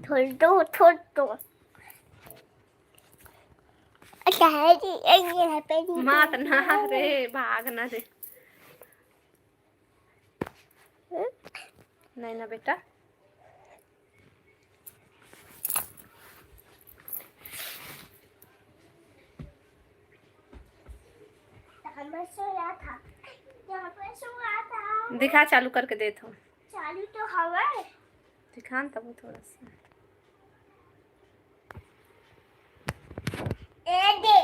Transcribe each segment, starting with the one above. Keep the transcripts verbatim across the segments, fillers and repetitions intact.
थोड़ दो, थोड़ दो। अच्छा है जी, ये, ये है पे जी। मात ना रे, भाग ना रे। हम्म? नहीं ना बेटा। यहाँ पे सोया था, यहाँ पे सोया था। दिखा, चालू करके देत हो। चालू तो हवा है। दिखा न तब थोड़ा सा। ए दे।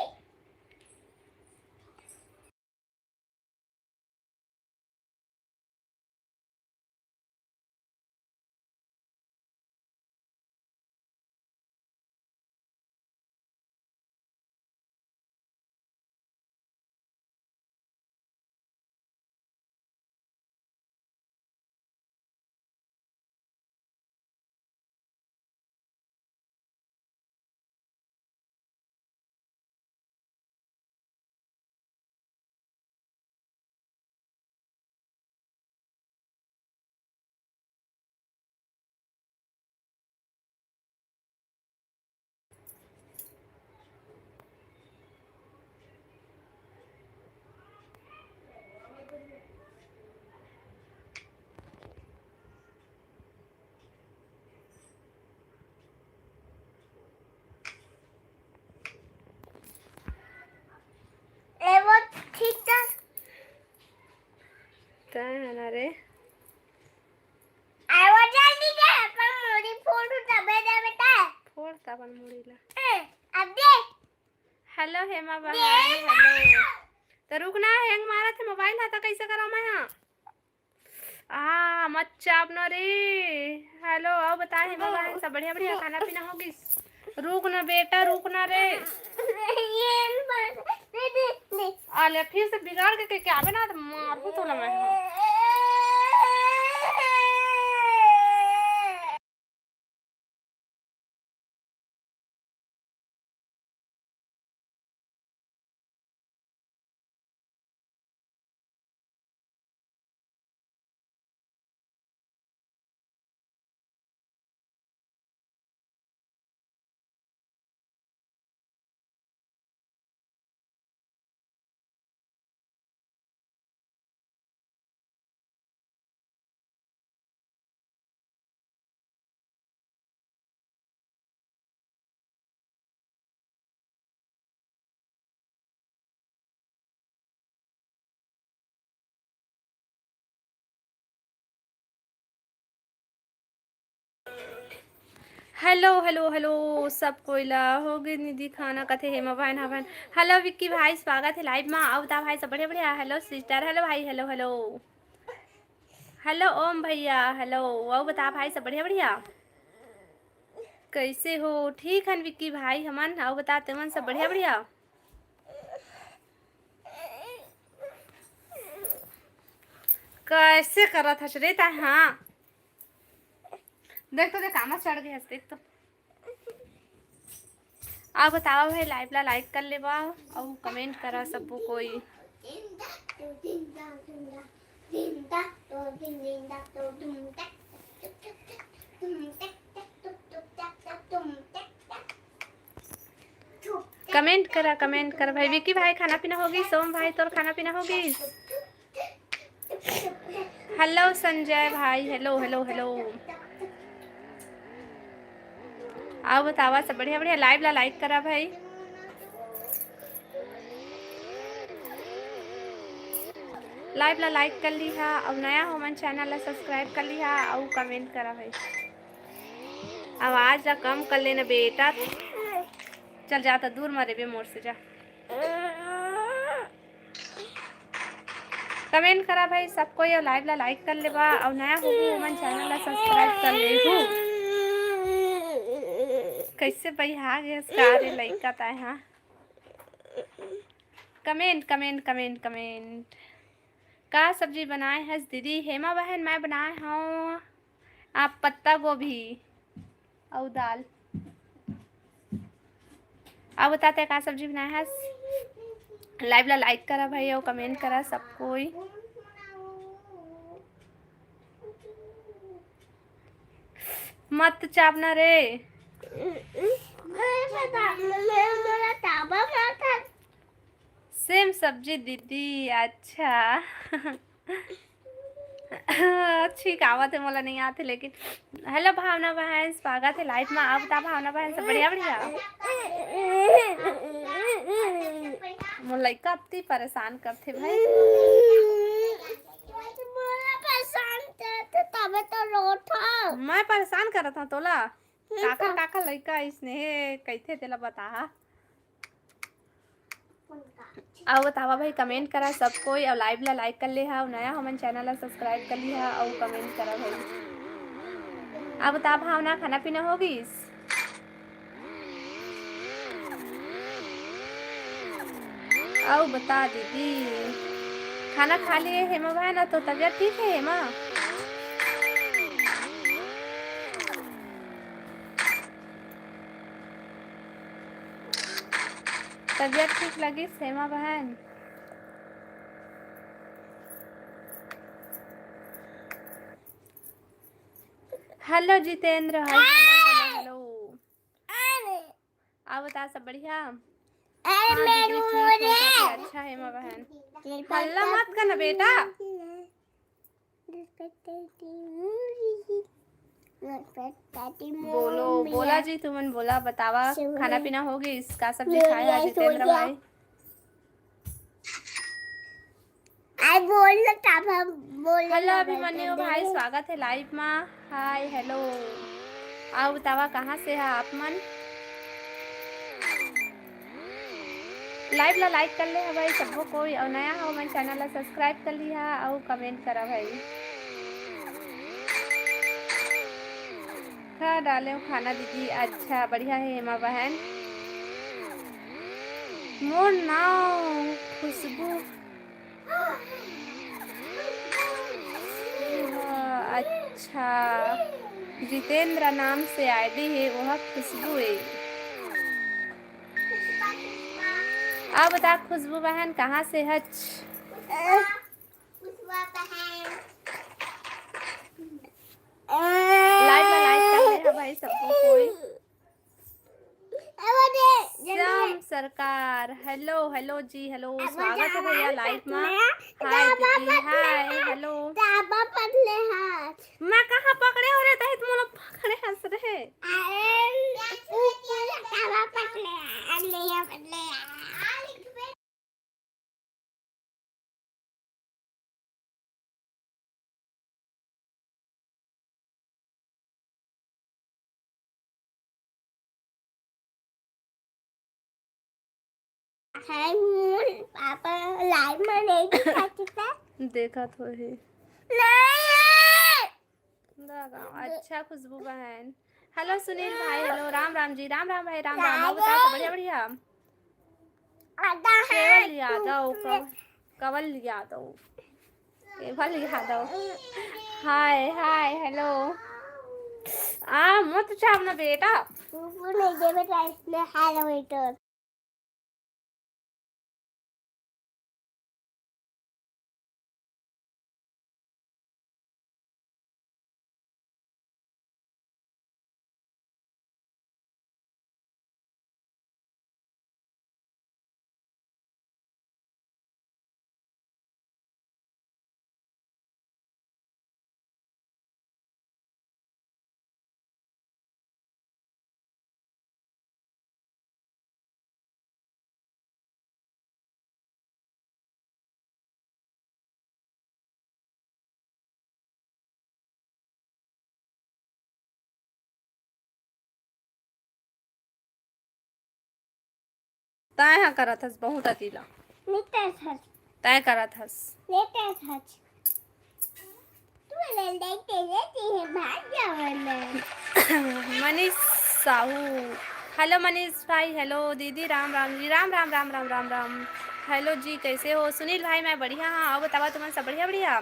ए वो ठीक था। तै है ना रे। ए वो जल्दी दे, अपन मुड़ी फोड़ तबे दे बेटा। फोड़ त अपन मुड़ी ला। ए, अब दे। हेलो हेमा बहन, ये हेलो। तो रुक ना, हैंग मारत है मोबाइल, हा तो कैसे करा मैं? हाँ, आ मत चाप न रे। हेलो, अउ बता हेमा बहन, सब बढ़िया बढ़िया खाना पीना हो गिस? रुक ना बेटा, रुक ना रे। ये दे, दे, दे। आले फिर से बिगाड़ के, के, के आवे ना तो मारहूँ तोला मैं। हेलो हेलो हेलो, सब कोई ला हो गे निधि खाना कथे हेमा बहन, हाँ बहन। हेलो विक्की भाई, स्वागत है लाइव मा। अउ बता भाई सब बढ़िया बढ़िया? हेलो सिस्टर, हेलो भाई, हेलो हेलो। हेलो ओम भैया, हेलो। अउ बता भाई सब बढ़िया बढ़िया? कैसे हो? ठीक हन विक्की भाई हमन। अउ बता तेमन सब बढ़िया बढ़िया? कैसे करत हस रे तैं? हाँ, देख तो देख, कामा चढ़ गए हस, देख तो। अउ बतावा भाई, लाइव ला लाइक कर लेवा अउ कमेंट करा सबो कोई। कमेंट करा, कमेंट करा भाई। विक्की भाई, खाना पीना होगी? सोम भाई, तोर खाना पीना होगी? हेलो संजय भाई, हेलो हेलो हेलो। अउ बतावा सब बढ़िया बढ़िया। लाइव ला लाइक करा भाई, लाइव ला लाइक कर लिहा, अउ नया हो मन चैनल ला सब्सक्राइब कर लिहा, अउ कमेंट करा भाई। आवाज ला कम कर लेना बेटा, चल जाता दूर मरे बे मोर से जा। कमेंट करा भाई सब कोई, अउ लाइव ला लाइक कर लेवा, अउ नया होहू ओमन चैनल ला सब्सक्राइब कर लेहू। कैसे बइहा गे हस का रे लइका ताय हा? Comment comment comment comment. का सब्जी बनाए हस दीदी? हेमा बहन, मैं बनाए हव आप पत्ता गोभी अउ दाल। अउ बता तैं का सब्जी बनाए हस? लाइव ला लाइक करा भाई अउ कमेंट करा सब कोई। मत चाबना रे। मोला ताबा मारत हस। सेम सब्जी दीदी, अच्छा। ठीक आवत हे, मोला नहीं आथे लेकिन। हेलो भावना बहन, स्वागत हे लाइव मा। आप बता भावना बहन, सब बढ़िया, बढ़िया? मोर लइका अति परेशान करथे भाई। मोला परेशान करथे, तबे तो रोत हव। मैं परेशान करत हव तोला? काकर, काकर लइका अइसने हे कहिथे, तेला बताहा। अउ बतावा भाई, कमेंट करा सब कोई, अउ लाइव ला लाइक कर ले हा, अउ नया हमन चैनल ला सब्सक्राइब कर लिहा, अउ कमेंट करा भाई। अब बता भावना, खाना पीना हो गइस? अउ बता दीदी, खाना खा लिए हेमा बहन, तो तबीयत ठीक है हेमा? तबीयत ठीक लगिस हेमा बहन? हेलो जितेंद्र, हाय, हेलो, हेलो, हेलो। अउ बता, सब बढ़िया? अरे, हाँ, मैं दीदी, ठीक है, सब अच्छा हेमा बहन। हल्ला मत करना बेटा। बोलो, बोला जी, तुमन बोला, बतावा, खाना पीना हो गइस? का सब्जी खाए हा जितेंद्र भाई? आई बोल ना, का बोल ना, हेलो अभिमन्यु भाई, स्वागत है लाइव मा। हाय, हेलो। अउ बतावा, कहाँ से हा आप मन? लाइव ला लाइक कर ले हा भाई सबो कोई, अउ नया हो मन चैनल ला सब्सक्राइब कर लिहा, अउ कमेंट करा भाई। खा डाले हो खाना दीदी, अच्छा बढ़िया है हेमा बहन। मोर नाव खुशबू। अच्छा, जितेंद्र नाम से आईडी है, वह खुशबू है। अब बता खुशबू बहन, कहाँ से हच? लाइव ला लाइक कर ले हा भाई सबको कोई। श्याम सरकार, हेलो, हेलो जी, हेलो, स्वागत है भैया लाइव मा। हाय दीदी, हाय, हेलो। मैं कहाँ पकड़े हो रे, तही तो मोला पकड़े हस रे। हाय, मोर पापा लाइव में नहीं दिखाते थे। देखत होही। नहीं है। अच्छा खुशबू बहन। हेलो सुनील भाई, हेलो राम राम जी, राम राम भाई, राम राम। और बताओ, सब बढ़िया, बढ़िया? केवल यादव, कव-, कवल यादव, केवल यादव। हाय, हाय, हेलो। आ, मत चाप ना बेटा। तू नहीं दे बेटा, इसने हेलो बेटा। तैं ह करत हस बहुत अति ला। नहीं तैं हस। तैं करत हस। नहीं तैं हस। तू ले ले के ले के है भाग जावन। मनीष साहू, हेलो मनीष भाई, हेलो दीदी, राम राम जी, राम राम, राम राम, राम राम। हेलो जी, कैसे हो? सुनील भाई, मैं बढ़िया हाँ, अउ बतावा तुमन सब बढ़िया, बढ़िया?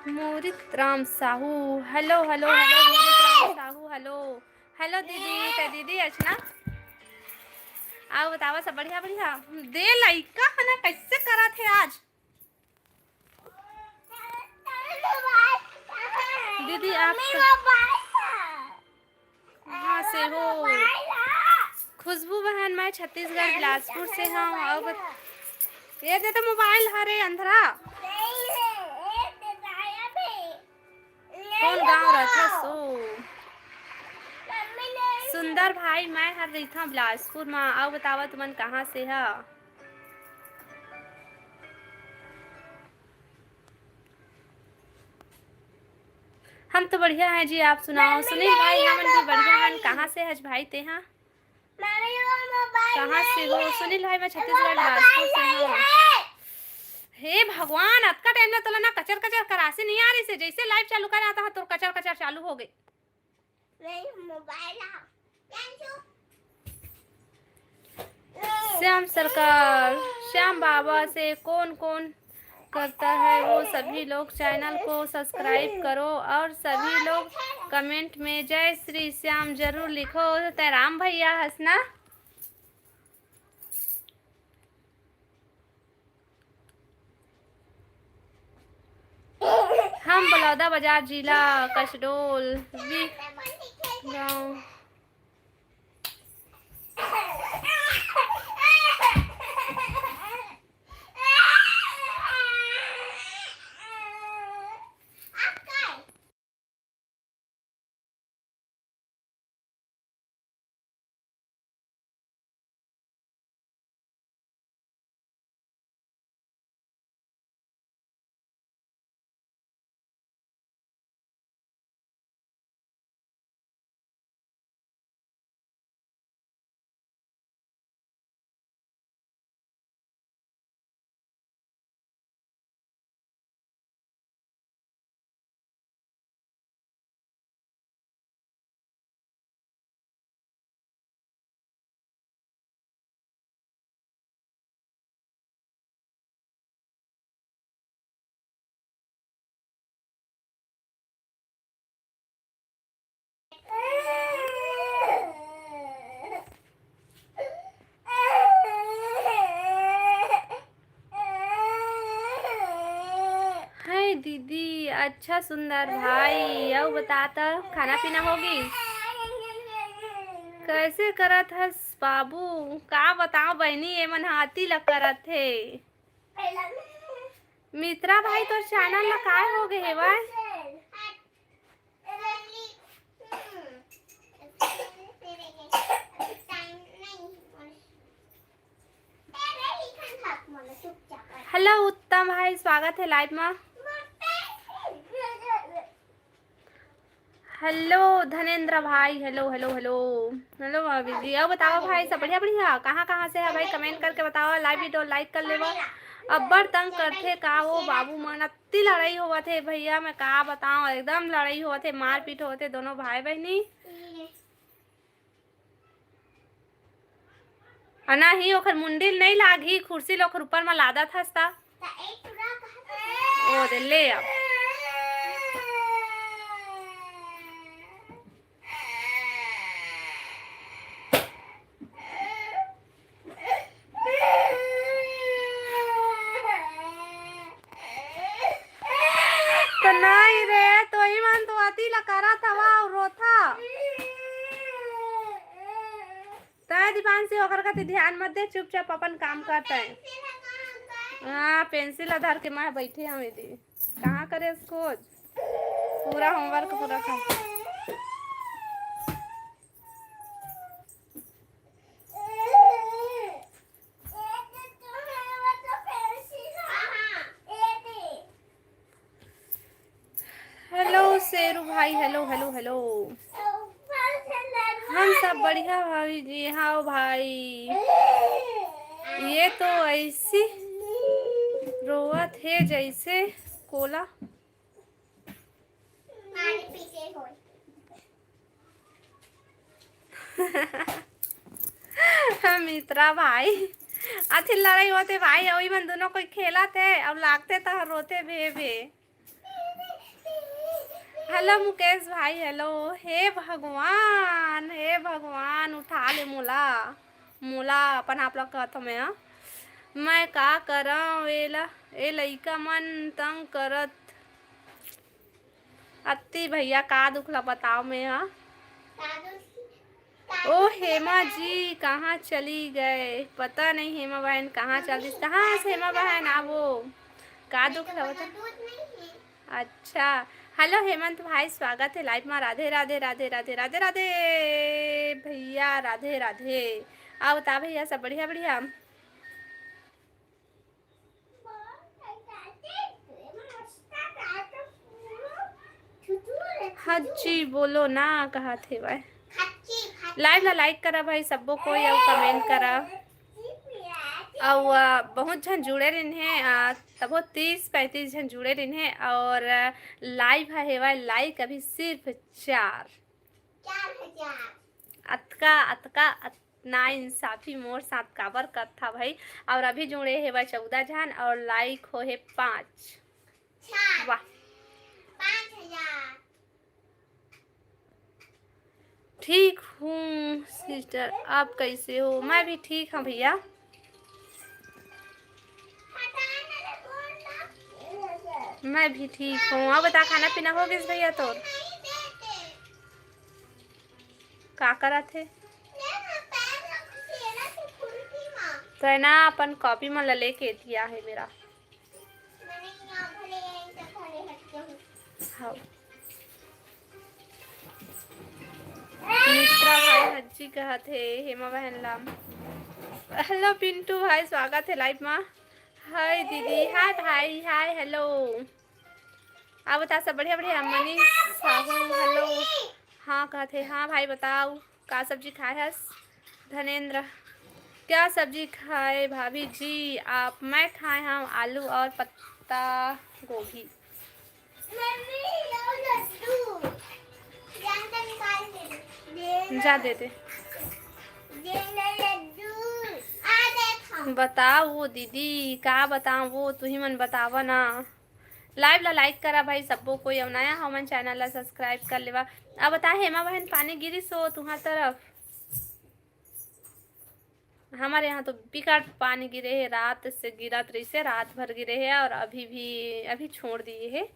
Morit Ram Sahu, hello, hello, hello, Morit Ram Sahu, hello. Hello दीदी, ते दीदी अच ना? अउ बतावा सब बढ़िया, बढ़िया? दे लइका ह ना, कैसे करत हे आज? दीदी, आप कहाँ से हो? खुशबू बहन, मैं छत्तीसगढ़ बिलासपुर से हूँ। अब ये दे तो मोबाइल हरे अंधरा। कौन गांव रथस ओ? सुंदर भाई, मैं हर रहिथंव बिलासपुर म। अउ बतावा, तुमन कहाँ से ह? हम तो बढ़िया हैं जी, आप सुनाओ। सुनील भाई, हमन भी बढ़िया हन। कहाँ से हस भाई तेहा? कहाँ से हो? सुनील भाई, मैं छत्तीसगढ़ बिलासपुर से हूँ। हे भगवान, अतका टाइम ले तोला ना कचर कचर करासी नहीं आ रही से, जैसे लाइव चालू करे आता है तोर कचर कचर चालू हो गई। श्याम सरकार, श्याम बाबा से कौन कौन करता है वो सभी लोग चैनल को सब्सक्राइब करो और सभी लोग कमेंट में जय श्री श्याम जरूर लिखो। तय राम भैया हंसना। हम बलौदा बाजार, जिला कसडोल, वी गांव। हाय दीदी, अच्छा सुंदर भाई, अउ बता त खाना पीना होगी? कैसे करत हस बाबू? का बताओ बहनी, ये मन हाथी ल करत हे। मित्रा भाई, तोर चैनल ला काय हो गए हेवय? हेलो उत्तम भाई, स्वागत है लाइव में। हेलो धनेंद्र भाई, हेलो, हेलो, हेलो। हेलो भाभी जी, अउ बताओ भाई, सब बढ़िया, बढ़िया? कहाँ, कहाँ से है भाई, कमेंट करके बताओ, लाइव वीडियो लाइक कर लेवा। अब्बड़ तंग करथे का वो बाबू मन, अत्ती लड़ाई होवत हे भैया, मैं का बताओ, एकदम लड़ाई होवत हे, मारपीट होवत हे दोनों भाई बहनी। अना ही ओखर मुंडी ल नइ लागही, खुर्सी ल ओखर ऊपर म लादत हस ता। ओ दे, ले अब। तो नहीं रे, तो ही मन तो अति ला करत हवा अउ रोथा। तय दीपांशु, ओकर कति ध्यान मत दे, चुपचाप अपन काम कर तय। हाँ, पेंसिल ला धर के मैं बैठे हूँ दीदी। कहाँ करे खोज? पूरा होमवर्क पूरा कर। हेलो शेरू भाई, हेलो, हेलो, हेलो। हम सब बढ़िया भाभी जी, हाँ भाई। ये तो ऐसी रोवत हे जैसे कोला। मित्रा भाई, अथी लड़ाई होथे भाई, अउ मन दोनों कोई खेलत हे, अउ लागथे त रोथे भे भे। हेलो मुकेश भाई, हेलो। हे भगवान, हे भगवान, उठा ले मोला, मोला अपन आप ला कहत हँव मैं, हाँ। मैं का करँव, ए ला, ए लइका मन तंग करत। अत्ती भैया, का दुख ला बताओ मैं हा? ओ हेमा जी, कहाँ चली गए? पता नहीं हेमा बहन कहाँ चल दिस। कहाँ से हेमा बहन? आवो, का दुख ला बता। अच्छा, हेलो हेमंत भाई, स्वागत है लाइव मा। राधे राधे राधे राधे राधे राधे भैया, राधे राधे। आओ ता भैया, सब बढ़िया बढ़िया? हच्ची बोलो ना, कहा थे भाई। लाइव ला लाइक करा भाई, सबो कोई, अउ कमेंट करा। अउ, अ, बहुत झन जुड़े रहिन हे, अ, तभो तीस पैंतीस झन जुड़े रहिन हे, और, अ, लाइव ह हेवय लाइक अभी सिर्फ चार। अतका, अतका, अत-, नाइंसाफी मोर साथ काबर करथा भाई? और अभी जुड़े हेवय चौदह झन और लाइक होहे पाँच। वाह। ठीक हूँ सिस्टर, आप कैसे हो? मैं भी ठीक हूँ भैया, मैं भी ठीक हूँ। अब बता, खाना पीना हो गइस भैया तोर? का करत हे? तो है ना, अपन कॉपी मन ला लेके एती आहे मेरा। हाँ। मित्रा भाई हज्जी कहत हे हेमा बहन ला। हेलो पिंटू भाई, स्वागत है लाइव मा। हाय दीदी, हाय भाई, हाय, हेलो। आप बता, सब बढ़िया बढ़िया? मनीष साहू, हेलो। हाँ कहत हे, हाँ भाई बताओ, का सब्जी खाए हस? धनेंद्र, क्या सब्जी खाए भाभी जी आप? मैं खाए हूँ आलू और पत्ता गोभी। जा दे दे। बताओ दीदी, का बताओ, वो तुही मन बतावा ना। लाइव ला लाइक करा भाई सब्बो कोई, अउ नया हो मन चैनल ला सब्सक्राइब कर लेवा। अब बता हेमा बहन, पानी गिरिस हो तुहार तरफ? हमारे यहाँ तो बिकट पानी गिरे हे, रात से गिरत रहिसे, रात भर गिरे हे और अभी भी, अभी छोड़ दिए हे।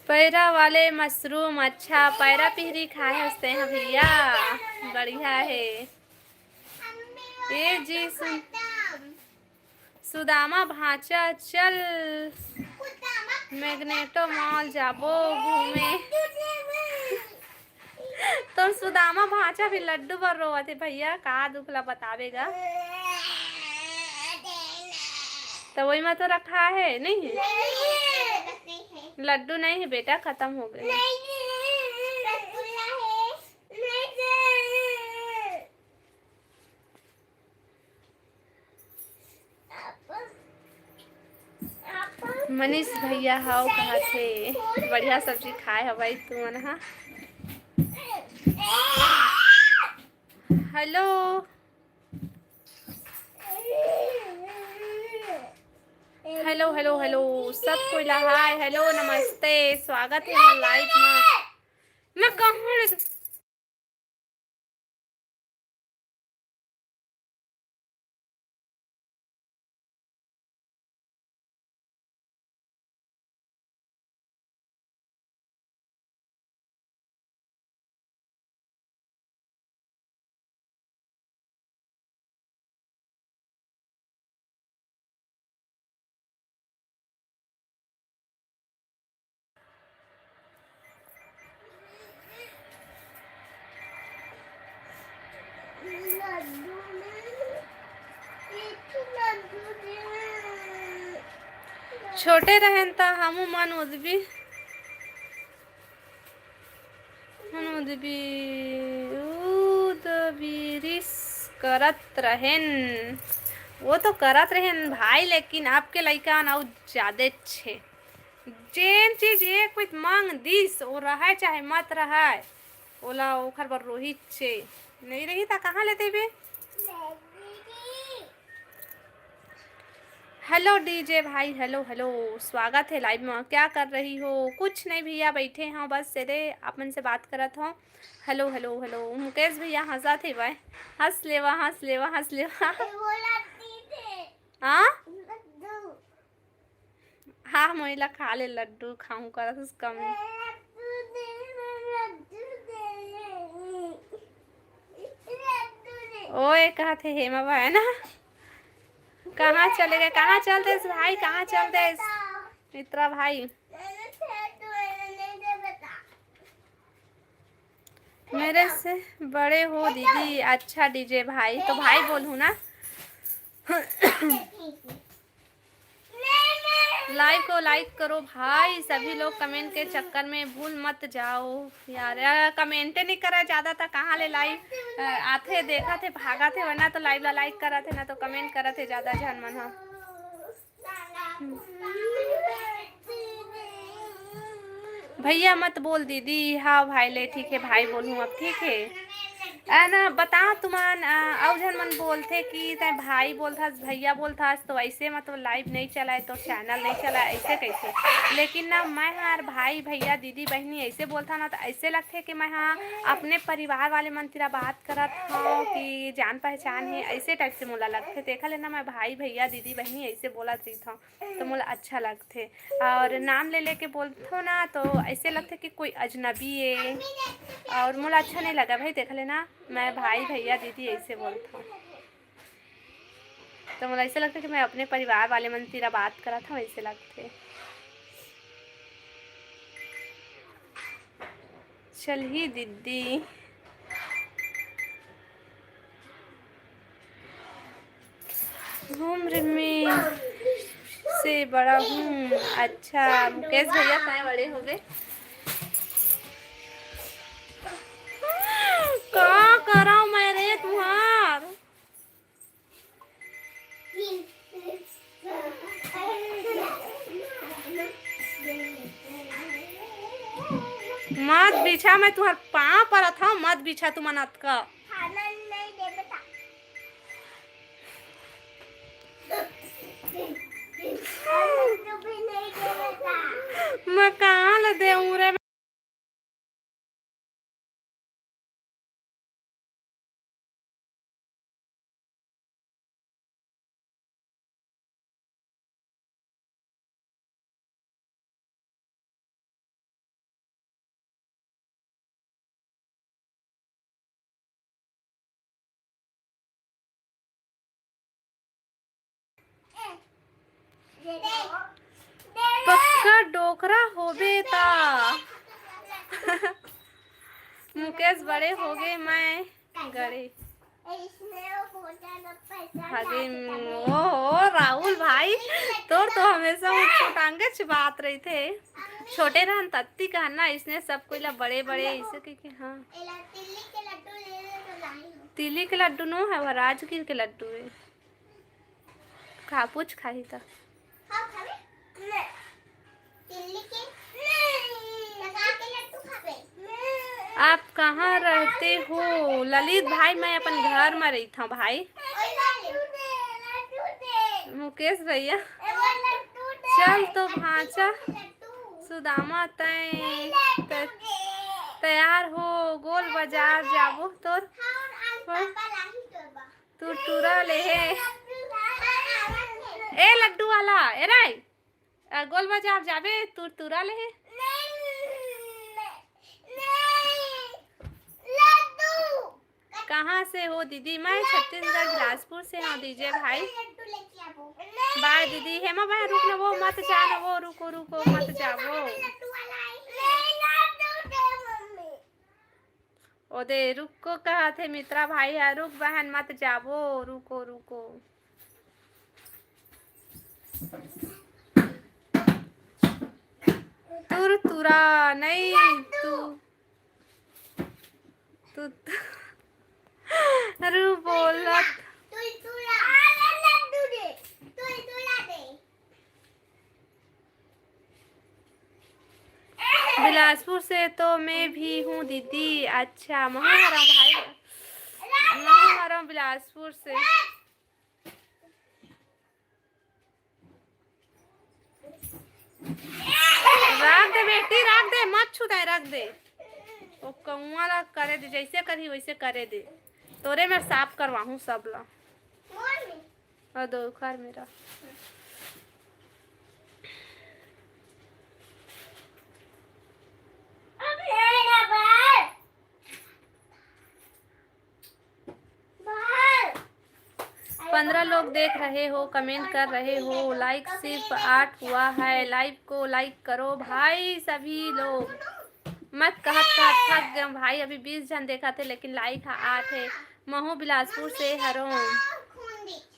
पैरा वाले मशरूम, अच्छा, पैरा पिहरी खाए हस तेहा भैया, बढ़िया हे। ए जी, सुन, सुदामा भांचा चल, मैग्नेटो मॉल जाबो घूमे। तो सुदामा भांचा भी लड्डू बर रोवत हे भैया, का दुख ला बतावे गा। तो वही में तो रखा है, नहीं है? लड्डू नहीं है बेटा, खत्म हो गए। मनीष भैया हव कहा थे, बढ़िया सब्जी खाए हवई तुमन हा। हेलो, हेलो, हेलो, हेलो, सब कोई ला हाय, हेलो, नमस्ते, स्वागत है लाइव में। मैं कहूँ छोटे रहन त हमू मन उदबी, मन उदबी, उदबीरिस करत रहेन। वो तो करत रहेन भाई, लेकिन अब के लइका न अउ जादे छे। जेन चीज एक पइत मांग दिस, वो रहय चाहे मत रहय, ओला ओखर बर रोही चे। नहीं रही ता कहाँ ले देबे? हेलो डीजे भाई, हेलो हेलो, स्वागत है लाइव में। क्या कर रही हो? कुछ नहीं भैया, बैठे हों बस, एदे आप मन से बात करत हों। हेलो हेलो हेलो, मुकेश भैया हंसत हे भाई, हंस लेवा, हंस लेवा, हंस लेवा। हाँ, हाँ, मोइला खा ले लड्डू, खाऊं करत हस कम। ओए, कहत हे हेमा बा, है ना? कहाँ चले गए? कहाँ चल देस भाई? कहाँ चल देस? मित्रा भाई। मेरे से बड़े हो दीदी। अच्छा डीजे भाई, तो भाई बोलूँ ना? लाइव को लाइक करो भाई, सभी लोग कमेंट के चक्कर में भूल मत जाओ यार। यार, कमेंटे नहीं करा ज्यादा, त कहाँ ले लाइव, अ, आथे, देखा थे, भागा थे, वरना तो लाइव ला लाइक करा थे ना, तो कमेंट करा थे ज्यादा झन मन ह। भैया मत बोल दीदी। हाँ भाई, ले ठीक है भाई, बोलूँ अब, ठीक है। है ना, बता तुमन, अ, अउ झन मन बोलथे कि तैं भाई बोलथस, भैया बोलथस, तो ऐसे मतलब लाइव नहीं चलाए, तो चैनल नहीं चलाए, ऐसे कैसे? लेकिन ना, मैं हर भाई, भैया, दीदी, बहिनी ऐसे बोलथा ना, तो ऐसे लगथे कि मैं, हाँ, अपने परिवार वाले मन तिरा बात करत हूँ कि जान पहचान है, ऐसे टाइप से मोला लगथे। तेखा ले ना, मैं भाई, भैया, दीदी, बहिनी ऐसे बोलत रहिथौं, तो मोला अच्छा लगथे। और नाम ले लेके बोलथो ना, तो ऐसे लगथे कि कोई अजनबी है, और मोला अच्छा नहीं लगा भाई। देख लेना, मैं भाई, भैया, दीदी ऐसे बोलथो, तो मोला ऐसे लगथे कि मैं अपने परिवार वाले मन तिरा बात करत हूँ, ऐसे लगथे। चलही दीदी। उम्र में से बड़ा हूँ। अच्छा, मुकेश भैया, तैं बड़े होबे। का करव मैं रे तुहार? मत बिछा, मैं तुहार पाँव परत हव, मत बिछा तुमन अतका। मैं कहाँ ले देहूँ रे? पक्का डोकरा होबे ता। मुकेश बड़े होगे, मैं गड़े। भागे। ओ, ओ, राहुल भाई, तोर तो हमेशा उटपुटांगे चिबात रहिथे। छोटे रहन तत्ती कहना, इसने सब कोई ला बड़े बड़े इसे के, के, हाँ। तिल्ली के लड्डू नो है, वो राजगीर के लड्डू है। खा, पूछ खाही त। आप कहाँ रहते हो? ललित भाई, मैं अपन घर में रहिथौं भाई। मुकेश भैया, चल तो भांचा सुदामा, तैं त-, तैयार हो, गोल बाजार जाबो तोर। तू टूरा ले हे। ए लड्डू वाला, ए रे, अ, गोल बाजार जाबे, तू टूरा ले हे। कहाँ से हो दीदी? मैं छत्तीसगढ़ बिलासपुर से हूँ दीजिए भाई। बाय दीदी। हेमा भाई रुक ना, वो मत जाना, वो रुको, रुको, मत जाओ। ओदे रुको कहा थे मित्रा भाई हा, रुक बहन मत जाबो, रुको, रुको। तुर तुरा नहीं, तू, तू, अरे बोलत। बिलासपुर से तो मैं भी हूँ दीदी। अच्छा, महू हरम भाई, महू हरम बिलासपुर से। रख दे बेटी, रख दे, मत छुदाए, रख दे। वो कौआ ला करे दे, जैसे करही वैसे करे दे। तोरे में साफ करवाहूँ सब ला। और दो खर मेरा। पंद्रह लोग देख रहे हो, कमेंट कर रहे हो, लाइक सिर्फ आठ हुआ है। लाइव को लाइक करो भाई सभी लोग। मत कहत कहत थक गए भाई, अभी बीस जन देखा थे लेकिन लाइक है आठ है। महू बिलासपुर से हरों।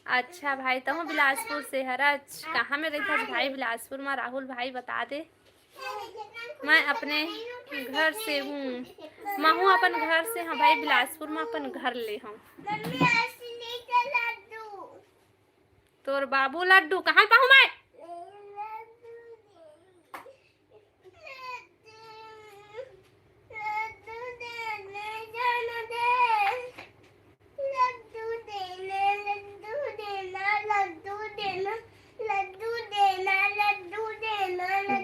अच्छा भाई, तहूँ बिलासपुर से हरच। कहाँ में रहत हस भाई बिलासपुर में? राहुल भाई बता दे। मैं अपने घर से हूँ। महू अपन घर से, हाँ भाई, बिलासपुर में अपन घर ले हूँ। तोर बाबू लड्डू कहाँ पाहूँ मैं?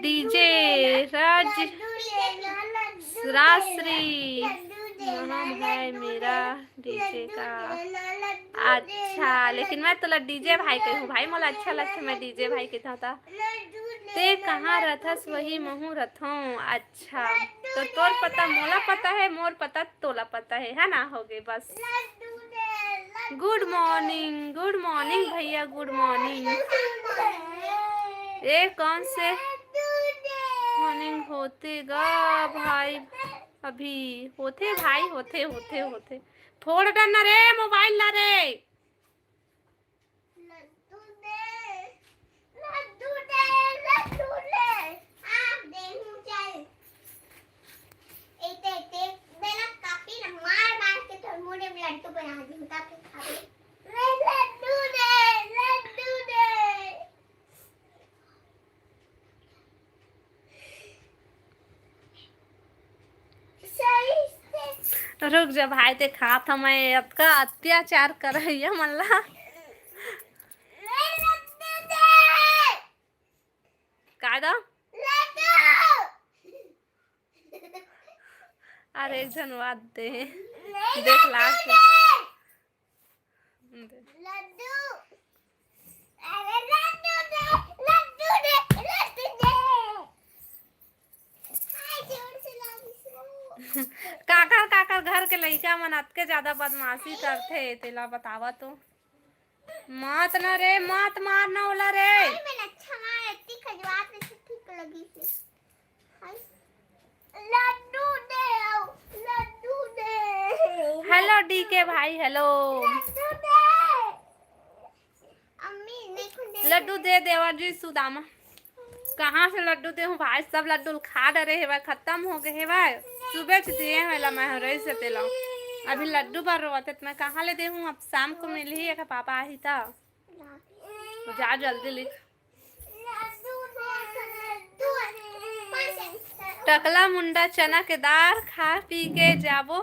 डीजे राज, राजश्री। नाम है मेरा डीजे का। अच्छा, लेकिन मैं तोला डीजे भाई कहूँ भाई, मोला अच्छा लगथे, मैं डीजे भाई कहता था। ते कहाँ रथस, वही महू रथों। अच्छा, तो तोर पता मोला पता है, मोर पता तोला पता है, है ना? हो गए बस। गुड मॉर्निंग, गुड मॉर्निंग भैया, गुड मॉर्निंग। ये कौन से मॉर्निंग होते गा भाई? अभी होथे भाई, होथे, होथे, होथे। फोड़ डर ना रे, मोबाइल ला रे। लड्डू दे, लड्डू दे, लड्डू दे। आ, दे मुझे। एक, एक, एक, मेरा कापी ना मार मार के तो मुझे लड्डू बना दूंगा, फिर खावे। ले लड्डू दे, लड्डू दे। रुक जा भाई, ते खात हवं मैं, अतका अत्याचार करइया मन ला। का दा? अरे, एक झन बात दे। देख ला के। लड्डू। अरे लड्डू दे, लड्डू दे, लड्डू दे। हाय, जोर से लड्डू। काकर, काकर घर के लइका मन अतके ज्यादा बदमाशी करथे, तेला बतावा तो। मात ना रे, मात मार ना ओला रे। अरे, मैं अच्छा मार, इतनी खजवात में से ठीक लगी थी। लड्डू दे, लड्डू दे। हेलो डीके भाई, हेलो। लड्डू दे। अम्मी, देखो, दे। लड्डू दे देवर जी सुदामा। कहाँ से लड्डू देहूँ भाई, सब लड्डू खा डरे हेवय, खत्म हो गए हेवय। सुबह से दिए हैं ला मैं हरई से तेला। अभी लड्डू बर रोवत हे, त मैं कहाँ ले देहूँ, अब शाम को मिलही, अगर पापा आही त। जा जल्दी लिख। टकला मुंडा चना के दार खा पी के जाबो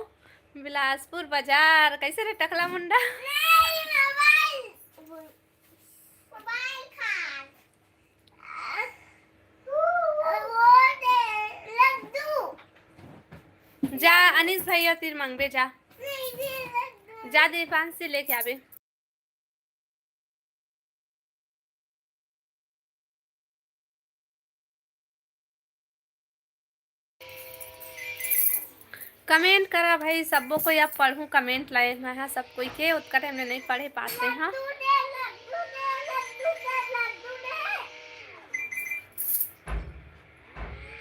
बिलासपुर बाजार। कैसे रे टकला मुंडा? जा अनिस भैया तीर मांगबे जा। जा दीपांशी लेके आबे। कमेंट करा भाई, सबो कोई अब पढ़ूं कमेंट लाए मैं हा, सब कोई के उतका टाइम ले नहीं पढ़े पाते हैं।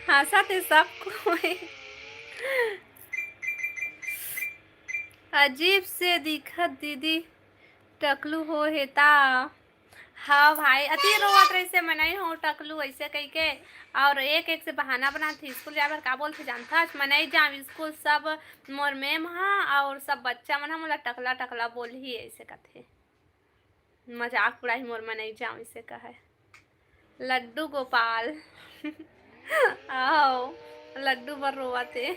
हाँ, साथ ही सब कोई अजीब से दिखत दीदी। टकलू हो हे ता। हाँ भाई, अति रोवत रहिसे, मैं नहीं हो टकलू ऐसे कह के। और एक एक से बहाना बनाथे, स्कूल जाए बर का बोलथे जानथस, मैं नहीं जाऊँ स्कूल, सब मोर मैम हा और सब बच्चा मन हा मोला टकला टकला बोलही ऐसे कथे। मजाक उड़ाही मोर, मैं नहीं जाऊँ ऐसे कहे। लड्डू गोपाल। आओ, लड्डू बर रोवत हे।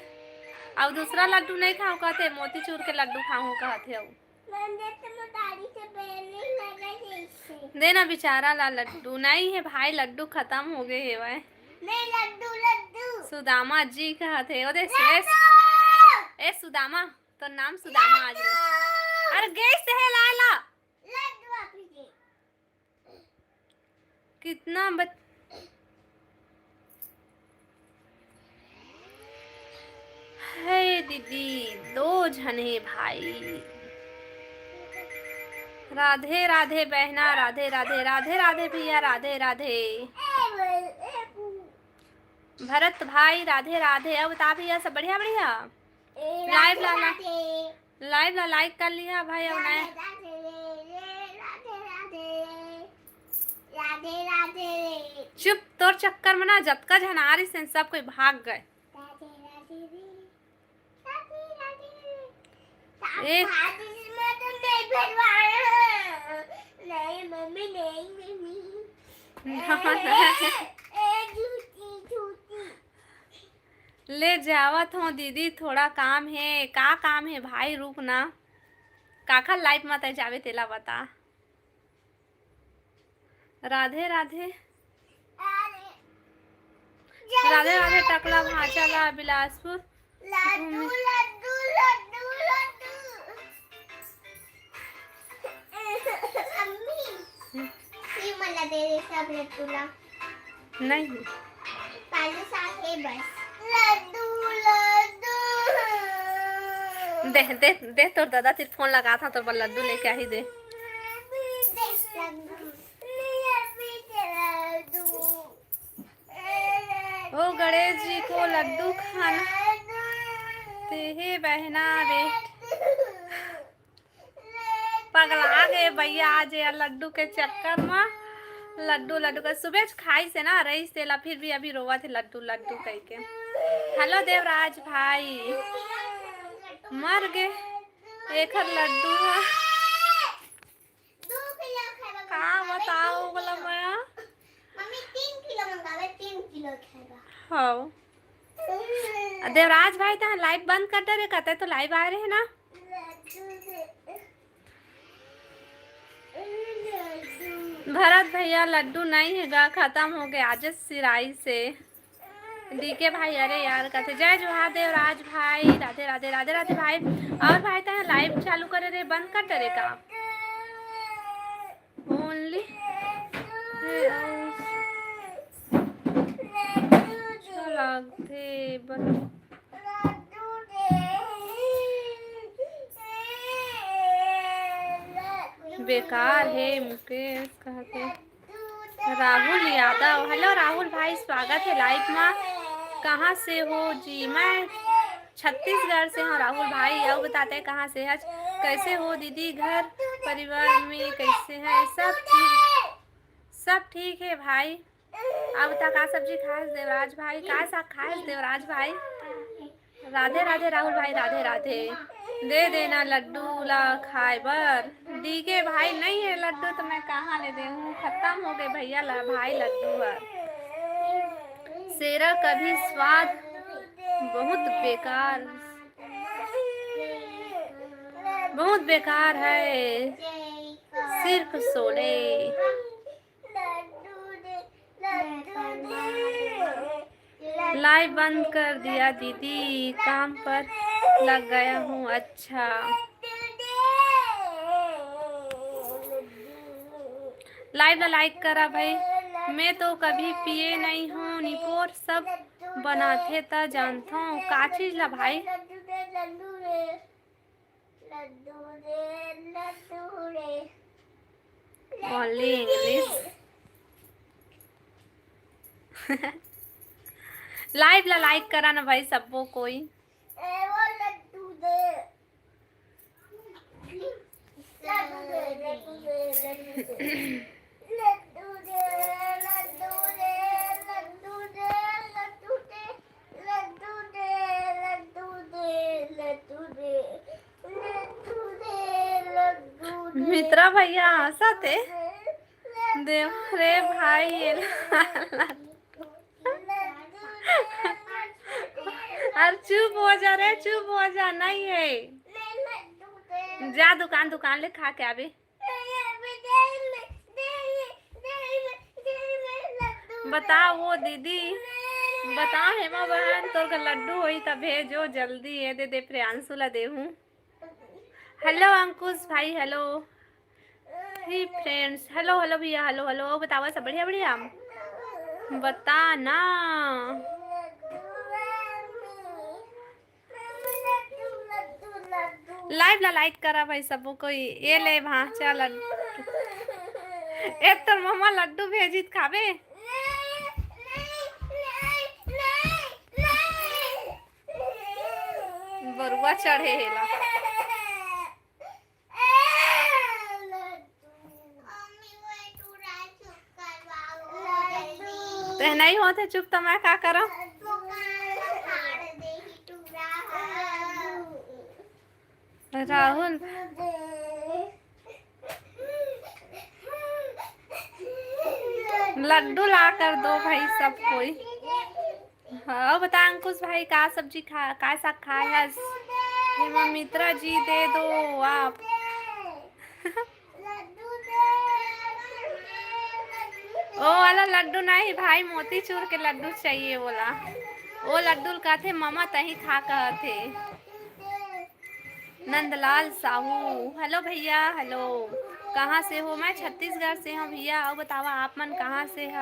अउ दूसरा लड्डू नहीं खाऊं कहत हे, मोतीचूर के लड्डू खाऊं कहत हे। अउ मंदिर तो मोटारी से पहले लगा जैसे। दे ना बेचारा ला लड्डू। नहीं हे भाई, लड्डू खतम हो गए हेवय। नहीं, लड्डू, लड्डू। सुदामा जी कहत हे। ओ दे, ए, लड्डू! ए सुदामा, तोर नाम सुदामा आज ले। लड्डू! अरे गैस हे, लाय ला। लड्डू आप ही दे। कितना बच-, हे दीदी, दो झन हे भाई। राधे राधे बहना, राधे राधे, राधे राधे भैया, राधे राधे। भरत भाई, राधे राधे। अब बता भैया, सब बढ़िया, बढ़िया? ए, लाइव ला, ला। राधे। लाइव ला लाइक कर लिहा भाई, अउ नया। राधे, राधे, राधे, राधे, राधे, राधे। चुप, तोर चक्कर में ना जतका झन आ रहिस हे, सब कोई भाग गए। राधे, राधे रे, राधे, राधे रे। एक आज इसमें तो नहीं भरवाना। नहीं मम्मी, नहीं मम्मी। ना, ना। ए, ए, झूठी, झूठी। ले जावत हूँ दीदी, थोड़ा काम हे। का काम हे भाई, रुक ना। काखर लाइव म तै जाबे, तेला बता। राधे राधे। राधे राधे टकला भांचा ला बिलासपुर। लड्डू, लड्डू, लड्डू, लड्डू। अम्मी, हम्म। ये मला दे दे सब लड्डू ला। नहीं। पाँच साल है बस। लड्डू, लड्डू। दे, दे, दे, तोर दादा तेला फोन लगात हे, तोर बर लड्डू लेके आही, दे। दे, लड्डू। ओ गणेश जी को लड्डू खाना ते हे बहना रे। पगला गे भैया आज ये लड्डू के चक्कर में। लड्डू, लड्डू का सुबह खाइस हे ना, रहिस तेला, फिर भी अभी रोवत हे लड्डू, लड्डू कहिके। हेलो देवराज भाई, मर गे एखर लड्डू ह। दू किलो खाए बर का बोले, बताओ बोला मैं। मम्मी तीन किलो मंगावे, तीन किलो खाए बर। हाँ। हम्म। देवराज भाई, तैं लाइव बंद कर दे रे, कहते तो लाइव आ रहे हैं ना। लड्डू दे। लड्डू। भरत भैया, लड्डू नहीं है गा, खत्म हो गया आज सिराई से। डीके भाई, अरे यार, कहते जय जोहार देवराज भाई, राधे राधे, राधे राधे भाई। और भाई, तैं लाइव चालू करे रे, बंद कर दे रे का? ओनली अच्छा लगथे बस। बेकार हे मुकेश कहते। राहुल यादव, हेलो राहुल भाई, स्वागत है लाइव मा। कहाँ से हो जी? मैं छत्तीसगढ़ से हूँ राहुल भाई। अउ बताते कहाँ से हच? कैसे हो दीदी? घर परिवार में कैसे हैं? सब ठीक, सब ठीक है भाई। अब बता का सब्जी खास देवराज भाई, का साग खास देवराज भाई? राधे राधे राहुल भाई, राधे राधे। दे देना लड्डू ला खाए बर। डीके भाई नहीं है लड्डू तो मैं कहाँ ले देहूँ, खत्म हो गए भैया ला भाई लड्डू ह। सेरा कभी स्वाद बहुत बेकार, बहुत बेकार है, सिर्फ सोले। लाइव बंद कर दिया दीदी, काम पर लग गया हूँ। अच्छा, लाइव ला लाइक करा भाई। मैं तो कभी पिए नहीं हूँ निपोर, सब बनाथे त जानथों। का चीज ला भाई? लड्डू दे, लड्डू दे। लड्डू रे, लड्डू रे। Only English। लाइव ला लाइक करा ना भाई सब्बो कोई। ए वो लड्डू दे। लड्डू दे, लड्डू दे, लड्डू दे। लड्डू दे, लड्डू दे, लड्डू दे, लड्डू दे, लड्डू दे, लड्डू दे, लड्डू दे, लड्डू दे, लड्डू दे। मित्रा भैया हंसत हे। देव रे भाई, ये ला-, अरे चुप हो जा रे, चुप हो जा, नहीं है। जा दुकान, दुकान ले खा के आबे। बता वो दीदी, बता हेमा बहन, तोर का लड्डू होई त भेजो जल्दी। ये दे दे, प्रियांशु ला देहूं। हेलो अंकुश भाई, hello. Hi friends, hello, hello भैया, हेलो, हेलो। बतावा सब बढ़िया, बढ़िया। बता ना। Live ला like करा भाई सबो कोई। ये ले भांचा लड्डू। ए तोर मम्मा लड्डू भेजित खाबे। बरुआ चढ़े हेला। ते नहीं होते चुप, तो मैं का करो? राहुल, लड्डू ला कर दो भाई सब कोई। हाँ, बता अंकुश भाई, का सब्जी खा, का साग खाए हस? हेमा मित्रा जी, दे दो आप। ओ वाला लड्डू नहीं भाई, मोतीचूर के लड्डू चाहिए बोला। ओ लड्डू ल कहथे ममा तही खा कहथे। नंदलाल साहू, हेलो भैया, हेलो। कहाँ से हो? मैं छत्तीसगढ़ से हूँ भैया। और बतावा आप मन कहाँ से ह?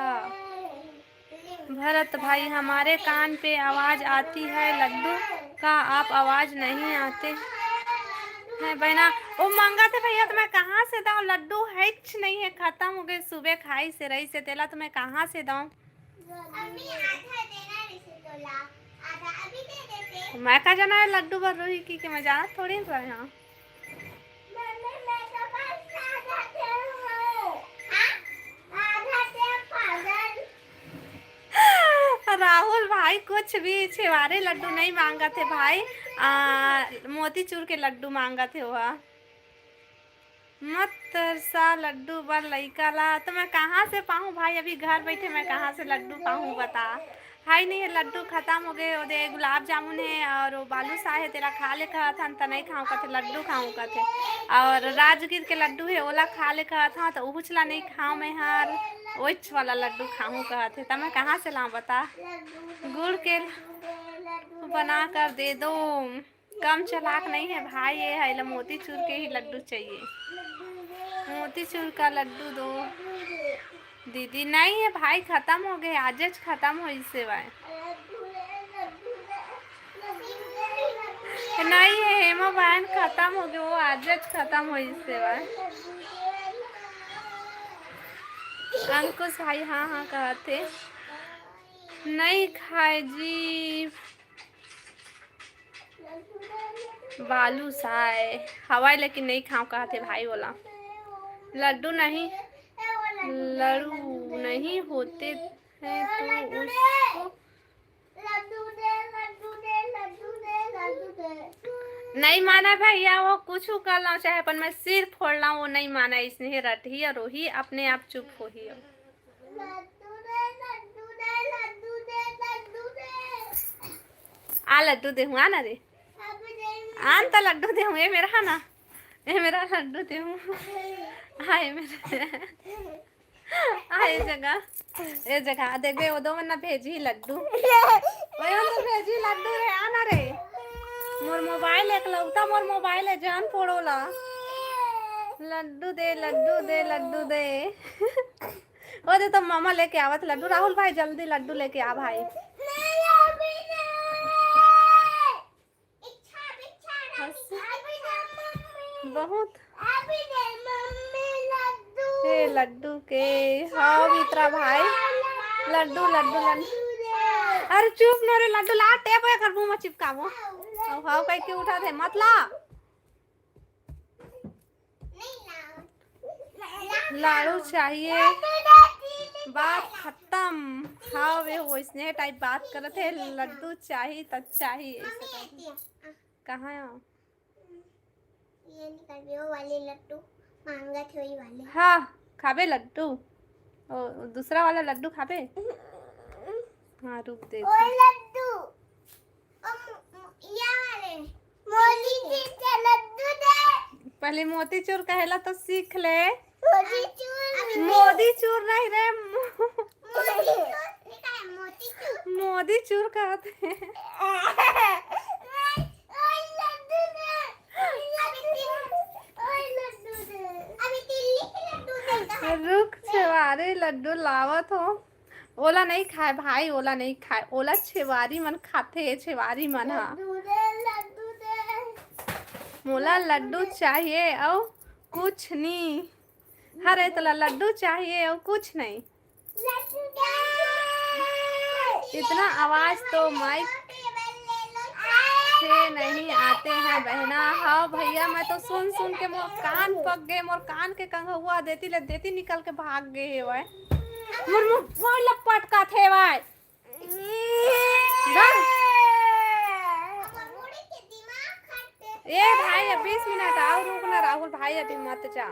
भरत भाई, हमारे कान पे आवाज आती है लड्डू का, आप आवाज नहीं आते हैं बहना। ओ मांगा थे भैया, तो मैं कहाँ से दाऊं? लड्डू है कुछ नहीं है, खत्म हो गए। सुबह खाई से रही से तेला, तो मैं कहाँ से दाऊं? अम्मी, आधा देना रहिसे तोला, आधा अभी दे देते। मैं का जाना है लड्डू बर रोही की, कि मैं जाना थोड़ी ना रहे। हाँ, मम्मी, मैं तो बस आधा दे हूँ। हाँ? आधा दे, पागल। राहुल भाई कुछ भी छेवारे लड्डू नहीं मांगा थे भाई, आ, मोतीचूर के लड्डू मांगा थे वह। मत तरसा लड्डू बर लइका ला, तो मैं कहाँ से पाहूँ भाई? अभी घर बैठे मैं कहाँ से लड्डू पाहूँ बता? हाय नहीं है, लड्डू खत्म हो गए। ओदे गुलाब जामुन है और वो बालूशाह है, तेला खा ले कहत हन, त नहीं खाऊँ कहते, लड्डू खाऊँ कहते। और राजगीर के लड्डू है, ओला खा ले कहत हन, तो उहुच ला नहीं खाऊँ मैं हर, ओइच वाला लड्डू खाऊँ कहत है, त मैं कहाँ से लाऊँ बता? गुड़ के बना कर दे दो। कम चालाक नहीं है भाई, ये है ला मोतीचूर के ही लड्डू चाहिए। मोतीचूर का लड्डू दो दीदी। नहीं है भाई, खत्म हो गए, आजेच खत्म होइस हे भाई। नहीं है हेमा बहन, खत्म हो गए, वो आजेच खत्म होइस हे भाई। अंकुश भाई हाँ हाँ कहत हे, नहीं खाए जी। बालूशाह हवाई, लेकिन नहीं खाऊं कहत हे भाई बोला। लड्डू नहीं, लड़ू नहीं होते हैं तो उसको नहीं माना भैया, वो कुछ कर लाऊं चाहे अपन मैं सिर फोड़ लाऊं, वो नहीं माना। इसने रटही और रोही अपने आप चुप होही। आ लड्डू देहूँ, आ ना रे, आन त लड्डू देहूँ, ए मेरा है ना, ए मेरा लड्डू देहूँ, आ ए मेरा, आ ए जगह, ए जगह देख बे, वो दो मन ना भेजी लड्डू, ओए हम तो भेजी लड्डू रे, आ ना रे, मोर मोबाइल एकलौता, मोर मोबाइल है, जान फोड़ोला, लड्डू दे, लड्डू दे, लड्डू दे। ओ दे तो मामा लेके आवत लड्डू। राहुल भाई जल्दी लड्डू लेके आ भाई। बहुत हे लड्डू के। हाँ मित्रा भाई, लड्डू लड्डू लड्डू। अरे चुप न रे लड्डू, ला टेप एकर मुंह में चिपकाबो। अब हाव कह के उठा दे, मत ला। लाड़ू चाहिए, बात खत्म। हाँ वे वैसने टाइप बात करत हे, लड्डू चाही त चाही ऐसे करके। कहाँ है? ये निकल गए वो वाले लड्डू, मांगत हे वही वाले। हाँ, खाबे लड्डू? ओ, दूसरा वाला लड्डू खाबे? हाँ, रुक दे। ओ लड्डू, ओ म-, म-, ये वाले, मोली के लड्डू दे। पहले मोतीचूर कहेला तो सीख ले। मोतीचूर। मोदीचूर नहीं रे, मो-, मोतीचूर। मोतीचूर कहत हे। ओए लड्डू दे। ओए लड्डू दे। अभी तिल्ली के लड्डू दे। रुक, छेवारी लड्डू लावत हो। ओला नहीं खाए भाई, ओला नहीं खाए, ओला छेवारी मन खाथे, छेवारी मन हा। लड्डू दे, लड्डू दे। मोला लड्डू चाहिए अउ कुछ नहीं। हरे, तोला लड्डू चाहिए अउ कुछ नहीं। लड्डू दे। इतना आवाज तो माइक से नहीं आते हैं बहना। हाँ भैया, मैं तो सुन सुन के मोर कान पक गए, मोर कान के कंघुआ देती ले देती निकल के भाग गए हेवय। मोर मुंह, मोर लपट का थे भाई। ए भाई, अब बीस मिनट आओ, रुक ना राहुल भाई, अभी मत जा।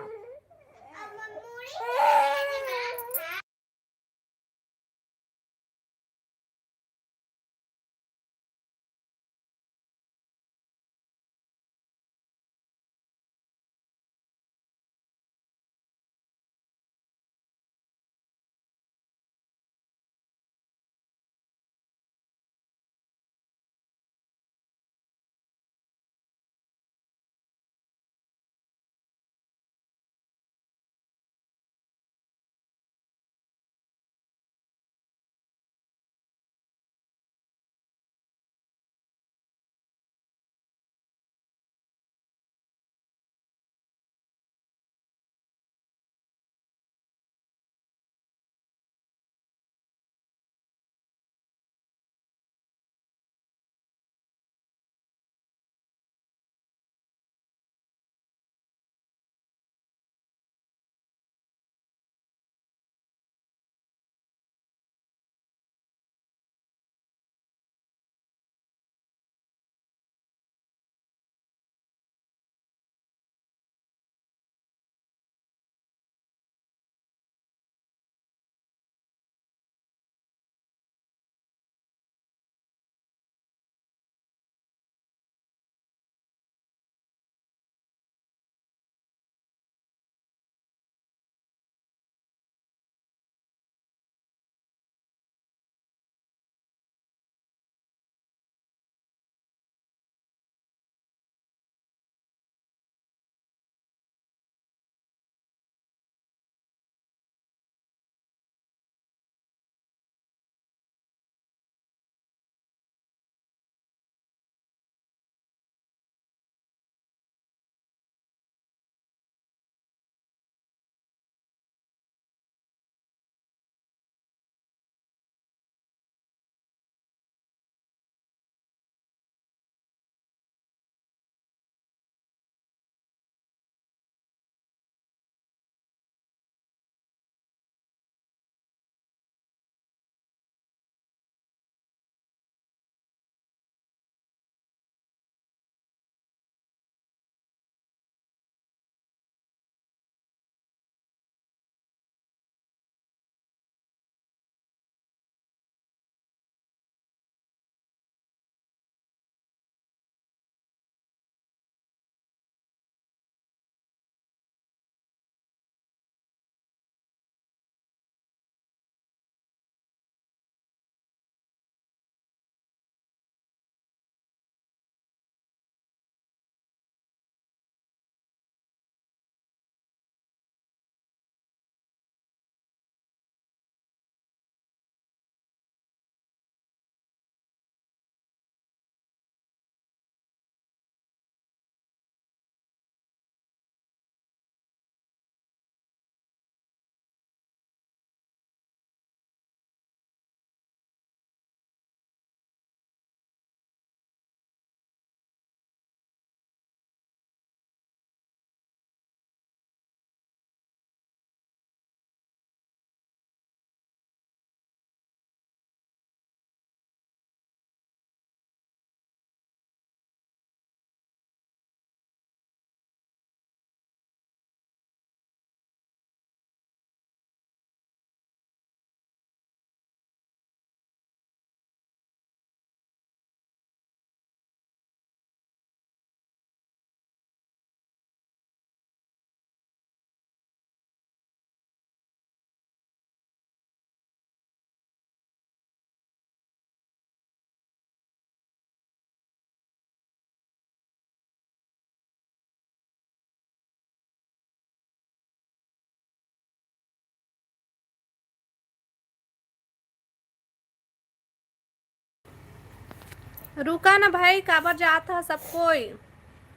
रुका ना भाई, काबर जात ह सब कोई?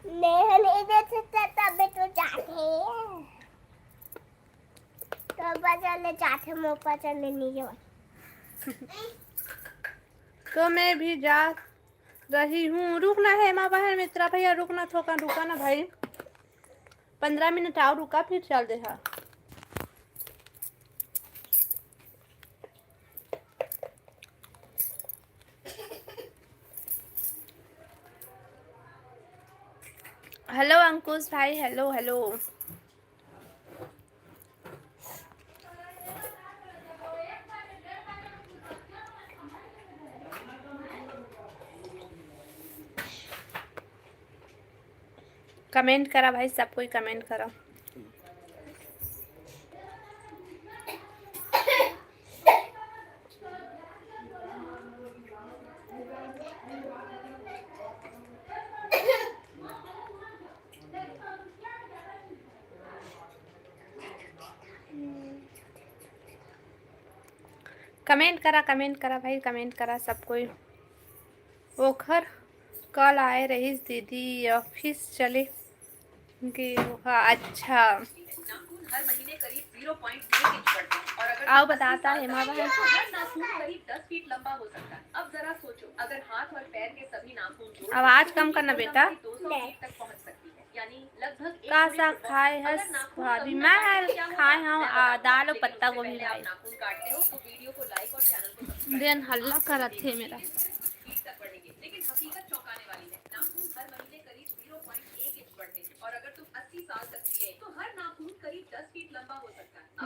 नहीं, नहीं दे सकता, तबे तो जाते हैं। तो बजा ले जाते, मोर पसंद नहीं है। तो मैं भी जा रही हूँ। रुक ना हेमा बहन, मित्रा भैया, रुक ना, थोका रुका ना भाई, पंद्रह मिनट और रुका, फिर चल दे हा। हेलो अंकुश भाई, हेलो हेलो। कमेंट करा भाई, सब कोई कमेंट करा। कमेंट करा, कमेंट करा भाई, कमेंट करा सब कोई। ओखर कल आए रहिस दीदी, ऑफिस चले गे ओहा। अच्छा, आओ बताता हेमा बहन। आवाज कम करना बेटा। का साग खाए हस भाभी? मैं खाए हूँ आ, दाल और पत्ता गोभी भाई। देन हल्ला करत हे मेरा।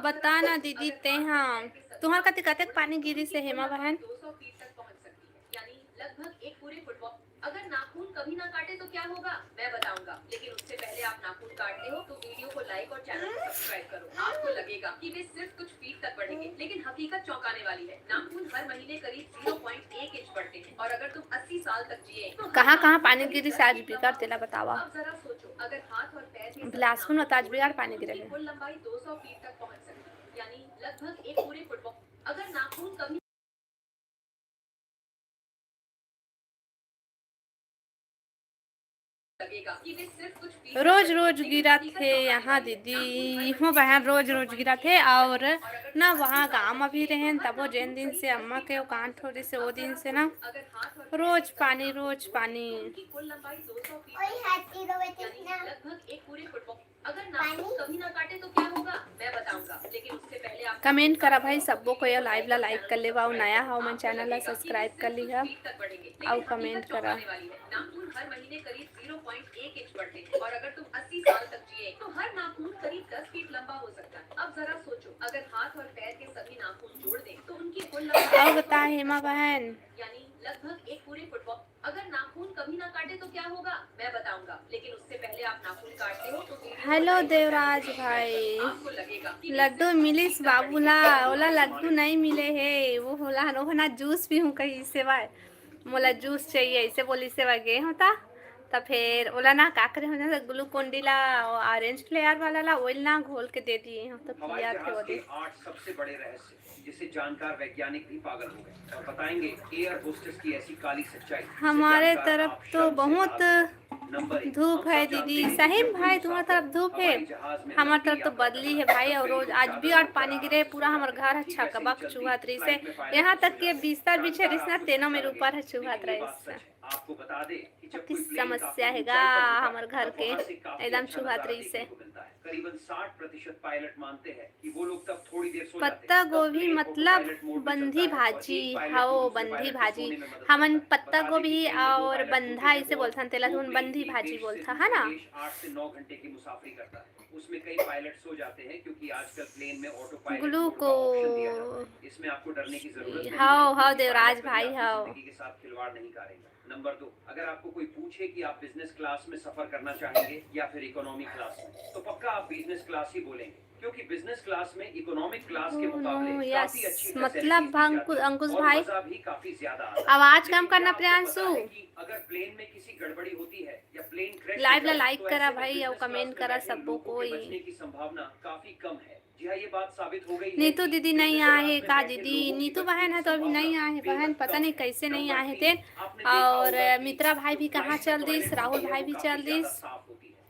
बता ना दीदी, ते हाँ, तुहर कति कतेक पानी गिरिस हे हेमा बहन? अगर नाखून कभी ना काटे तो क्या होगा, मैं बताऊंगा। लेकिन उससे पहले आप नाखून काटते हो तो वीडियो को लाइक और चैनल को सब्सक्राइब करो। आपको लगेगा कि वे सिर्फ कुछ फीट तक बढ़ेंगे, लेकिन हकीकत चौंकाने वाली है। नाखून हर महीने करीब ज़ीरो पॉइंट एक इंच बढ़ते हैं और अगर तुम अस्सी साल तक जिए तो हर कहाँ कहाँ नाखून पानी करीब गिरिस दस आज फीट बिगड़ लंबा तेला बतावा। अब जरा सोचो, अगर हाथ और पैर के सभी बिलासपुर में तो आज नाखून बिगड़ पानी गिरे उनकी हैं। कुल लंबाई दो सौ फीट तक पहुंच सकती है, यानी लगभग एक पूरे फुटबॉल। अगर नाखून कभी रोज रोज गिरत हे यहाँ दीदी, हो बहन, रोज रोज गिरत हे। और ना वहाँ गाँव में भी रहेन तबो जेन दिन से अम्मा के वो कान ठोरी से, वो दिन से ना रोज पानी, रोज पानी। कमेंट करा भाई, सबो कोई लाइव ला लाइक कर लेवा, अउ नया हव मन चैनल ला सब्सक्राइब कर लिहा, अउ कमेंट करा। नाखून हर महीने करीब ज़ीरो पॉइंट एक इंच बढ़ते हैं और अगर तुम अस्सी साल तक जिए तो हर नाखून करीब दस फीट लंबा हो सकता है। अब जरा सोचो, अगर हाथ और पैर के सभी नाखून जोड़ दें तो उनकी कुल लंबाई अउ बता हेमा बहन, यानी लगभग एक पूरे फुटबॉल। अगर नाखून कभी ना काटे तो क्या होगा, मैं बताऊंगा, लेकिन उससे पहले आप नाखून काटते हो तो वीडियो को हेलो लाइक और देवराज भाई, आपको लगेगा कि लड्डू मिलिस बाबू ला, ओला लड्डू नहीं मिले हे, वो होला रोहना जूस पीहूं कहिसे भाई, मोला जूस चाहिए, ऐसे बोलिसे भाई गे होता। त फेर ओला ना का करे हो ना, ग्लूकोन डी ला, ऑरेंज फ्लेवर वाला ला, ओइल ना घोल के दे दिए हो, तो पिया थे वो दे। जिसे जानकार वैज्ञानिक भी पागल हो गए और बताएंगे एयर होस्टेस की ऐसी काली सच्चाई। हमारे तरफ तो बहुत धूप है दीदी। सही में भाई, तुम्हारी तरफ धूप है, हमारे तरफ तो बदली है भाई। और रोज आज भी और पानी गिरे, पूरा हमारे घर है छकबक चुहत रही से, यहाँ तक कि बिस्तर बिछे रही ना, तेनो मेरे ऊपर है चुहत रही से। आपको बता दें कि जब कोई प्लेन समस्या है गा हमारे घर के, एकदम चुहत रही से। करीबन साठ प्रतिशत पायलट मानते हैं कि वो लोग तब थोड़ी देर सो जाते हैं। पत्ता गोभी मतलब बंधी भाजी, हाओ बंधी भाजी। हमन पत्ता गोभी और बंधा इसे बोलथन, तेला तुमन बंधी भाजी बोलथा, है ना? आठ से नौ घंटे की मुसाफरी करता है, उसमें कई पायलट सो जाते हैं क्योंकि आजकल प्लेन में ऑटो पायलट मोड का ऑप्शन दिया जाता है। इसमें आपको डरने की जरूरत नहीं है। हाओ हाओ देवराज भाई, हाओ। जिंदगी के साथ खिलवाड़ नहीं करेगा। नंबर दो, अगर आपको कोई पूछे कि आप बिजनेस क्लास में सफर करना चाहेंगे या फिर इकोनॉमी क्लास में, तो पक्का आप बिजनेस क्लास ही बोलेंगे। क्योंकि बिजनेस क्लास में इकोनॉमिक क्लास के मुकाबले काफी अच्छी फैसिलिटीज दी जाती है और मजा भी काफी ज्यादा आता है। आवाज कम करना, प्रियांशु। अगर प्लेन में किसी गड़बड़ी होती है या प्लेन क्रैश, लाइव ला लाइक करा भाई और कमेंट करा सबको। कोई बचने की संभावना काफी कम है। जी हाँ, ये बात साबित हो गई है। नीतू दीदी नहीं आए का दीदी? नीतू बहन है तो अभी नहीं आए बहन, पता नहीं कैसे नहीं आए थे। और मित्रा भाई भी कहाँ चल दिस, राहुल भाई भी चल दिस।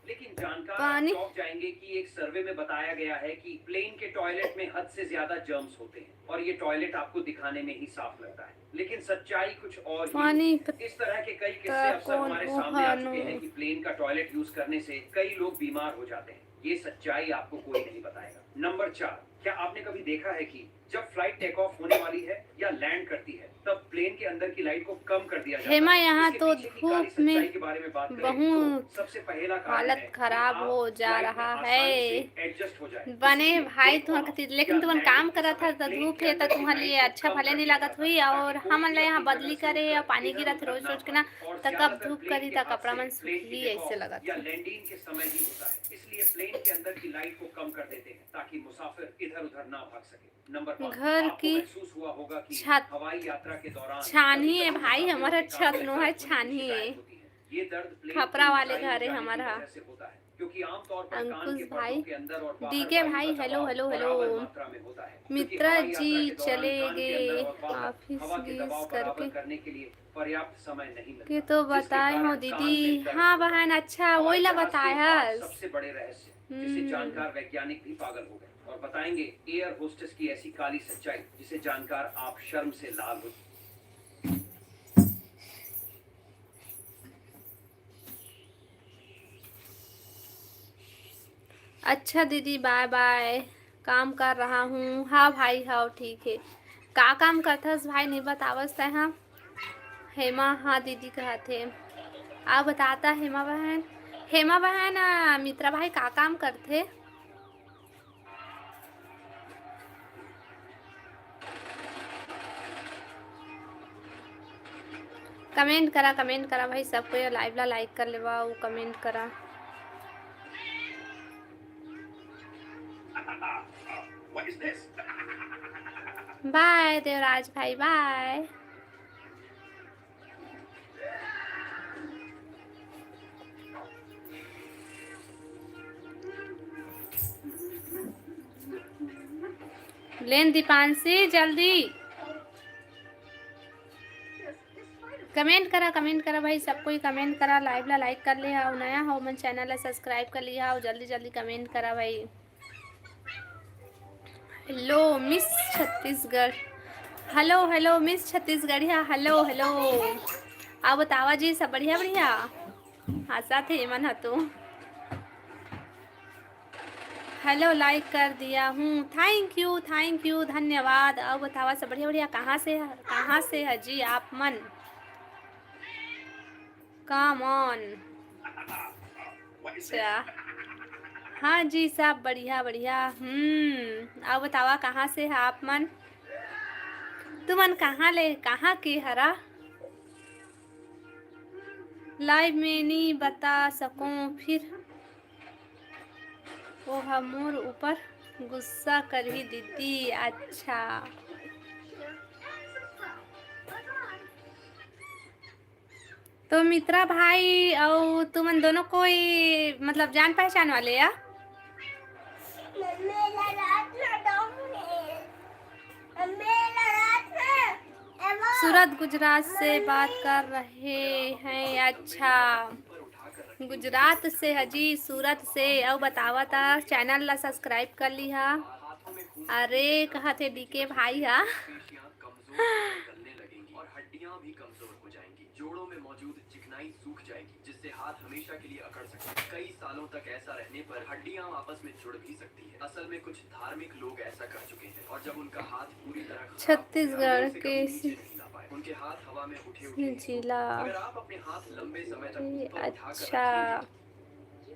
लेकिन जानकार आप चौंक जाएंगे कि एक सर्वे में बताया गया है कि प्लेन के टॉयलेट में हद से ज्यादा जर्म्स होते हैं और ये टॉयलेट आपको दिखाने में ही साफ लगता है, लेकिन सच्चाई कुछ और ही है। इस तरह के कई किस्से अक्सर हमारे सामने आ चुके हैं कि प्लेन का टॉयलेट यूज करने से कई लोग बीमार हो जाते हैं। ये सच्चाई आपको कोई नहीं बताएगा। नंबर चार, क्या आपने कभी देखा है कि जब फ्लाइट टेक ऑफ होने वाली है या लैंड करती है, तब प्लेन के अंदर की लाइट को कम कर दिया जाता है। हेमा, यहाँ तो धूप में बहुत हालत खराब हो जा रहा है। बने भाई, तुहर खातिर, लेकिन तुमन काम करत हस, त धूप हे, त तुहर लिए अच्छा भले नहीं लागत हुई। और हमन ला यहाँ बदली करे हे और पानी गिरत हे रोज रोज के ना, त कब धूप करही, त कपड़ा मन सूखही, ऐसे लगत हे। लैंडिंग के समय ही होता है, इसलिए प्लेन के अंदर की लाइट को कम कर देते हैं ताकि मुसाफिर इधर उधर ना भाग सके। नंबर पाँच, घर आपको की महसूस हुआ होगा कि छत हवाई यात्रा के दौरान छानी है भाई, हमारा छत नो है, छानी है। ये दर्द प्लेन खपरा वाले घर है हमारा। क्योंकि आमतौर पर कान के पर्दों के अंदर और बाहर डीके भाई, हेलो हेलो हेलो। मित्रा जी चले गए ऑफिस गीस करके। करने के लिए पर्याप्त समय नहीं मिलता। के तो बताए हो दीदी। हाँ बहन, अच्छा वही ला बताए हस। सबसे बड़े रहस्य जिसे जानकार वैज्ञानिक भी पागल हो गए और बताएंगे एयर होस्टेस की ऐसी काली सच्चाई जिसे जानकार आप शर्म से लाल हो। अच्छा दीदी, बाय बाय, काम कर रहा हूँ। हाँ भाई, हाँ ठीक है। का काम करथस भाई, नहीं बतावस तै? हाँ हेमा, हाँ दीदी कहत हे। आ बताता हेमा बहन। हेमा बहन, आ, मित्रा भाई का काम करथे? कमेंट करा, कमेंट करा भाई, सब कोई लाइव ला लाइक कर लेवा, वो कमेंट करा। बाय देवराज भाई, बाय। लेन दीपांशी जल्दी कमेंट करा, कमेंट करा भाई, सब कोई कमेंट करा, लाइव ला लाइक कर लिहा, नया हो मन चैनल ला सब्सक्राइब कर लिहा, जल्दी जल्दी कमेंट करा भाई। हेलो मिस छत्तीसगढ़, हेलो हेलो मिस छत्तीसगढ़िया, हेलो हेलो। आप बतावा जी, सब बढ़िया बढ़िया? हंसा थे मन ह तो। हेलो, लाइक कर दिया हूँ, थैंक यू, थैंक यू, धन्यवाद। अब बतावा सब बढ़िया बढ़िया, कहाँ से, कहाँ से है जी आप मन? Come on. अच्छा, हाँ जी, सब बढ़िया बढ़िया। हम्म, अब बतावा कहाँ से है आप मन? तुमन कहाँ ले, कहाँ के हरा? लाइव में नी बता सकूं, फिर ओह मोर ऊपर गुस्सा करही दीदी। अच्छा, तो मित्रा भाई अउ तुमन दोनों कोई मतलब जान पहचान वाले या? सूरत गुजरात से बात कर रहे हैं। अच्छा, गुजरात से हजी, सूरत से। अउ बतावा ता चैनल ला सब्सक्राइब कर लिहा। अरे कहा थे डीके भाई हा। हड्डियां भी कमजोर हो जाएंगी, जोड़ों में मौजूद चिकनाई सूख जाएगी, जिससे हाथ हमेशा के लिए अकड़ सकते हैं। कई सालों तक ऐसा रहने पर हड्डियां आपस में जुड़ भी सकती हैं। असल में कुछ धार्मिक लोग ऐसा कर चुके हैं और जब उनका हाथ पूरी तरह खराब हो गया, छत्तीसगढ़ के उनके हाथ हवा में उठे उठे जिला। अगर आप अपने हाथ लंबे समय तक ऊपर उठाकर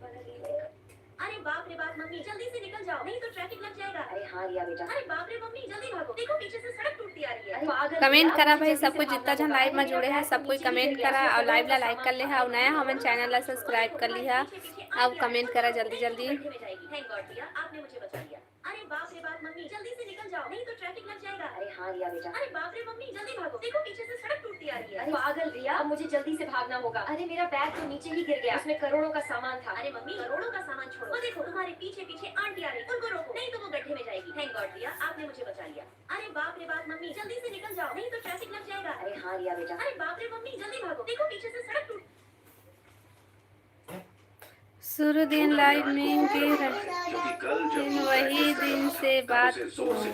रखेंगे, अरे बाप रे बाप मम्मी, जल्दी से निकल जाओ, नहीं तो ट्रैफिक लग जाएगा। अरे हाँ रिया बेटा। अरे बाप रे मम्मी, जल्दी भागो, देखो पीछे से सड़क टूटती आ रही है। पागल कमेंट रिया, करा भाई, मुझे सब जल्दी कोई से जितना भागना जन होगा। लाइव अरे में मेरा जुड़े हैं, बैग सब कोई नीचे ही कमेंट गिर गया, करा और लाइव ला लाइक कर ले हा, और नया हमन चैनल ला सब्सक्राइब कर ली हा, और कमेंट करा जल्दी जल्दी। गड्ढे में जाएगी। Thank God रिया, आपने मुझे बचा लिया। अरे बाप रे बाप मम्मी, जल्दी से निकल जाओ, नहीं तो ट्रैफिक लग जाएगा। अरे हाँ रिया बेटा। अरे बाप रे मम्मी, जल्दी भागो, देखो पीछे से सड़क टूटती आ रही है। अरे पागल रिया, अब मुझे जल्दी से भागना होगा। अरे मेरा बैग तो नीचे ही गिर गया, उसमें करोड़ों का सामान था। अरे मम्मी, करोड़ों का सामान छोड़ो, वो देखो तुम्हारे पीछे पीछे आंटी आ रही, उनको रोको, नहीं तो वो गड्ढे में जाएगी। Thank God रिया, आपने मुझे बचा लिया। अरे बाप रे बाप मम्मी, जल्दी से निकल जाओ, नहीं तो ट्रैफिक लग जाएगा। अरे हाँ रिया बेटा। अरे बाप रे मम्मी, जल्दी भागो, देखो पीछे से सड़क टूट शुरू दिन लाइव में गे रहे, दिन वही दिन से बात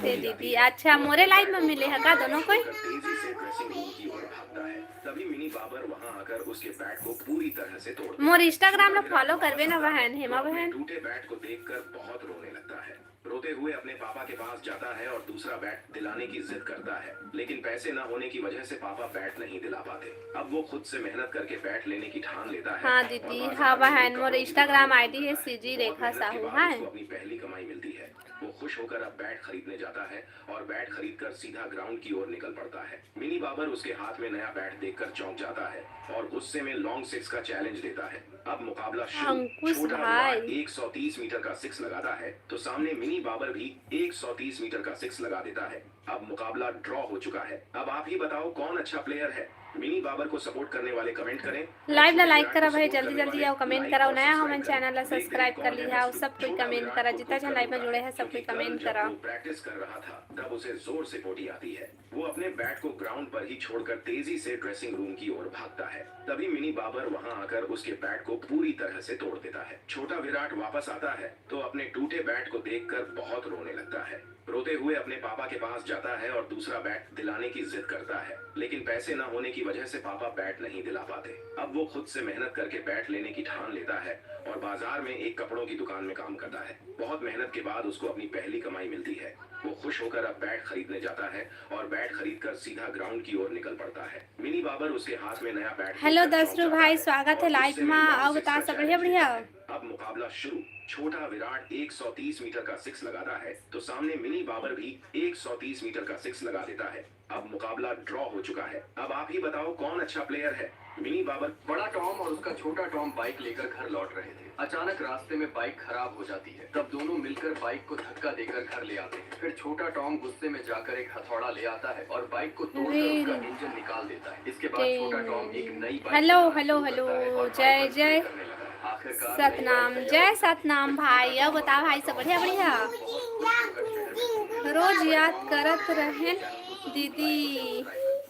थे दीदी। अच्छा, मोरे लाइव में मिले है का दोनों कोई? तेजी से ड्रेसिंग रूम की ओर भागता है। तभी मिनी बाबर वहां आकर उसके बैग को पूरी तरह से तोड़ देता है। मोर इंस्टाग्राम ला फॉलो करबे ना बहन, हेमा बहन। टूटे बैट को देखकर बहुत रोने लगता है। रोते हुए अपने पापा के पास जाता है और दूसरा बैट दिलाने की जिद करता है, लेकिन पैसे न होने की वजह से पापा बैट नहीं दिला पाते। अब वो खुद से मेहनत करके बैट लेने की ठान लेता है। हाँ और दीदी, बाजार हाँ में बहन, एक मोर कपड़ों की इंस्टाग्राम दुकान आईडी है खोलता है। सीजी बहुत रेखा मेहनत के साहू, बाद हाँ। उसको अपनी पहली कमाई मिलती है। वो खुश होकर अब बैट खरीदने जाता है और बैट खरीदकर सीधा ग्राउंड की ओर निकल पड़ता है। मिनी बाबर उसके हाथ में नया बैट देखकर चौंक जाता है और गुस्से में लॉन्ग सिक्स का चैलेंज देता है। अब मुकाबला शुरू। अंकुश छोटा भाई। विराट एक सौ तीस मीटर का सिक्स लगाता है तो सामने मिनी बाबर भी एक सौ तीस मीटर का सिक्स लगा देता है। अब मुकाबला ड्रॉ हो चुका है। अब आप ही बताओ कौन अच्छा प्लेयर है। मिनी बाबर को सपोर्ट करने वाले कमेंट करें। लाइव ला लाइक करा भाई, जल्दी जल्दी आओ, कमेंट करा। नया हमन चैनल ला सब्सक्राइब कर लिहा, अउ सब कोई कमेंट करा। जितना जन लाइव में जुड़े हैं, सब कोई कमेंट करा। प्रैक्टिस कर रहा था, तब उसे जोर से पोटी आती है। वो अपने बैट को ग्राउंड पर ही छोड़कर तेजी से ड्रेसिंग रूम की ओर भागता है। तभी मिनी बाबर वहां आकर उसके बैट को पूरी तरह से तोड़ देता है। छोटा विराट वापस आता है तो अपने टूटे बैट को देखकर बहुत रोने लगता है। रोते हुए अपने पापा के पास जाता है और दूसरा बैट दिलाने की जिद करता है, लेकिन पैसे न होने की वजह से पापा बैट नहीं दिला पाते। अब वो खुद से मेहनत करके बैट लेने की ठान लेता है और बाजार में एक कपड़ों की दुकान में काम करता है। बहुत मेहनत के बाद उसको अपनी पहली कमाई मिलती है। वो खुश होकर अब बैट खरीदने जाता है और बैट खरीदकर सीधा ग्राउंड की ओर निकल पड़ता है। मिनी बाबर उसके हाथ में नया बैट हेलो देखकर चौंक दसरू जाता भाई, है स्वागत और है लाइव गुस्से में मा। लॉन्ग और सिक्स बता का सब बढ़िया, चैलेंज देता बढ़िया? है। अब मुकाबला शुरू। छोटा विराट एक सौ तीस मीटर का सिक्स लगाता है तो सामने मिनी बाबर भी एक सौ तीस मीटर का सिक्स लगा देता है। अब मुकाबला ड्रॉ हो चुका है। अब आप ही बताओ कौन अच्छा प्लेयर है। मिनी बाबर। बड़ा टॉम और उसका छोटा टॉम बाइक लेकर घर लौट रहे थे। अचानक रास्ते में बाइक खराब हो जाती है। तब दोनों मिलकर बाइक को धक्का देकर घर ले आते हैं। फिर छोटा टॉम गुस्से में जाकर एक हथौड़ा ले आता है और बाइक को तोड़कर अरे। उसका इंजन निकाल देता है। इसके बाद अरे। छोटा टॉम एक नई बाइक हेलो, बनाना हेलो, शुरू करता है हेलो। और जय, बाइक पर जय। स्प्रे करने लगा है। आखिरकार नई बाइक सतनाम, तैयार जय होती है। सतनाम भाई। अब बता भाई, सब बढ़िया, बढ़िया? रोज याद करत रहेन दीदी,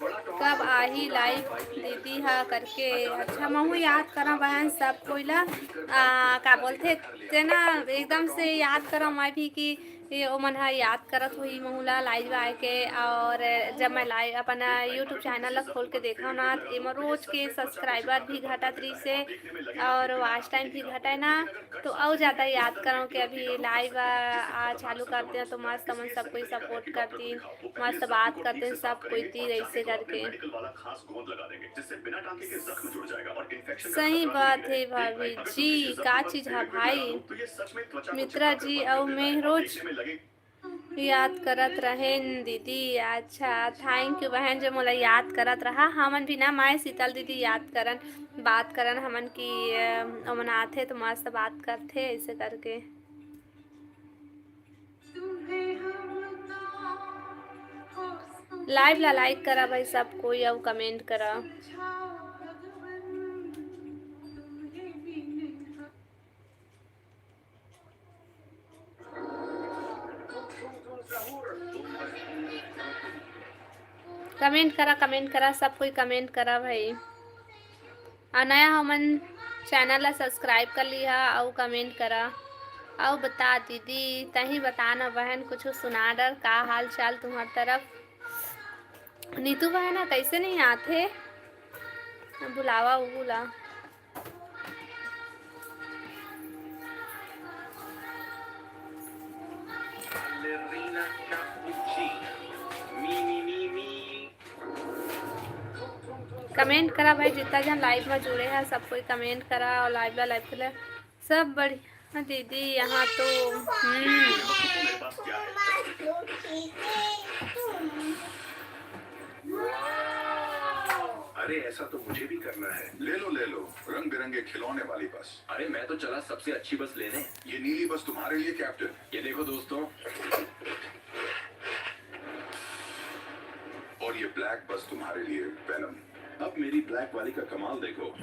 कब आही लाइव दीदी हा करके। अच्छा, महू याद करा बहन सब कोई ला। आ, का बोलथे तेना, एकदम से याद करा मैं भी कि ये ओमन ह याद करत होही महू ला लाइव आके। और जब मैं लाइव अपन YouTube चैनल ला खोल के देखा ना, एमा रोज के सब्सक्राइबर भी घटत रहिसे और वॉच टाइम भी घटे ना, तो अउ ज्यादा याद करव कि अभी लाइव आ, आ चालू करते हैं तो मस्त हमन सब कोई सपोर्ट करती, मस्त बात करते हैं सब कोई ती ऐसे करके। सही बात है भाभी जी, का चीज है भाई? मित्रा जी अउ मैं रोज याद करत रहेन दीदी। अच्छा, thank you बहन जो मोला याद करत रहा। हमन भी ना माय शीतल दीदी याद करन, बात करन हमन की, अ, ओमन आथे तो मस्त बात करथे ऐसे करके। लाइव ला लाइक करा भाई सब कोई, अउ कमेंट करा। कमेंट करा, कमेंट करा, सब कोई कमेंट करा भाई। आ नया हमन चैनल ला सब्सक्राइब कर लिहा अउ कमेंट करा। अउ बता दीदी, तही बता ना बहन, कुछ सुना डर, का हाल चाल तुम्हार तरफ? नीतू बहन ह, कैसे नहीं आथे? बुलावा उहू ला। कमेंट करा भाई, जितना जन लाइव में जुड़े हैं सब कोई कमेंट करा और लाइव ला लाइव के लिए सब बढ़िया। हाँ दीदी, यहाँ तो हम्म। अरे, ऐसा तो मुझे भी करना है। ले लो, ले लो, रंग बिरंगे खिलौने वाली बस। अरे, मैं तो चला सबसे अच्छी बस लेने। ये नीली बस तुम्हारे लिए, कैप्टन। ये देखो दोस्तों, और ये ब्लैक बस तुम्हारे लिए, वेनम। अब मेरी ब्लैक वाली का कमाल देखो।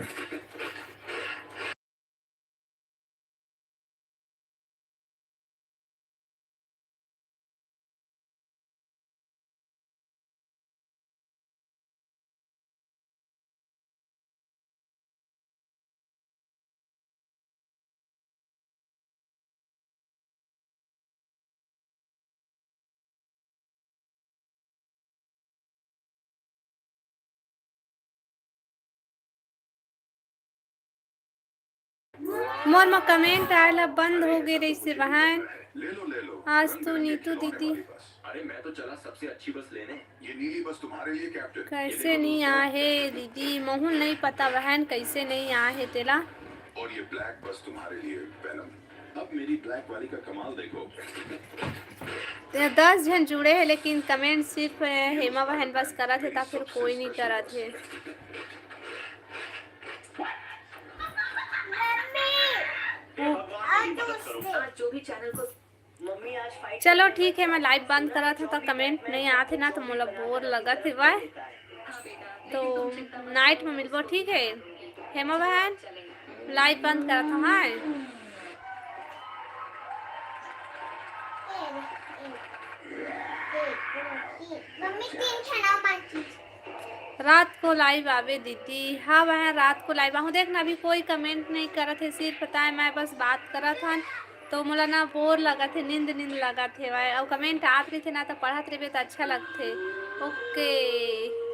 मोर म कमेंट आए ला बंद हो गे रहिसे बहन। आज तो नीतू दीदी अरे, मैं तो चला सबसे अच्छी बस लेने। ये नीली बस तुम्हारे लिए, कैप्टन। कैसे नहीं आहे दीदी, महूल नहीं पता बहन कैसे नहीं आहे तेला। और ये ब्लैक बस तुम्हारे लिए, वेनम। अब मेरी ब्लैक वाली का कमाल देखो। ते दस झन जुड़े हे, लेकिन कमेंट सिर्फ हेमा बहन बस करत हे, ता फिर कोई नहीं करत हे। आज जो भी चैनल को मम्मी आज फाइट चलो ठीक है, मैं लाइव बंद करत हूँ, तो कमेंट नहीं आते ना, तो मोला बोर लगत हे भाई। तो नाइट में मिलबो, ठीक है हेमा बहन? लाइव बंद करत हूँ, हाँ। मम्मी तीन छना बाकी रात को लाइव आवे दीदी। हाँ बहन, रात को लाइव आहूँ। देखना, अभी कोई कमेंट नहीं करत हे, सिर्फ पता है मैं बस बात करत हन, तो मोला ना बोर लगत हे, नींद नींद लगत हे भाई। अउ कमेंट आत रहिथे ना, तो पढ़त रहिबे तो अच्छा लगथे। ओके।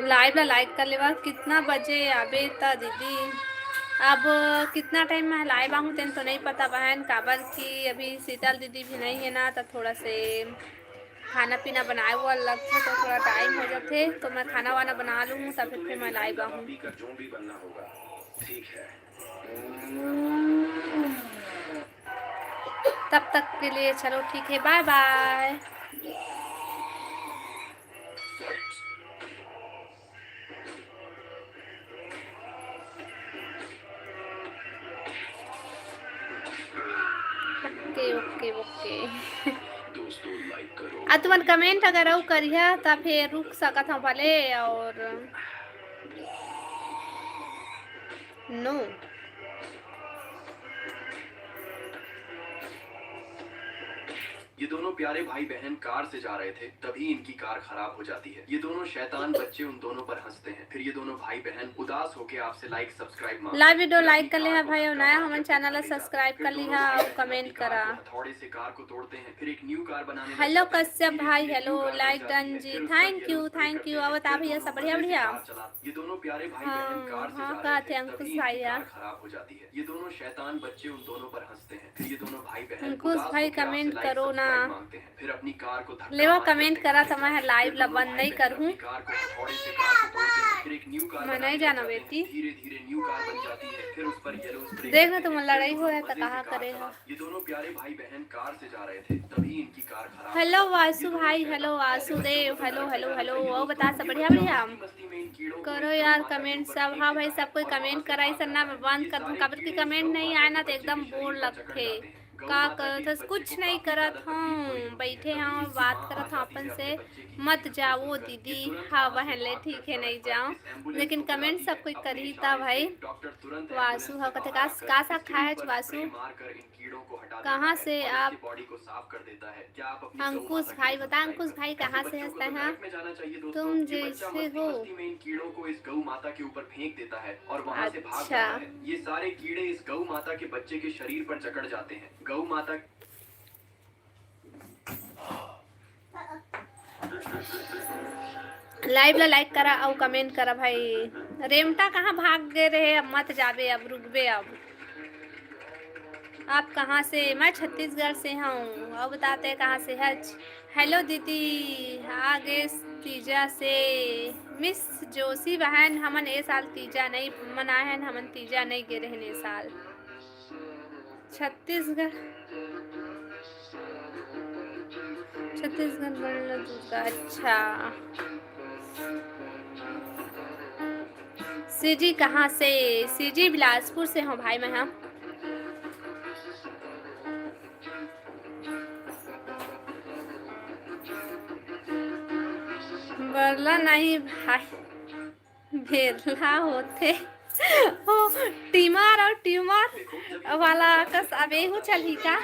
लाइव ला लाइक कर लेवा। कितना बजे आबे त दीदी? अब कितना टाइम में लाइव आहूँ तेन तो नहीं पता बहन, काबर कि अभी शीतल दीदी भी नहीं है ना, तो थोड़ा से खाना पीना बनाए हुआ लगथे, तो थोड़ा टाइम हो जाथे, तो मैं खाना वाना बना लूँ, तब फिर मैं लाइव आहूँ। पीकर जो भी बनना होगा, ठीक है। तब तक के लिए चलो ठीक है, बाय बाय। ओके ओके ओके। दोस्तों, लाइक करो। आ तुमन कमेंट अगर अउ करिहा त फिर रुक सकत हूँ भले। और नो। ये दोनों प्यारे भाई बहन कार से जा रहे थे, तभी इनकी कार खराब हो जाती है। ये दोनों शैतान बच्चे उन दोनों पर हंसते हैं, फिर ये दोनों भाई बहन उदास होके आपसे लाइक सब्सक्राइब मांगते हैं। लाइव वीडियो लाइक कर ले हा भाई, और नया हमन चैनल ला सब्सक्राइब कर लिहा और कमेंट करा। हथौड़े से कार को तोड़ते हैं, फिर एक न्यू कार बनाने हेलो कश्यप भाई, hello like done ji, thank you thank you. आवत आ भैया सब बढ़िया बढ़िया। ये दोनों प्यारे भाई बहन कार से जा रहे थे, तभी इनकी कार खराब हो जाती है। ये दोनों शैतान बच्चे उन दोनों पर हंसते हैं, फिर ये दोनों भाई बहन अंकुश भाई कमेंट करो ना। मांगते हैं, फिर अपनी कार को धक्का लेवा कमेंट करा त मैं लाइव ला बंद नहीं करहूँ। कार को हथौड़े से कार को तोड़ते हैं, फिर एक न्यू कार मैं नहीं जाना बेटी। धीरे धीरे न्यू कार बन जाती है, फिर उस पर येलो स्प्रे देख ना तुम लड़ाई हो है तो कहाँ करे हो? ये दोनों प्यारे भाई बहन कार से जा रहे थे, तभी इनकी कार खराब। हेलो वासु भाई, hello Vasudev, hello hello hello. और बता सब बढ़िया बढ़िया? करो यार कमेंट सब। हाँ भाई सब कोई कमेंट कराई सर ना, मैं बंद कर दूँ काबर कि कमेंट नहीं आए ना तो एकदम बोर लगथे। का करत हस? कुछ नहीं करत हूँ, बैठे हूँ बात करत हूँ अपन से। मत जाओ दीदी। हाँ बहन ले ठीक है नहीं जाओ, लेकिन कमेंट सब कोई करही ता भाई। वासु हा कथे का का साग खाए हच वासु? कहाँ से आप? अंकुश भाई बता, अंकुश भाई कहाँ से हंसता है? तुम जैसे हो। इन कीड़ों को इस गौ माता के ऊपर फेंक देता है और वहाँ से भाग जाता है। ये सारे कीड़े इस गौ माता के बच्चे के शरीर पर जकड़ जाते हैं। गौ माता लाइव ला लाइक करा अउ कमेंट करा भाई। रेमटा कहाँ भाग गए रहे? अब मत जाबे, अब रुकबे अब। आप कहाँ से? मैं छत्तीसगढ़ से हूँ। और बताते हैं कहाँ से है? हेलो दीदी, आ गे तीजा से। मिस जोशी बहन, हमन ए साल तीजा नहीं मनाए हन, हमन तीजा नहीं गे रहन ए साल। छत्तीसगढ़, छत्तीसगढ़ बड़ला दुर्गा, अच्छा। सीजी कहाँ से? सीजी बिलासपुर से हूँ भाई मैं, हाँ। बड़ला नहीं भाई, भेरला होथे। ओ, टीमर और ट्यूमर वाला कस अब एहू चलही का?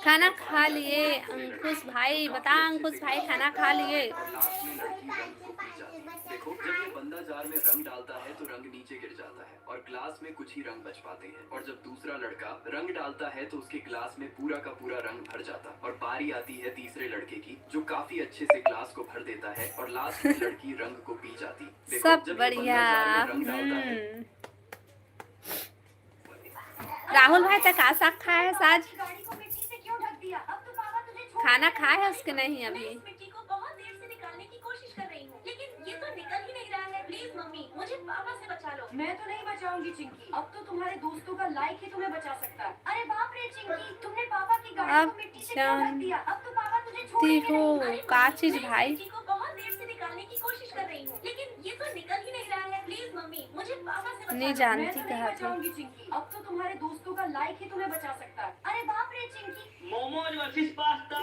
खाना खा लिए अंकुश भाई, बता अंकुश भाई, खाना खा लिए? देखो, जब ये बंदा जार में रंग डालता है तो रंग नीचे गिर जाता है और ग्लास में कुछ ही रंग बच पाते हैं, और जब दूसरा लड़का रंग डालता है तो उसके ग्लास में पूरा का पूरा रंग भर जाता है और बारी आती है तीसरे लड़के की, जो काफी अच्छे से ग्लास को भर देता है और लास्ट में लड़की रंग को पी जाती। देखो, सब जब ये बंदा बढ़िया। जार में रंग डालता है, हम्म। राहुल भाई, तक का साग खाए है आज? खाना खाए है उसके नहीं अभी? मैं तो नहीं बचाऊंगी चिंकी, अब तो तुम्हारे दोस्तों का लाइक ही तुम्हें बचा सकता है। अरे बाप रे चिंकी, तुमने पापा की गाड़ी को मिट्टी से क्यों ढक दिया? अब तो पापा तुझे छोड़ेंगे नहीं। अरे का चीज भाई? चिंकी को बहुत देर से निकालने की कोशिश कर रही हूँ, लेकिन ये तो निकल ही नहीं रहा है। प्लीज मम्मी, मुझे पापा से बचा लो। नहीं जानती। मैं तो नहीं बचाऊंगी चिंकी, अब तो तुम्हारे दोस्तों का लाइक ही तुम्हें बचा सकता है। अरे बाप रे Chinki. Momos versus pasta.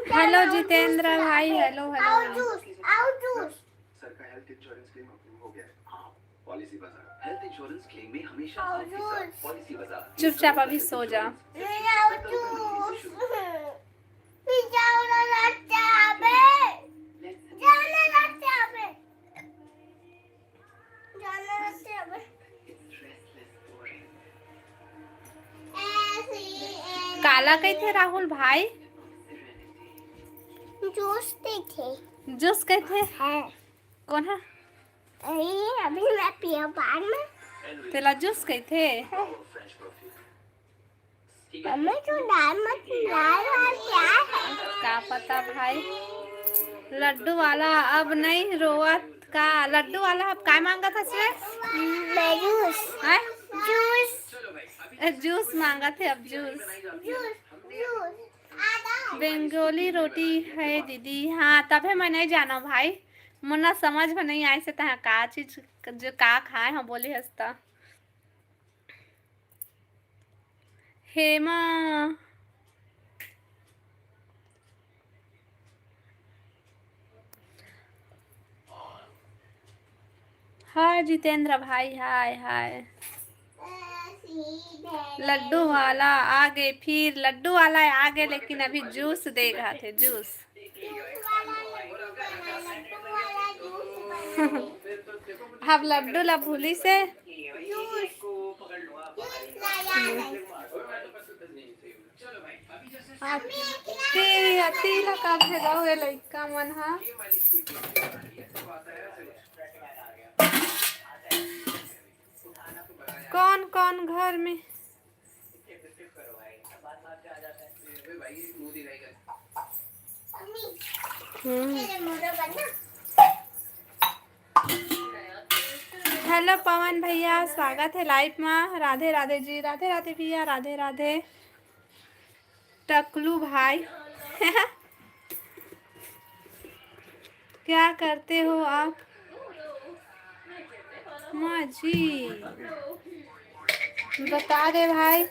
Hello Jitendra भाई, हेलो, हेलो। सर का हेल्थ इंश्योरेंस क्लेम अप्रूव हो गया है। पॉलिसी बाजार। हेल्थ इंश्योरेंस क्लेम में हमेशा आपके साथ पॉलिसी बाजार। चुपचाप अभी सो जा। काला कहिथे राहुल भाई? जूस कहिथे। जूस कहिथे? हाँ। कोन हा? अरे, अभी मैं पिया बाद में। तेला जूस कहिथे? हाँ। मम्मी, तो दाल मत लाए यार, क्या है? का पता भाई। लड्डू वाला अब नहीं रोवत का? लड्डू वाला अब काय मांगत हस रे? मैं जूस। हैं? जूस। ए, जूस मांगत हे अब, जूस। Juice, juice. आ जाओ। बेंगोली रोटी है दीदी। हाँ, तभे मैं नहीं जाना भाई, मोला समझ में नहीं आइसे तहाँ का चीज, जो का खाए हो बोले हस त। हेमा। हाय जितेंद्र भाई, हाय, हाय। लड्डू वाला आ गे, फिर लड्डू वाला आ गे, लेकिन अभी जूस देगा थे, जूस। अब लड्डू ला भूली से। अति, अति ला का भेदाव हे लइका मन हा। कौन कौन घर में? हम्म। हेलो पवन भैया, स्वागत है लाइव में। राधे राधे जी, राधे राधे भैया, राधे राधे। टकलू भाई। क्या करते हो आप? माँ जी, बता दे भाई।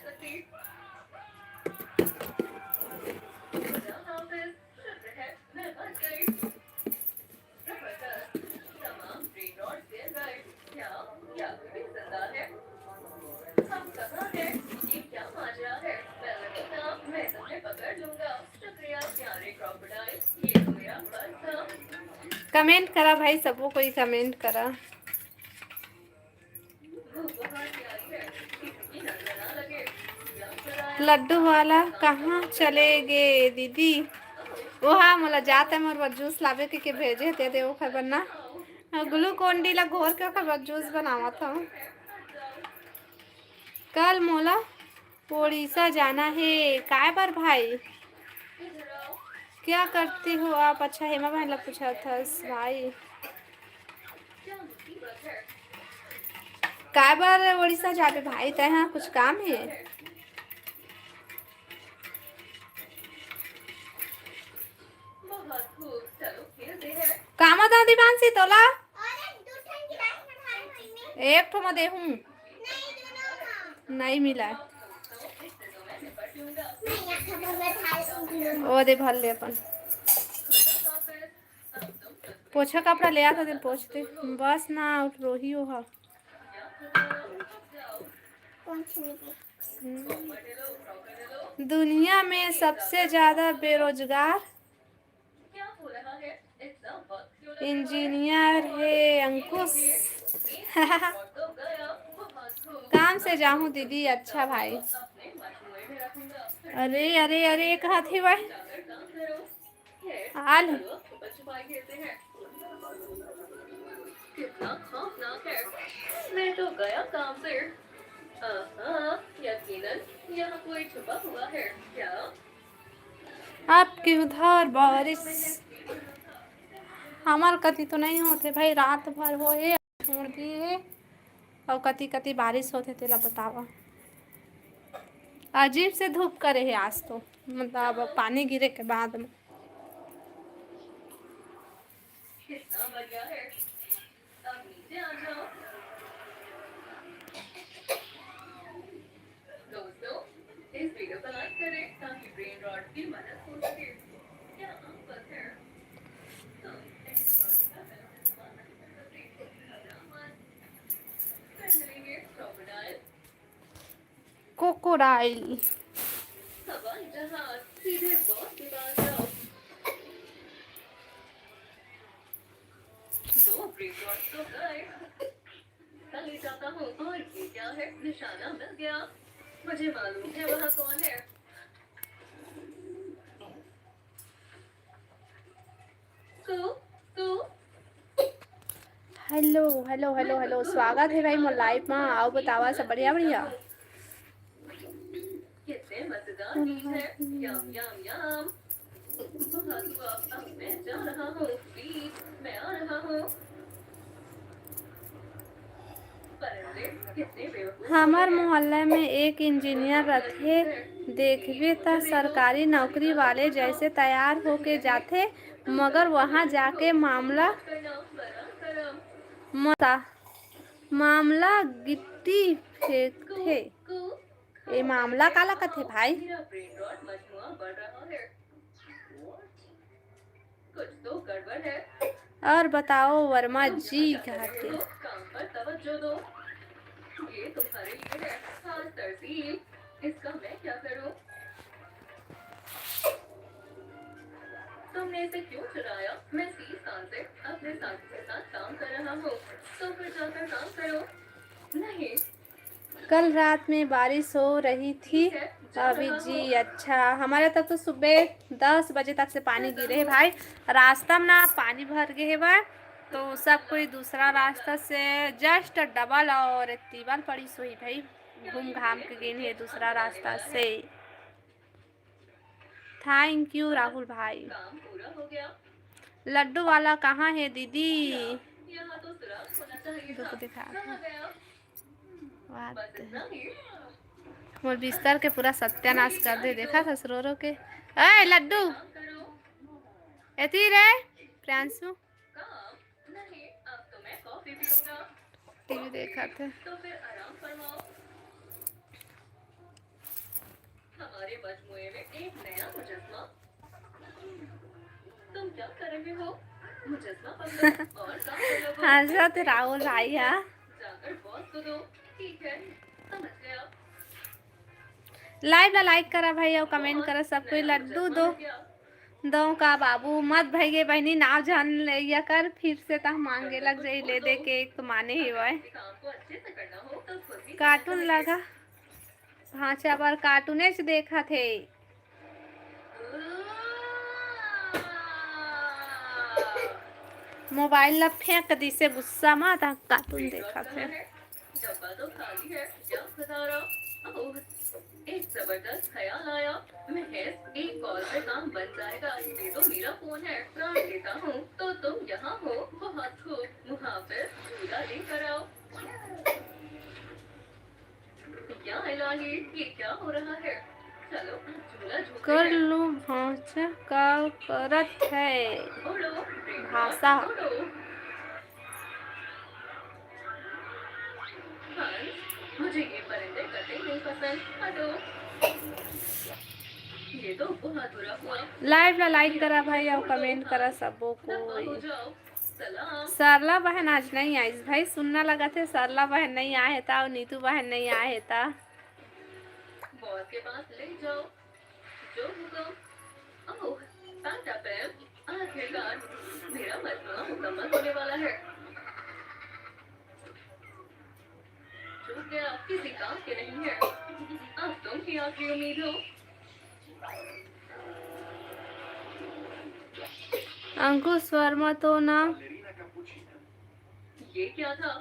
कमेंट करा भाई, सबो कोई कमेंट करा। लड्डू वाला कहाँ चले गे दीदी? ओहा मोला जात हे मोर बर जूस लाबे के, के भेजे ते दे ओखर बर ना। ग्लूकोन डी ला घोर के ओखर बर जूस बनावत हूँ। कल मोला उड़ीसा जाना हे। काय बर भाई? क्या करते हो आप? अच्छा, हेमा बहन ला पूछा था भाई। काय बर उड़ीसा जाबे भाई? तय हाँ कुछ काम है? कामा दादी बांसी तोला। एक ठो म देहूं। नहीं मिला। ओ दे भर ले अपन। पोछा कपड़ा ले आता दिन पोछते। बस ना उठ रोही हो हा। दुनिया में सबसे ज्यादा बेरोजगार इंजीनियर हे अंकुश। काम से जाहूँ दीदी। अच्छा भाई। अरे अरे अरे, एक हाथ ही भाई। आल। कितना खौफनाक है। मैं तो गया काम से। हाँ, यकीनन यहाँ कोई छुपा हुआ है क्या? आपके उधर बारिश? हमार कति तो नहीं होते भाई, रात भर हो हे, छोड़ दिए हे। और कति कति बारिश होते, तेला बतावा। अजीब से धूप करे हे आज तो, मतलब पानी गिरे के बाद में। कितना बढ़िया है। अब नीचे आ जाओ। दोस्तों, इस वीडियो को लाइक करें ताकि ब्रेन रॉट की मदद हो सके। क्या आप पत्थर? तो ऐसे रॉट का गलत इस्तेमाल नहीं कर सकते। फिर मिलेंगे क्रोकोडाइल। कोकोडाइल। हवाई जहाज, सीधे बॉस के पास जाओ। दो ब्रेन रॉट तो गए। कल ले जाता हूँ। और ये क्या है? निशाना मिल गया। मुझे मालूम है वहाँ कौन है। हेलो हेलो हेलो हेलो, स्वागत है भाई मोर लाइव मा। आओ बतावा सब बढ़िया बढ़िया। कितने मजेदार बीज है। यम यम यम। बहुत हुआ। अब मैं जा रहा हूँ। बीज, मैं आ रहा हूँ। परिंदे कितने बेवकूफ होते हैं। हमर मोहल्ला में एक इंजीनियर रथे, देखबे त सरकारी नौकरी वाले जैसे तैयार होके जाथे, मगर वहाँ जाके मामला मसा-, मामला गिट्टी फेंकथे। ए मामला काला कथे भाई? और बताओ वर्मा जी कहा थे। तुमने इसे क्यों चुराया? मैं तीस साल से अपने साथी के साथ काम कर रहा हूँ, तो फिर जाकर काम करो। नहीं। कल रात में बारिश हो रही थी। अभी जी अच्छा, हमारे तरफ तो सुबह दस बजे तक से पानी गिरे है भाई। रास्ता में ना पानी भर गए है भाई, तो सब कोई दूसरा रास्ता से जस्ट डबल और तिबल पड़ी सोई भाई, घूम घाम के गिन है दूसरा रास्ता से। थैंक यू राहुल भाई। लड्डू वाला कहाँ है दीदी? रुक दिखा। बात है। मोर बिस्तर के पूरा सत्यानाश कर दे, देखा था रो रो के। ए लड्डू, एती रे प्रियांशु। टीवी देखा थे। हमारे मजमूए में एक नया मुजस्मा। तुम क्या कर रहे हो? मुजस्मा पकड़ो और काम करो। हंसत राहुल भाई हा। जाकर बॉस को दो। ठीक है, समझ गया। लाइव ला लाइक करा भाई, और कमेंट करा सब कोई। लड्डू दो, दो का बाबू मत भैगे बहनी, नाव जान ले या कर, फिर से ता मांगे लग जाई, ले दे के एक तो माने ही वय। कार्टून लगा। भांचा बर कार्टूनेच देखत हे। मोबाइल ला फेंक दिसे गुस्सा मा, त कार्टून देखत हे। डब्बा तो खाली है, क्या बता रहा हूँ? ओह, एक जबरदस्त ख्याल आया। महज एक कॉल पे काम बन जाएगा। ये तो मेरा फोन है, काट देता हूँ। तो तुम यहाँ हो, बहुत खूब। मुहाफिज, झूला लेकर आओ। या इलाही, ये क्या हो रहा है? चलो, झूला झूलते कर हैं। लूं भांचा का करत है उड़ो, भाषा। उड़ो। हंस, मुझे ये परिंदे कतई नहीं पसंद। हटो। ये तो बहुत बुरा हुआ। लाइव ला लाइक करा भाई, अउ कमेंट करा सबो कोई। सरला बहन आज नहीं आइस भाई, सुन्ना लगत हे सरला बहन नहीं आए हे ता, अउ नीतू बहन नहीं आए हे ता। बॉस के पास ले जाओ, जो हुक्म। ओह, टाटा पैम, आखिरकार मेरा मजनू मुकम्मल होने वाला है। चूक गया, किसी काम के नहीं है। अब तुम ही आखिरी उम्मीद हो। अंकुश वर्मा तो ना। ये क्या था?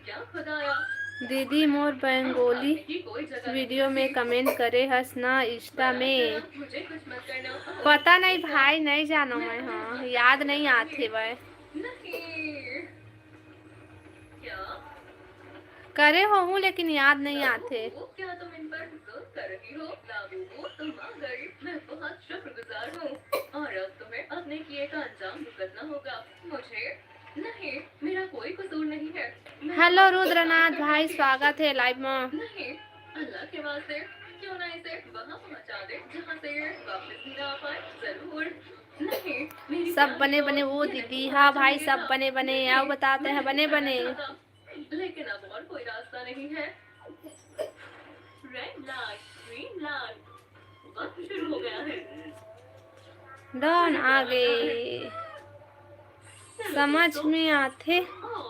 क्या खुदाया? दीदी मोर बंगाली वीडियो में कमेंट करे हस ना इंस्टा में। मुझे कुछ मत करना। पता नहीं भाई, नहीं जानो मैं, हाँ, याद नहीं आथे भाई। नहीं। क्या? करे होहूँ लेकिन याद नहीं आथे। लाबूबू, क्या तुम इन पर जुल्म कर रही हो? लाबूबू, तुम आ गई। मैं बहुत शुक्रगुजार हूँ। और अब तुम्हें अपने किए का अंजाम भुगतना होगा। मुझे? नहीं, मेरा कोई कसूर नहीं है। मैं हेलो बहुत रुद्रनाथ भाई, स्वागत है लाइव में। नहीं, अल्लाह के वास्ते, क्यों ना इसे वहाँ पहुँचा दे, जहाँ से ये वापस भी ना आ पाए। जरूर। नहीं, मेरी सब प्यारी बने बने दोस्त, वो ये दीदी, नहीं हाँ होना भाई, चाहिए सब था। बने बने, आओ बताते हैं, बने बने। लेकिन अब और कोई रास्ता नहीं है। रेड लाइट, ग्रीन लाइट, वक्त शुरू हो गया है। डन आ गे। समझ में आथे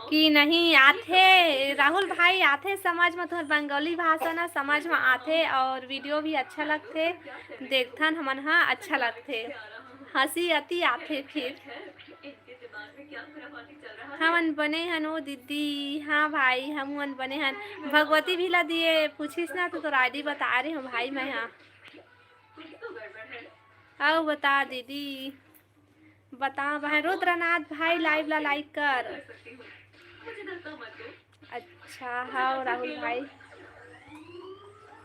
कि नहीं आथे? राहुल भाई, आथे समझ में? तुहर बंगाली भाषा ना समझ में आथे और वीडियो भी अच्छा लगथे, देखथन हमन हा, अच्छा लगथे, हंसी अति आथे फिर। हमन बने हन ओ दीदी। हाँ भाई, हमन बने हन। भगवती भी ला दिए, पूछिस ना तो तोर आईडी बता रहे हो भाई मैं, हाँ। आओ बता दीदी, बता भाई। रुद्रनाथ भाई, लाइव ला लाइक कर। अच्छा, हाँ राहुल भाई,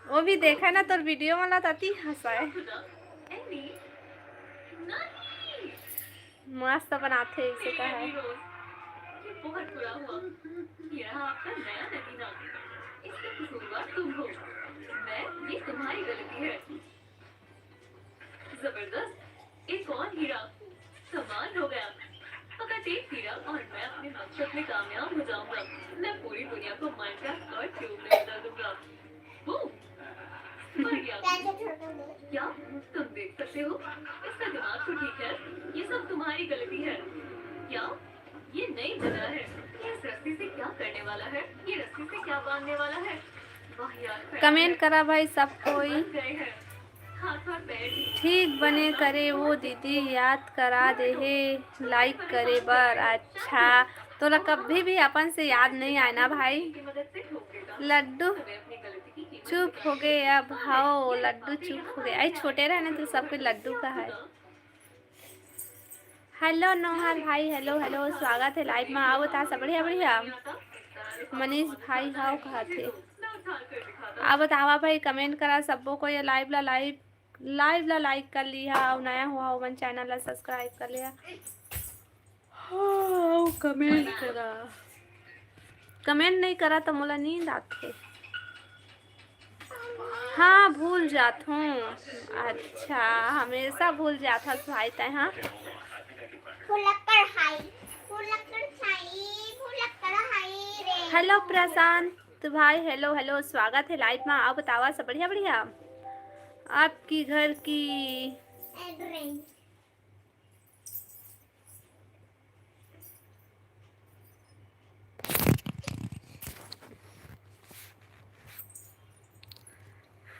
वो भी देखा ना तोर वीडियो वाला, तती हंसाए। मस्त बनाथे, इसे कहा है। ये बहुत बुरा हुआ। ये रहा आपका नया नगीना। इसका कसूरवार तुम हो। मैं, ये तुम्हारी गलती है। जबरदस्त, एक और हीरा। कमाल हो गया। फकत एक हीरा और मैं अपने मकसद में कामयाब हो जाऊंगा। मैं पूरी दुनिया को माइनक्राफ्ट और ट्यूब में बदल दूंगा। बूम! मर गया। क्या? तुम देख सकते हो? इसका दिमाग तो ठीक है। ये सब तुम्हारी गलती है। क्या? ये नई जगह है। ये इस रस्सी से क्या करने वाला है? ये रस्सी से क्या बांधने वाला है? वाह यार, कमेंट करा भाई सब कोई। बन गए हैं। हाथ और पैर भी। ठीक बने करे वो दीदी, याद करा दे हे लाइक करे बर। अच्छा, तोला कभी भी अपन से याद नहीं आए ना भाई। लड्डू चुप हो गए अब, हाओ लड्डू चुप हो गए। आई छोटे रहे ना तो सबके लड्डू का है। हेलो नोहर भाई, हेलो हेलो, स्वागत है लाइव में। आओ बता सब बढ़िया बढ़िया। मनीष भाई हाओ कहा थे। आप बतावा भाई, कमेंट करा सबको को, ये लाइव ला लाइव लाइव ला लाइक कर लिहा, अउ नया हुआ हो मन चैनल ला सब्सक्राइब कर लिहा। हाँ, अउ कमेंट करा, कमेंट नहीं करा तो मोला नींद आथे। हाँ, भूल जात हूँ। अच्छा, हमेशा भूल जात हस भाई तै, हाँ। भुलक्कड़ हाई, भुलक्कड़ हाई, भुलक्कड़ हाई रे। हेलो प्रशांत भाई, हेलो हेलो, स्वागत है लाइव में। आप बतावा सब बढ़िया बढ़िया? आपकी घर की एड्रेस।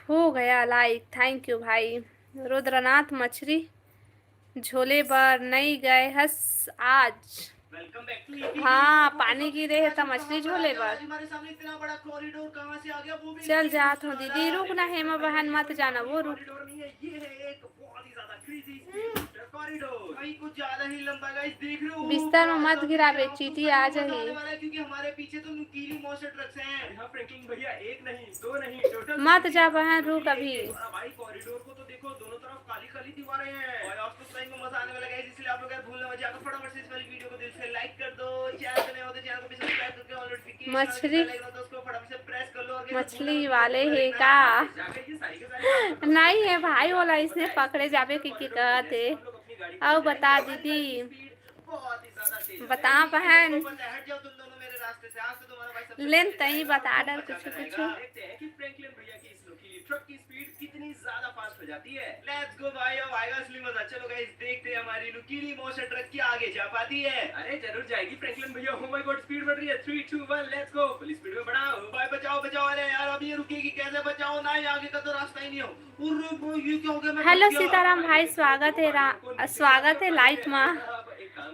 हो गया लाइक, thank you भाई। रुद्रनाथ, मछरी झोले बर नई गए हस आज? हाँ, पानी गिरे हे त मछली झोले बर। चल जात हूँ दीदी, रुक ना हेमा बहन, मत जाना, वो रुक। बिस्तर में मत गिराबे, चींटी आ जाही। मत जा बहन, रुक अभी। मछली, मछली वाले हे का? नहीं हे भाई, ओला इसने पकड़े जाबे कि, कि कहत हे। अउ बता दीदी, बता बहन, लेन तई बता डर कुछ कुछ। ट्रक की स्पीड कितनी ज्यादा फास्ट हो जाती है। लेट्स गो भाई, अब आएगा असली मजा। चलो गाइस, देखते हैं हमारी नुकीली मॉन्स्टर ट्रक क्या आगे जा पाती है। अरे जरूर जाएगी फ्रैंकलिन भैया। Oh my God, स्पीड बढ़ रही है। Three, two, one, let's go। Full speed में बढ़ाओ भाई, बचाओ बचाओ। अरे यार, अब ये रुकेगी कैसे? बचाओ ना, ये आगे का तो रास्ता ही नहीं हो। अरे भाई, ये क्या हो गया? मैं हेलो फंस गया। सीताराम भाई, स्वागत है रा-, स्वागत है लाइव मा।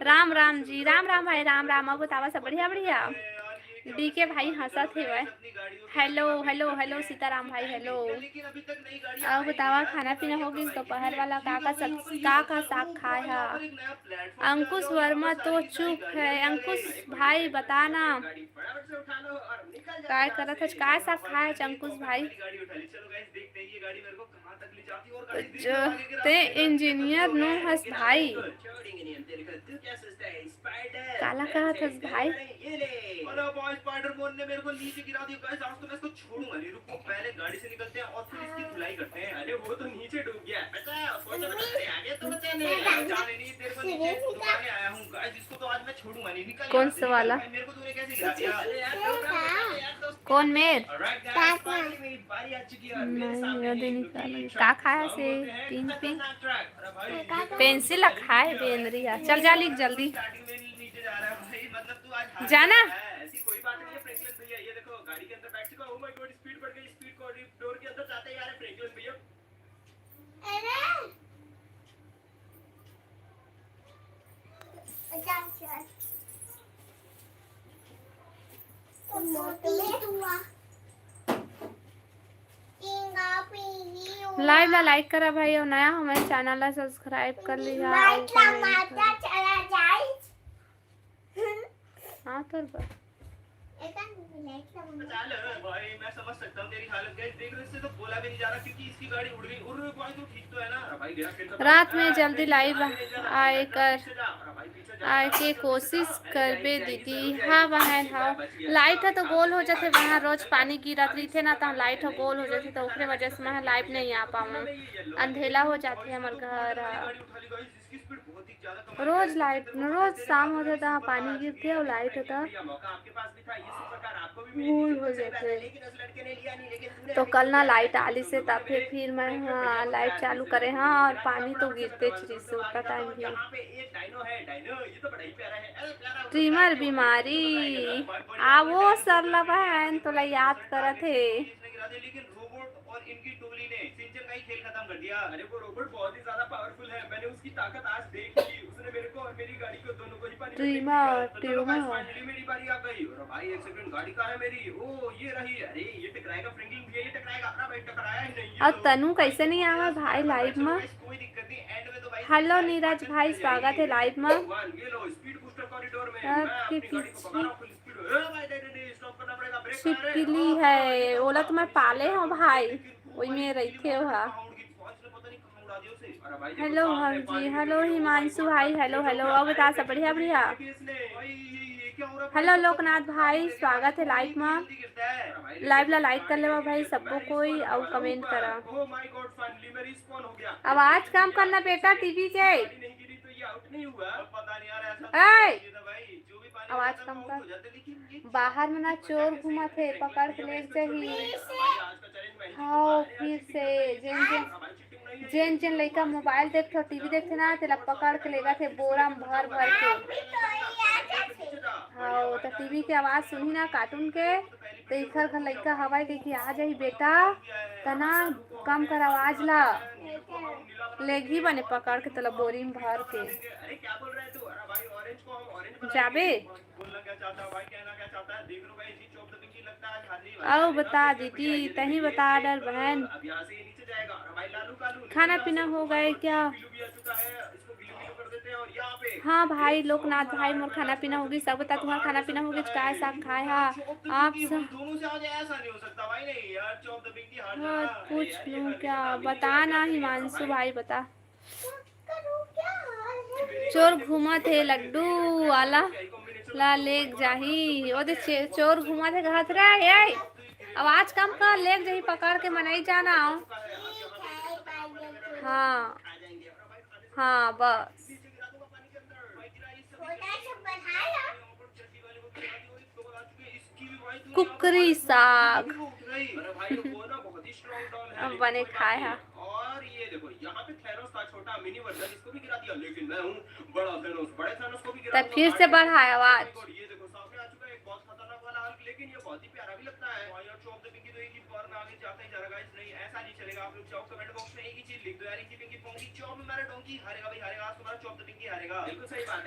राम राम जी, राम राम भाई, राम राम। अउ बतावा, सब बढ़िया? बढ़िया। डीके भाई हंसत हेवय। हेलो हेलो हेलो सीताराम भाई, हेलो। अउ बतावा, खाना पीना हो गिस दोपहर वाला? का का सब, का का साग खाए हा? अंकुश वर्मा तो चुप है। अंकुश भाई बता ना, काय करत हस, काय साग खाए हस अंकुश भाई? ज-, ते इंजीनियर नो हस भाई। काला कहत हस भाई? अरे भाई, स्पाइडर मोन ने मेरे को नीचे गिरा दिया गाइस, आज तो मैं इसको छोड़ूंगा नहीं। रुको, पहले गाड़ी से निकलते हैं और फिर इसकी धुलाई करते हैं। अरे वो तो नीचे डूब गया है। बचा, सोचा तो बचा, अरे आगे तो बचा नहीं। जाने नहीं, तेरे को नीचे डुबाने आया हूँ गाइस, इसको तो आज मैं छोड़ूंगा नहीं। निकल कौन सा वाला? मेरे को तूने कैसे गिरा दिया? कौन मेर? नहीं, ये दिन का लगे। का खाया से? पिंक पिंक पेंसिल ला खाए बेंदरी हा। चल जा, लिख जल्दी। जाना। लाइव ला लाइक करा भाई, अउ नया हो मेरे चैनल ला सब्सक्राइब कर लिहा। अउ comment कर। हाँ, तोर बर। भाई, मैं समझ सकता हूँ तेरी हालत, गाइस, देख रहे, इससे तो बोला भी नहीं जा रहा क्योंकि इसकी गाड़ी उड़ गई। उड़ रही भाई, तू ठीक तो है ना? अरे भाई, गया फिर तो। रात में जल्दी लाइव आए कर, आए के कोशिश करबे दीदी। हाँ बहन, हाँ। लाइट ह तो गोल हो जाथे, वहाँ रोज पानी गिरत रहिथे ना, त लाइट ह गोल हो जाथे, त ओकरे वजह से मैं लाइव नहीं आ पाऊँ। अंधेला हो जाथे हमर घर ह। रोज लाइट, रोज शाम होथे त पानी गिरथे अउ लाइट होता गोल हो जाथे। तो कल ना लाइट आलिस हे, तब फिर, फिर मैं, हाँ, लाइट चालू करे, हाँ, अउ पानी तो गिरते रहिस हे ओतका टाइम भी। ट्रिमर बीमारी, आ वो सरला बहन तोला याद करत हे। और इनकी टोली ने सिंचन का ही खेल खत्म कर दिया। अरे वो रोबोट बहुत ही ज्यादा पावरफुल है, मैंने उसकी ताकत आज देख ली। उसने मेरे को और मेरी गाड़ी को दोनों को ही पानी में फेंक दिया। तो चलो गाइस, फाइनली मेरी बारी आ गई। और भाई एक सेकंड, गाड़ी कहाँ है मेरी? ओ ये रही। अरे ये टकराएगा फ्रैंकलिन भैया, ये टकराएगा। अपना भाई टकराया ही नहीं। अब तनु कैसे नहीं आवा भाई लाइव में? कोई दिक्कत नहीं, एंड में तो भाई हेलो नीरज भाई, स्वागत है लाइव में। ये लो स्पीड बूस्टर कॉरिडोर में। आपके पीछे छिपकली है, ओला तो मैं पाले हूँ भाई, वही में रखे हुआ। हेलो हर जी, हेलो हिमांशु भाई, हेलो हेलो। अउ बता सब बढ़िया बढ़िया। हेलो लोकनाथ भाई, स्वागत है लाइव में। लाइव ला लाइक कर लेवा भाई सबको कोई, अउ कमेंट करा। आवाज कम करना बेटा टीवी के। ए! आवाज कम कर। बाहर में ना चोर घूमत हे, पकड़ के ले जाही। हाँ, फिर से जेन जेन, जेन जेन लइका मोबाइल देखथे, टीवी देखथे ना, तेला पकड़ के लेगथे बोरा में भर भर के। हाँ, तो टीवी के आवाज सुनही ना, कार्टून के। त एखर घर लइका हवय कहिके आ जाही बेटा, तना कम कर आवाज ला। लेगही बने पकड़ के तोला बोरी में भर के। जाबे? अउ बता दीदी, तही बता डर बहन। खाना पीना हो गए क्या? हाँ भाई लोकनाथ भाई, मोर खाना पीना होगी। सब बता, तुम्हार खाना पीना होगी? काय साग खाए हा आप सब? हाँ, पूछ लूँ क्या? बता ना हिमांशु भाई, बता। चोर घूमत हे लड्डू वाला ला लेग जाही। ओ दे चे-, चोर घूमत हे कहत रहे, "ए, आवाज कम कर, लेग जाही पकड़ के, मनई जाना।" हाँ, हाँ, बस। कुकरी साग। अब बने खाए हा। त फिर से बढ़ाए आवाज।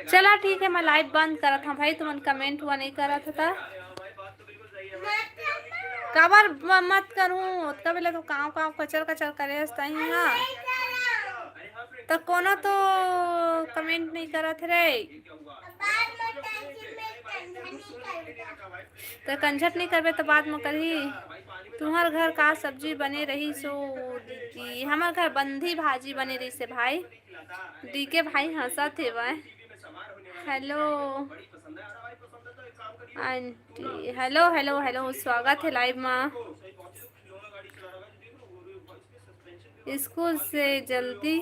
चला ठीक है, मैं लाइव बंद करत हूँ भाई, तुमन कमेंट हुआ नहीं करत था। काबर म-, मत करूँ, ओतका बेला तो काँव काँव कचर कचर करे हस तहीं हा। त कोनो तो कमेंट नहीं करत रे। त कंझट नहीं करबे त बाद म करही। तुम्हर घर का सब्जी बने रही सो दीदी? हमर घर बंधी भाजी बने रही से भाई। डीके भाई हंसत हेवय। Hello aunty, hello, hello, hello, स्वागत है लाइव मा। स्कूल से जल्दी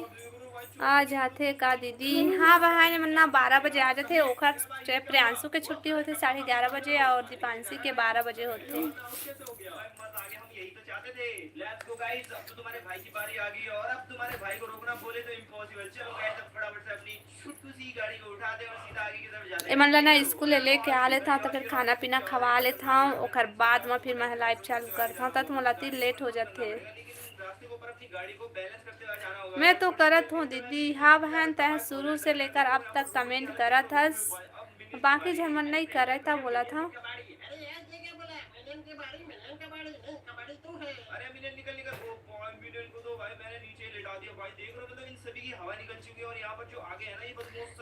आ जाथे का दीदी? हाँ बहन, मन ना बारह बजे आ जाथे। ओखर, चाहे प्रियांशु के छुट्टी होथे साढ़े ग्यारह बजे और दीपांशी के बारह बजे होथे। एमन ला ना स्कूल ले लेके आ लेथंव, त फिर खाना पीना खवा लेथंव, ओकर बाद म फिर मैं लाइव चालू करथंव, त मोला तीर लेट हो जाथे। मैं तो करत हूँ दीदी। हाँ बहन, तैं शुरू से लेकर अब तक कमेंट करत हस, बाकी झन मन नहीं करे, तब बोलत हूँ।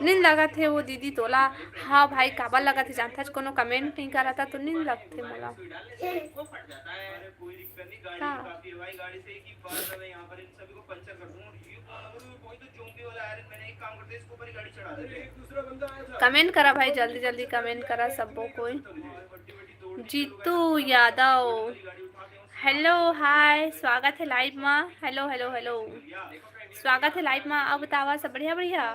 नींद लगत हे वो दीदी तोला? हाँ भाई, काबर लगत हे जानथस, कोनो कमेंट नहीं करत हे तो नींद लगत हे मोला। का? कमेंट करा भाई, जल्दी जल्दी कमेंट करा सबो कोई। जीतू यादव, हेलो, हाय, स्वागत है लाइव मा। हेलो, हेलो, हेलो, स्वागत है लाइव मा। अब बतावा सब बढ़िया, बढ़िया।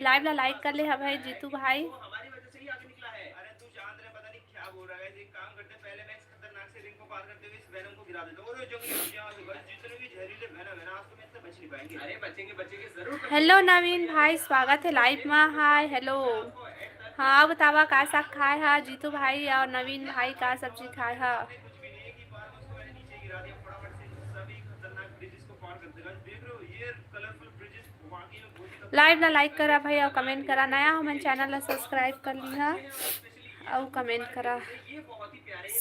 लाइव ला लाइक कर ले हा भाई जीतू भाई। हेलो नवीन भाई, स्वागत है लाइव मा। हाय, हेलो। हाँ, बतावा का साग खाए हा जीतू भाई और नवीन भाई, का सब्जी खाए हा? लाइव ला लाइक करा भाई और कमेंट करा। नया हो मन चैनल ला सब्सक्राइब कर लिहा। अउ कमेंट करा।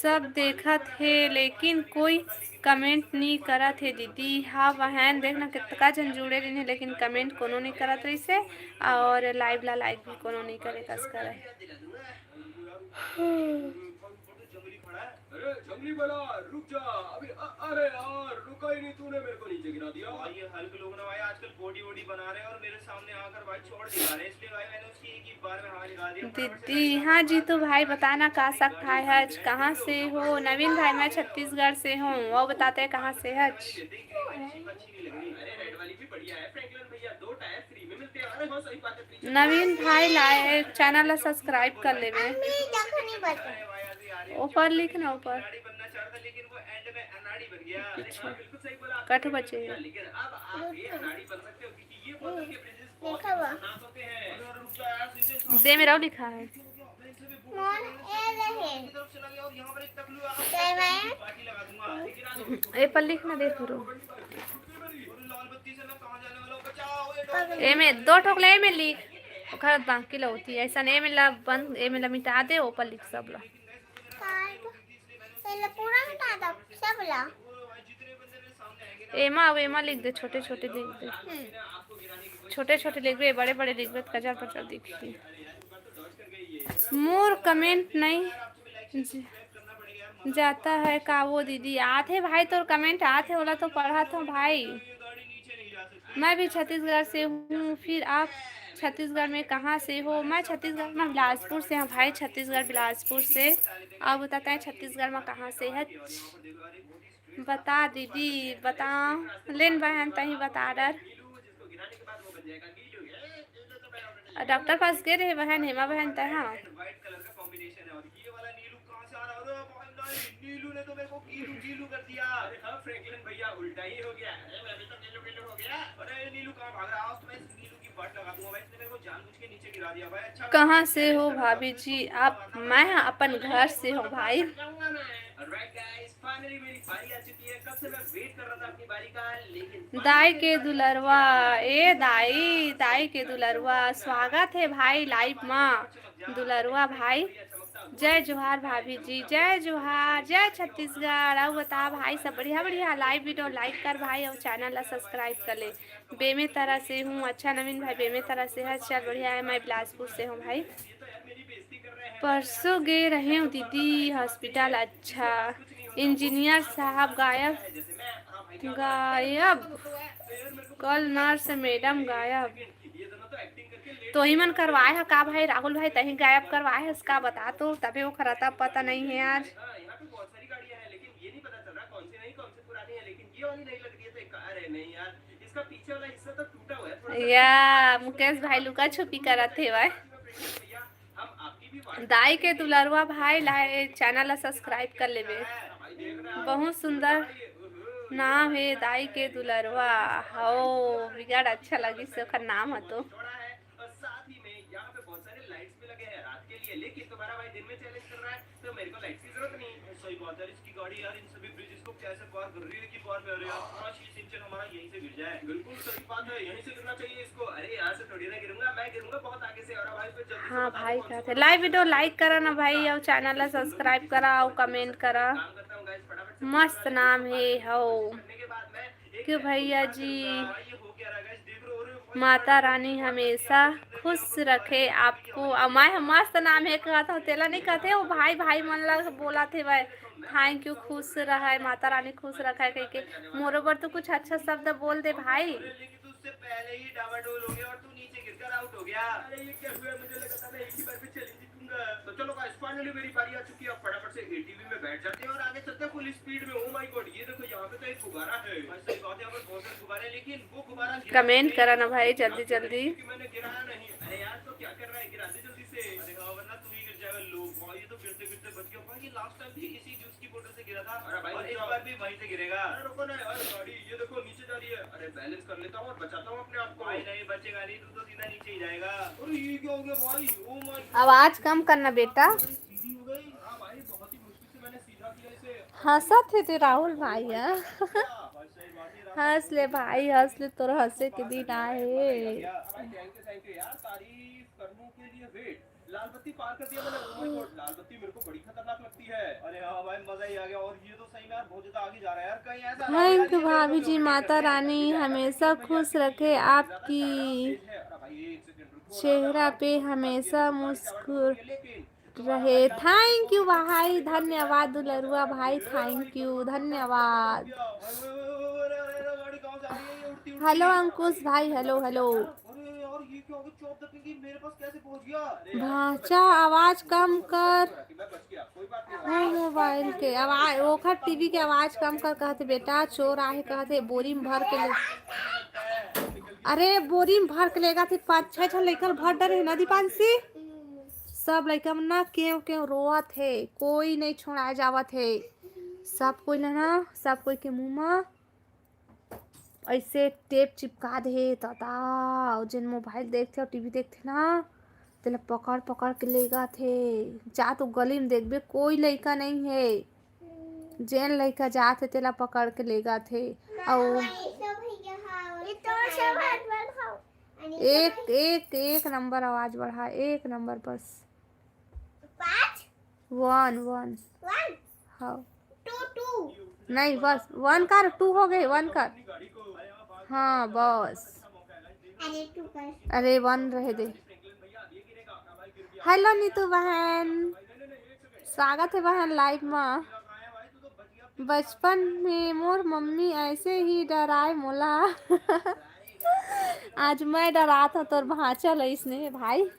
सब देखत हे लेकिन कोई कमेंट नी करत हे दीदी। हाँ बहन, देख ना कितका झन जुड़े रहिन हे लेकिन कमेंट कोनो नी करत रहिस हे और लाइव ला लाइक भी कोनो नी करे कस करे। अरे जंगली बला, रुक जा। अभी अ-, अरे यार, रुका ही नहीं तूने, मेरे को नीचे गिरा दिया। और ये हल्क लोग ना भाई आजकल बॉडी वॉडी बना रहे हैं और मेरे सामने आकर भाई छोड़ दिखा रहे हैं, इसलिए भाई मैंने दीदी, हाँ जीतू भाई, बता ना का साग खाए हच, कहाँ से हो? नवीन भाई, मैं छत्तीसगढ़ से हूँ। वो बताते हैं कहाँ से हच। नवीन भाई लाए, चैनल ला सब्सक्राइब कर लेवे। ऊपर लिख ना, ऊपर। पीछे। कट बचे। दे मेरा लिखा है। मोर ए रहे। ते मैं ए पर लिख ना दे पूरा। ए में दो ठोक ले, ए में लिख। ओखर बाकी ला होती ऐसा, ए में ला बंद, ए में ला मिटा दे, ओ पर लिख सब ला। काट। पहले पूरा मिटा दो, सब ला। एमा अउ एमा लिख दे, छोटे छोटे लिख दे। हम्म। छोटे छोटे लिखबे, बड़े बड़े लिखबे त कचर पचर दिखही। मोर कमेंट नहीं ज-, जाता है का वो दीदी? आथे भाई, तोर कमेंट आथे, ओला तो पढ़त हूँ भाई। मैं भी छत्तीसगढ़ से हूँ, फिर आप छत्तीसगढ़ में कहाँ से हो? मैं छत्तीसगढ़ में बिलासपुर से हूँ भाई, छत्तीसगढ़ बिलासपुर से। अब बताते हैं छत्तीसगढ़ में कहाँ से है। बता दीदी, बता। लेन बहन, तही बता डर। आ, डॉक्टर पास गे रहे बहन, हेमा बहन, तै हाँ। कहाँ से हो भाभी जी आप? मैं अपन घर से हूँ भाई। दाई के दुलरवा, ए दाई, दाई के दुलरवा, स्वागत है भाई लाइव मा। दुलरवा भाई, जय जोहार भाभी जी, जय जोहार, जय छत्तीसगढ़। अउ बता भाई, सब बढ़िया बढ़िया? लाइव वीडियो लाइक कर भाई, अउ चैनल ला सब्सक्राइब कर ले। बेमेतरा से हूँ। अच्छा नवीन भाई, बेमेतरा से है, चल बढ़िया है। मैं बिलासपुर से हूँ भाई। परसों गे रहे हूँ दीदी हॉस्पिटल। अच्छा, इंजीनियर साहब गायब, गायब, कल नर्स मैडम गायब। तोही मन करवाए ह का भाई राहुल भाई, तही गायब करवाए हस का? बता तो, तबे ओखर अता पता नहीं है आज। या मुकेश भाई लुका छुपी करत हेवय। दाई के दुलरवा भाई ला चैनल ला सब्सक्राइब कर लेबे। बहुत सुंदर नाम हे दाई के दुलरवा। हो बिगड़ अच्छा लगिस ओखर नाम ह तो। हाँ भाई, का थे लाइव वीडियो लाइक करा ना भाई, अउ चैनल ला सब्सक्राइब करा, अउ कमेंट करा। मस्त नाम हे हो। क्यों भैया जी, माता रानी हमेशा खुश रखे आपको। अउ मैं ह मस्त नाम हे कहत हूँ, तेला नहीं कहते हो भाई, भाई मन ला बोला थे भाई, थैंक यू, खुश रहे, माता रानी खुश रखे कह के। मोरो बर तो कुछ अच्छा शब्द बोल दे भाई। तो चलो गाइस, फाइनली मेरी बारी आ चुकी है। अब फटाफट से एटीवी में बैठ जाते हैं और आगे चलते हैं फुल स्पीड में। ओ माय गॉड, ये देखो, यहाँ पे तो एक गुब्बारा है। भाई, सही बात है, यहाँ पर बहुत सारे गुब्बारे हैं, लेकिन वो गुब्बारा गिरा कमेंट नहीं। करा ना भाई, जल्दी, जल्दी। क्योंकि मैंने गिराया नहीं। अरे यार, तो क्या कर रहा है, गिरा दे जल्दी से। अरे हाँ, वरना तू ही गिर जाएगा। लो भाई, ये तो गिरते गिरते बच गया। भाई, ये लास्ट टाइम भी इसी जूस की बोतल से गिरा था। अरे भाई, और इस बार भी वहीं से गिरेगा। अरे रुको ना यार, गाड़ी, ये देखो, नीचे जा रही है। अरे, बैलेंस कर लेता हूँ और बचाता हूँ अपने आप को। भाई, नहीं बचेगा नहीं, तू तो सीधा नीचे ही जाएगा। अरे, ये क्या हो गया भाई? Oh my God. आवाज कम करना बेटा। हाँ भाई, बहुत ही मुश्किल से मैंने सीधा किया इसे। हंसत हे ते राहुल भाई, हाँ? भाई, सही बात है, राहुल। हंस ले भाई, हंस ले, तोर हंसे के दिन आए हे। भाई, थैंक यू, थैंक यू यार, तारीफ करने के लिए वेट। लाल बत्ती पार कर दिया मैंने। ओ माय गॉड, लाल बत्ती मेरे को बड़ी खतरनाक लगती है। अरे हाँ भाई, मजा ही आ गया। और ये तो सही में यार, बहुत ज्यादा आगे जा रहा है यार। कहीं ऐसा ना हो यार, थैंक यू ये भाभी जी, माता रानी हमेशा खुश रखे आपकी। अरे भाई, एक सेकंड रुको। चेहरा पे हमेशा मुस्कुर रहे। थैंक यू भाई, धन्यवाद दुलरुआ भाई, थैंक यू, धन्यवाद। हेलो अंकुश भाई, हेलो, हेलो। भांचा, आवाज कम कर। वो मोबाइल के आवाज, ओखर टीवी के आवाज कम कर, कहते बेटा चोर आहे, कहते बोरी में भर के ले। अरे बोरी में भर के लेगा थे, पाँच छह झन लइका भर डरे हे ना दीपांशी। सब लइका मन ना केव केव रोवत हे, कोई नहीं छोड़ाए जावत हे। सब कोई ला ना, सब कोई के मुंह मा ऐसे टेप चिपका दे हे दादा। अउ जेन मोबाइल देखथे अउ टीवी देखथे ना, तेला पकड़ पकड़ के लेगथे। जा तो गली में देखबे, कोई लइका नहीं है, जेन लइका जात हे तेला पकड़ के लेगथे। अउ एक एक एक नंबर आवाज बढ़ा, एक नंबर बस। वन वन। हाँ। नहीं, बस वन कर, टू हो गए, वन कर। हाँ बस। अरे वन रहे दे। हेलो नीतू बहन, स्वागत है बहन लाइव में। बचपन में मोर मम्मी ऐसे ही डराए मोला। आज मैं डरात हूँ तोर भांचा लइसने भाई।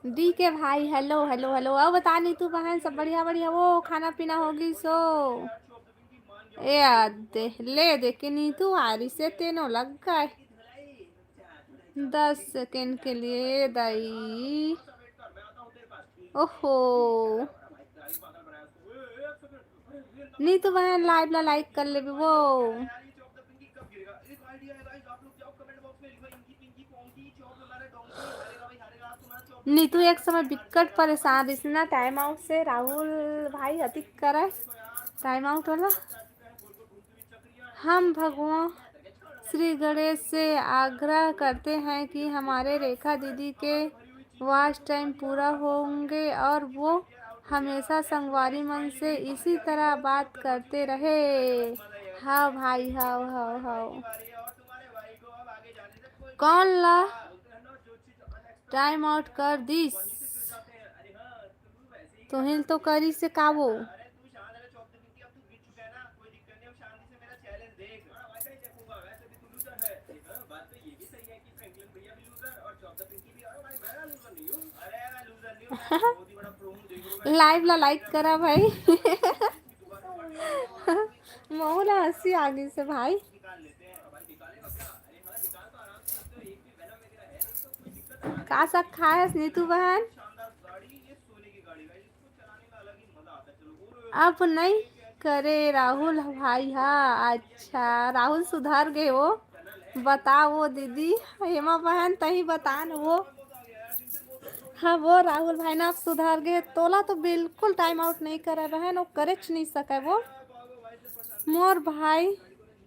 डी के भाई, हेलो हेलो हेलो। अब बता नीतू बहन, सब बढ़िया बढ़िया? वो खाना पीना होगी सो? ए आ दे, ले दे के नीतू आरी से तेनो लग गए। दस सेकंड के लिए दाई। ओहो, नीतू बहन लाइव ला लाइक कर लेबे वो। नीतू एक समय बिकट परेशान रहिस ना टाइम आउट से, राहुल भाई हतिक करे टाइम आउट वाला। हम भगवान श्री गणेश से आग्रह करते हैं कि हमारे रेखा दीदी के वॉच टाइम पूरा होंगे और वो हमेशा संगवारी मन से इसी तरह बात करते रहे। हाँ भाई, हाँ, हाँ, हाँ। कौन ला टाइम आउट कर दिस? तुहिल तो करी से काबो। लाइव ला लाइक करा भाई। महू ला हंसी आ गई से भाई। का साग खाए हस नीतू बहन? अब नहीं करे राहुल भाई। हाँ, अच्छा, राहुल सुधर गए वो। बता वो दीदी, हेमा बहन, तही बता न वो। हाँ, वो राहुल भाई ना, अब सुधर गए। तोला तो बिल्कुल टाइम आउट नहीं करे बहन, वो करेच नहीं सके वो। मोर भाई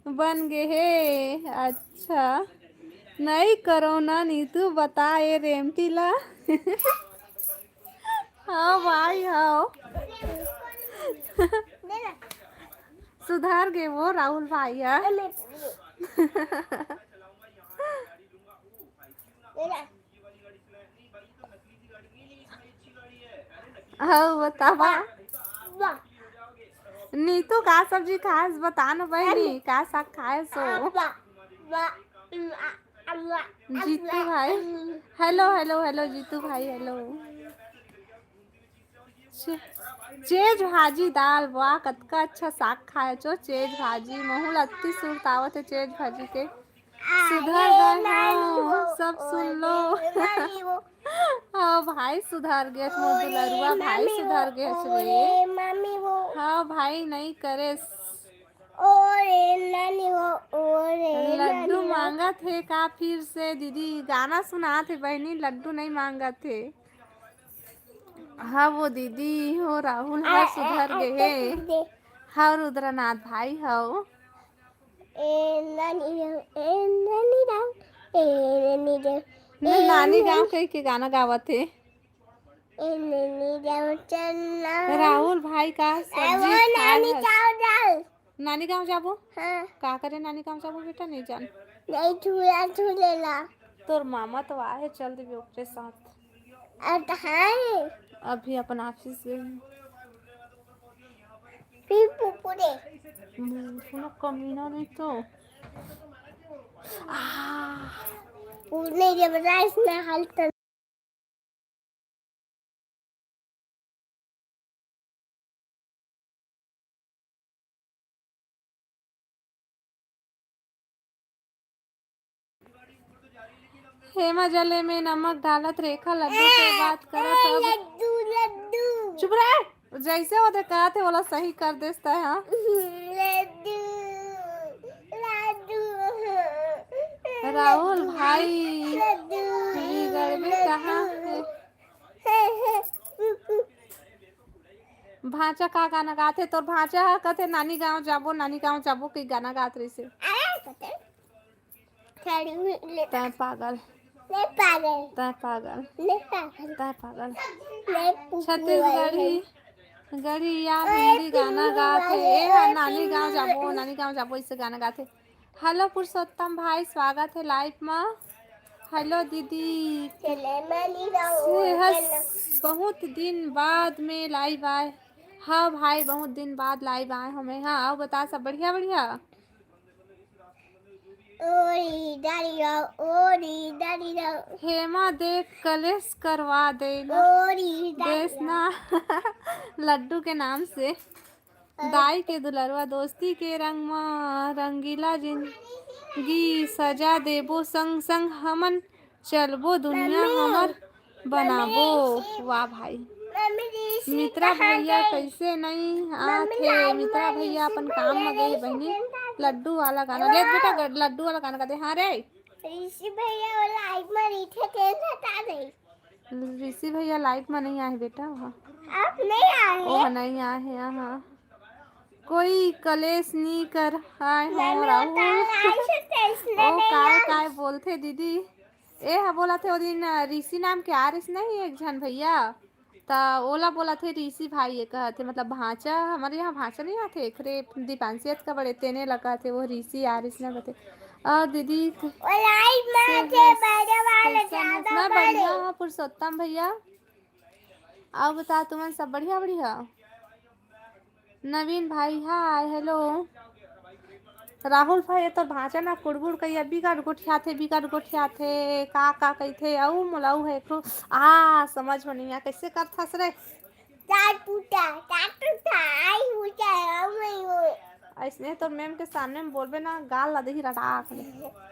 बन गए हे। अच्छा, नहीं करो ना नीतू, बता ए रेमटी ला। हाँ भाई, हाँ। सुधार गए वो राहुल भाई, हाँ। हाँ, बतावा। नीतू, का सब्जी खाएस? बता न बहिनी, का साग खाएस हो? जीतू भाई, हेलो, हेलो, हेलो, जीतू भाई, हेलो। चे-, चेज भाजी दाल, वाह, कतका अच्छा साग खाए छो, चेज भाजी। महू ला अत्ती सुरत आवत हे चेज भाजी के। सुधर गए हो, सब सुन लो। हाँ भाई, सुधर गए, मोर दुलरुआ भाई सुधर गए रे। हाँ भाई, नहीं करे। लड्डू मांगत हे का फिर से? दीदी गाना सुनात हे बहिनी, लड्डू नहीं मांगत हे। हाँ, वो दीदी हो, राहुल हा सुधर गए हे। हाँ, रुद्रनाथ भाई हो। ए नानी राम, ए नानी राम, ए नानी राम, नहीं, ए नानी नानी गाँव कह के गाना गावत हे। ए नानी राम चलना। राहुल भाई का ए सब्जी वो खा नानी हस। गाँव जाओ। नानी गाँव जाबो? हाँ। का करे नानी गाँव जाबो बेटा? नहीं जान। नहीं, झूला झूलेला। तोर मामा तो आहे, चल देबे ओकरे साथ। अब तो है। अभी अपन ऑफिस गई। फिर पुपुरे। मुंह सुनो, कमीना नहीं तो। आ। पूरे जबरदस्त ना हाल कर। हेमा जले में नमक डालत रेखा लड्डू के बात करत अब। लड्डू, लड्डू। चुप रह। जैसे वो कहत हे, ओला सही कर देस तै, हाँ? लड्डू, लड्डू। राहुल भाई, बिगड़बे कहाँ हे? भांचा का गाना गाथे? तोर भांचा ह कथे, "नानी गांव जाबो, नानी गांव जाबो," के गाना गात रहिसे। अरे, पता नहीं। तैं पागल। मैं पागल। तैं पागल। मैं पागल। तैं पागल। मैं पुतली छत्तीसगढ़ी, वाली। गढ़िया मैं हिंदी गाना पुतली गात हे। वाली। ए हा, "नानी गांव जाबो, नानी गांव जाबो," इसे गाना गात हे। हेलो पुरुषोत्तम भाई, स्वागत हे लाइव मा। हेलो दीदी। चले मनी रहो, सेहस, चलो। बहुत दिन बाद में लाइव आए। हाँ भाई, बहुत दिन बाद लाइव आए हमें। हाँ, आओ बता, सब बढ़िया, बढ़िया? ओरी डरिया, ओरी डरिया। हेमा देख कलेश करवा देना। ओरी डरिया। देश ना लड्डू के नाम से। दाई के दुलरवा दोस्ती के रंग म रंगीला जिंदगी सजा देबो, संग संग हमन चलबो, दुनिया मम्मी, हमर बनाबो। मम्मी, वाह भाई। मम्मी, ऋषि मित्रा कहाँ भैया गए? कइसे नई आत मम्मी, हे? लाइव मित्रा में भैया ऋषि अपन काम भैया म गए हे नहीं बहिनी। सुनता था। लड्डू वाला गाना। ले बेटा, ग-, लड्डू वाला गाना गा दे। हाँ रे। ऋषि भैया वो लाइव में रीठे तेल हटा दे। ऋषि भैया लाइव में नहीं आए बेटा, वहाँ। आप नहीं आए? ओह, नहीं आए हैं, हाँ। कोई कलेश नी कर आए हो मम्मी, राहुल। काल आए से कलेश ओ, नहीं काय, आए। काय बोलथे दीदी? ए हा बोलथे ओ दिन, अ, ऋषि नाम के आ रिस नहीं एक झन भैया, त ओला बोलथे ऋषि भाई, ये कहथे, मतलब भांचा, हमर यहाँ भांचा नहीं आथे, एकरे दीपांशी अतका बड़े, तेने ला कहथे, वो ऋषि आ रिस ना कहथे। और दीदी क-, वो लाइव में से आथे, बड़े वाले, कैसन ज्यादा हस? मैं बड़े। बढ़िया हूँ पुरुषोत्तम भैया, अउ बता, तुमन सब बढ़िया, बढ़िया? नवीन भाई, हाय, हेलो। राहुल भाई, ये तो भांचा ना कुड़बुड़ कहिया बिकट गोठियाथे, बिकट गोठियाथे, का, का कहिथे, अउ मोला अउ है एक ठो, आ, समझ में नहीं आ, कैसे करथस रे? चार टूटा, चार टूटा, आई टूटा, अउ मैं वो। अइसने तोर मैम के सामने में बोलबे ना, गाल ला देही रटाक ले।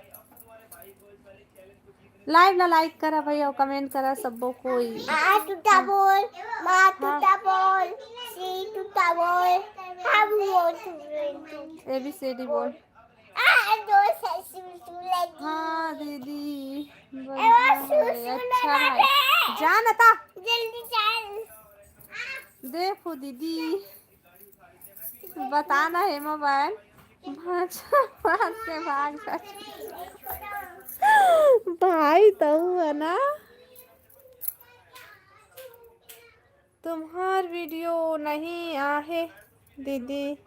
लाइव ला लाइक करा भाई, अउ कमेंट करा सब्बो कोई। आ टूटा बोल, माँ हाँ। टूटा बोल, सी टूटा बोल, हम वो टूटा बोल। ए बी सी डी बोल। आ, दो से शुरू लगी। हाँ दीदी, ए, वो बढ़िया है, सुसु अच्छा लगा है। दे। जा ना ता। जल्दी चल। देखो दीदी, बता ना हे मोबाइल, भांचा मार के भाग जा। भाई तहु है ना, तुम्हार वीडियो नहीं आहे दीदी।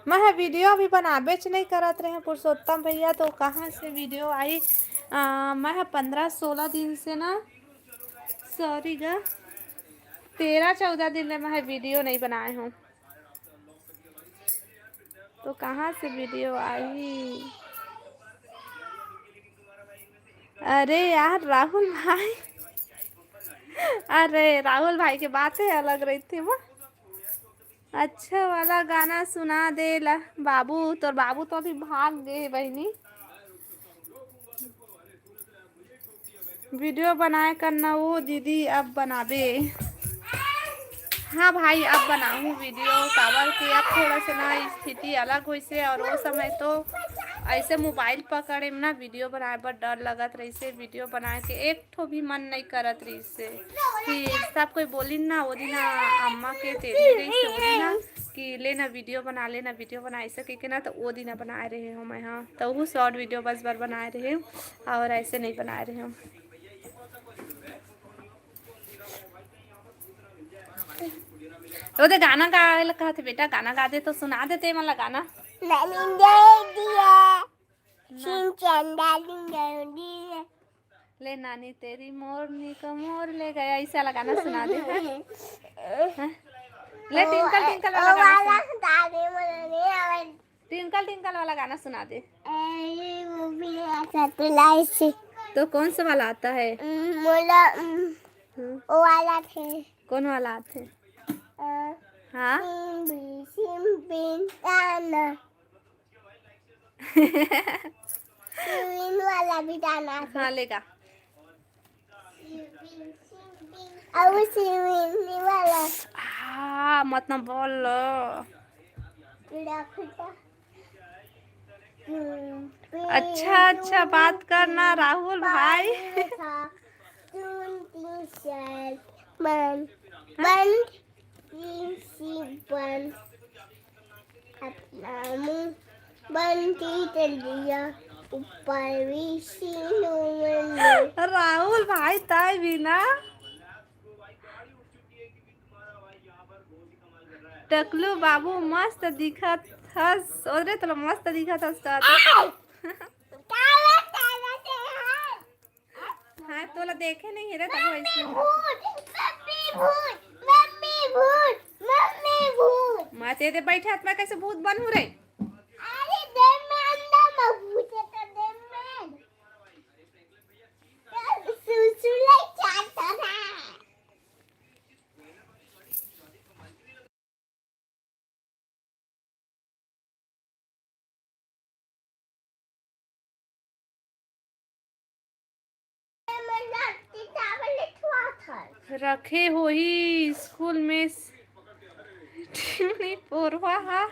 मैं ह वीडियो अभी बनाबेच नहीं करत रहे पुरुषोत्तम भैया, तो कहाँ से वीडियो आई? आ, मैं ह पंद्रह सोलह दिन से ना, सॉरी गा, तेरह चौदह दिन ले मैं ह वीडियो नहीं बनाए हूँ, तो कहाँ से वीडियो आई? अरे यार राहुल भाई, अरे राहुल भाई के बातें अलग रहिथे वो। अच्छा वाला गाना सुना दे ला बाबू। तोर बाबू तो अभी भाग गे हे बहिनी। वीडियो बनाए करना वो दीदी, अब बनाबे। हाँ भाई, अब बनाहूँ वीडियो, काबर कि अब थोड़ा सा ना स्थिति अलग होइसे, और वो समय तो ऐसे मोबाइल पकड़े में ना वीडियो बनाए बर डर लगत रहिसे। वीडियो बनाए के एक ठो भी मन नहीं करत रहिसे कि सब कोई बोलिन ना, वो दिन अम्मा के तेरी रहिसे, वो दिन कि ले ना वीडियो बना, ले ना वीडियो बना, ऐसे कहिके ना, तो वो दिन बनाए रहे हो मैं, हाँ, तो वो शॉर्ट वीडियो बस बार बनाए रहे हो, और ऐसे नहीं बनाए रहे हो। वो तो गाना गाए ला कहथे बेटा, गाना गा दे तो सुना देते मतलब गाना। नानी दे दिया, ना। सिंचन डालूंगा दिया। ले नानी तेरी मोरनी को मोर ले गया, ऐसा वाला गाना सुना दे। हाँ? ले ओ, ट्विंकल ट्विंकल ओ वाला गाना वाला सुना। गाने मुझे नहीं आवे। ट्विंकल ट्विंकल वाला गाना सुना दे। अरे, वो भी आता तो लाइट से। तो कौन सा वाला आता है? उम, मोला, उम, हम्म। वो वाला थे। कौन वाला आथे? अ, हाँ? सिम बी, सिम बिन ताना। सिविन वाला भी गाना है। हाँ, लेगा। अब सिविन वाला। हाँ, मत ना बोल लो। पूरा खुटा। अच्छा, अच्छा बात करना राहुल भाई। तीन, तीन, चार, वन, वन, तीन, सी, वन। अपना मुंह बंदी कर लिया, ऊपर भी सीनों में। राहुल भाई, ताई भी ना। टकलू बाबू मस्त दिखत हस। अरे, तोला मस्त दिखत हस का? आय! काला, काला से हाय। हाँ, तोला देखे नहीं है रे, तब मम्मी वैसे। भूत, मम्मी भूत, मम्मी भूत, मम्मी भूत। माँ, तेरे बैठे हाथ में कैसे भूत बनू रे? अरे, देर में अंदर में भूत है, तो देर में। सुसुले चाहता था। रखे होही स्कूल में। टिमनी पोरवा हा।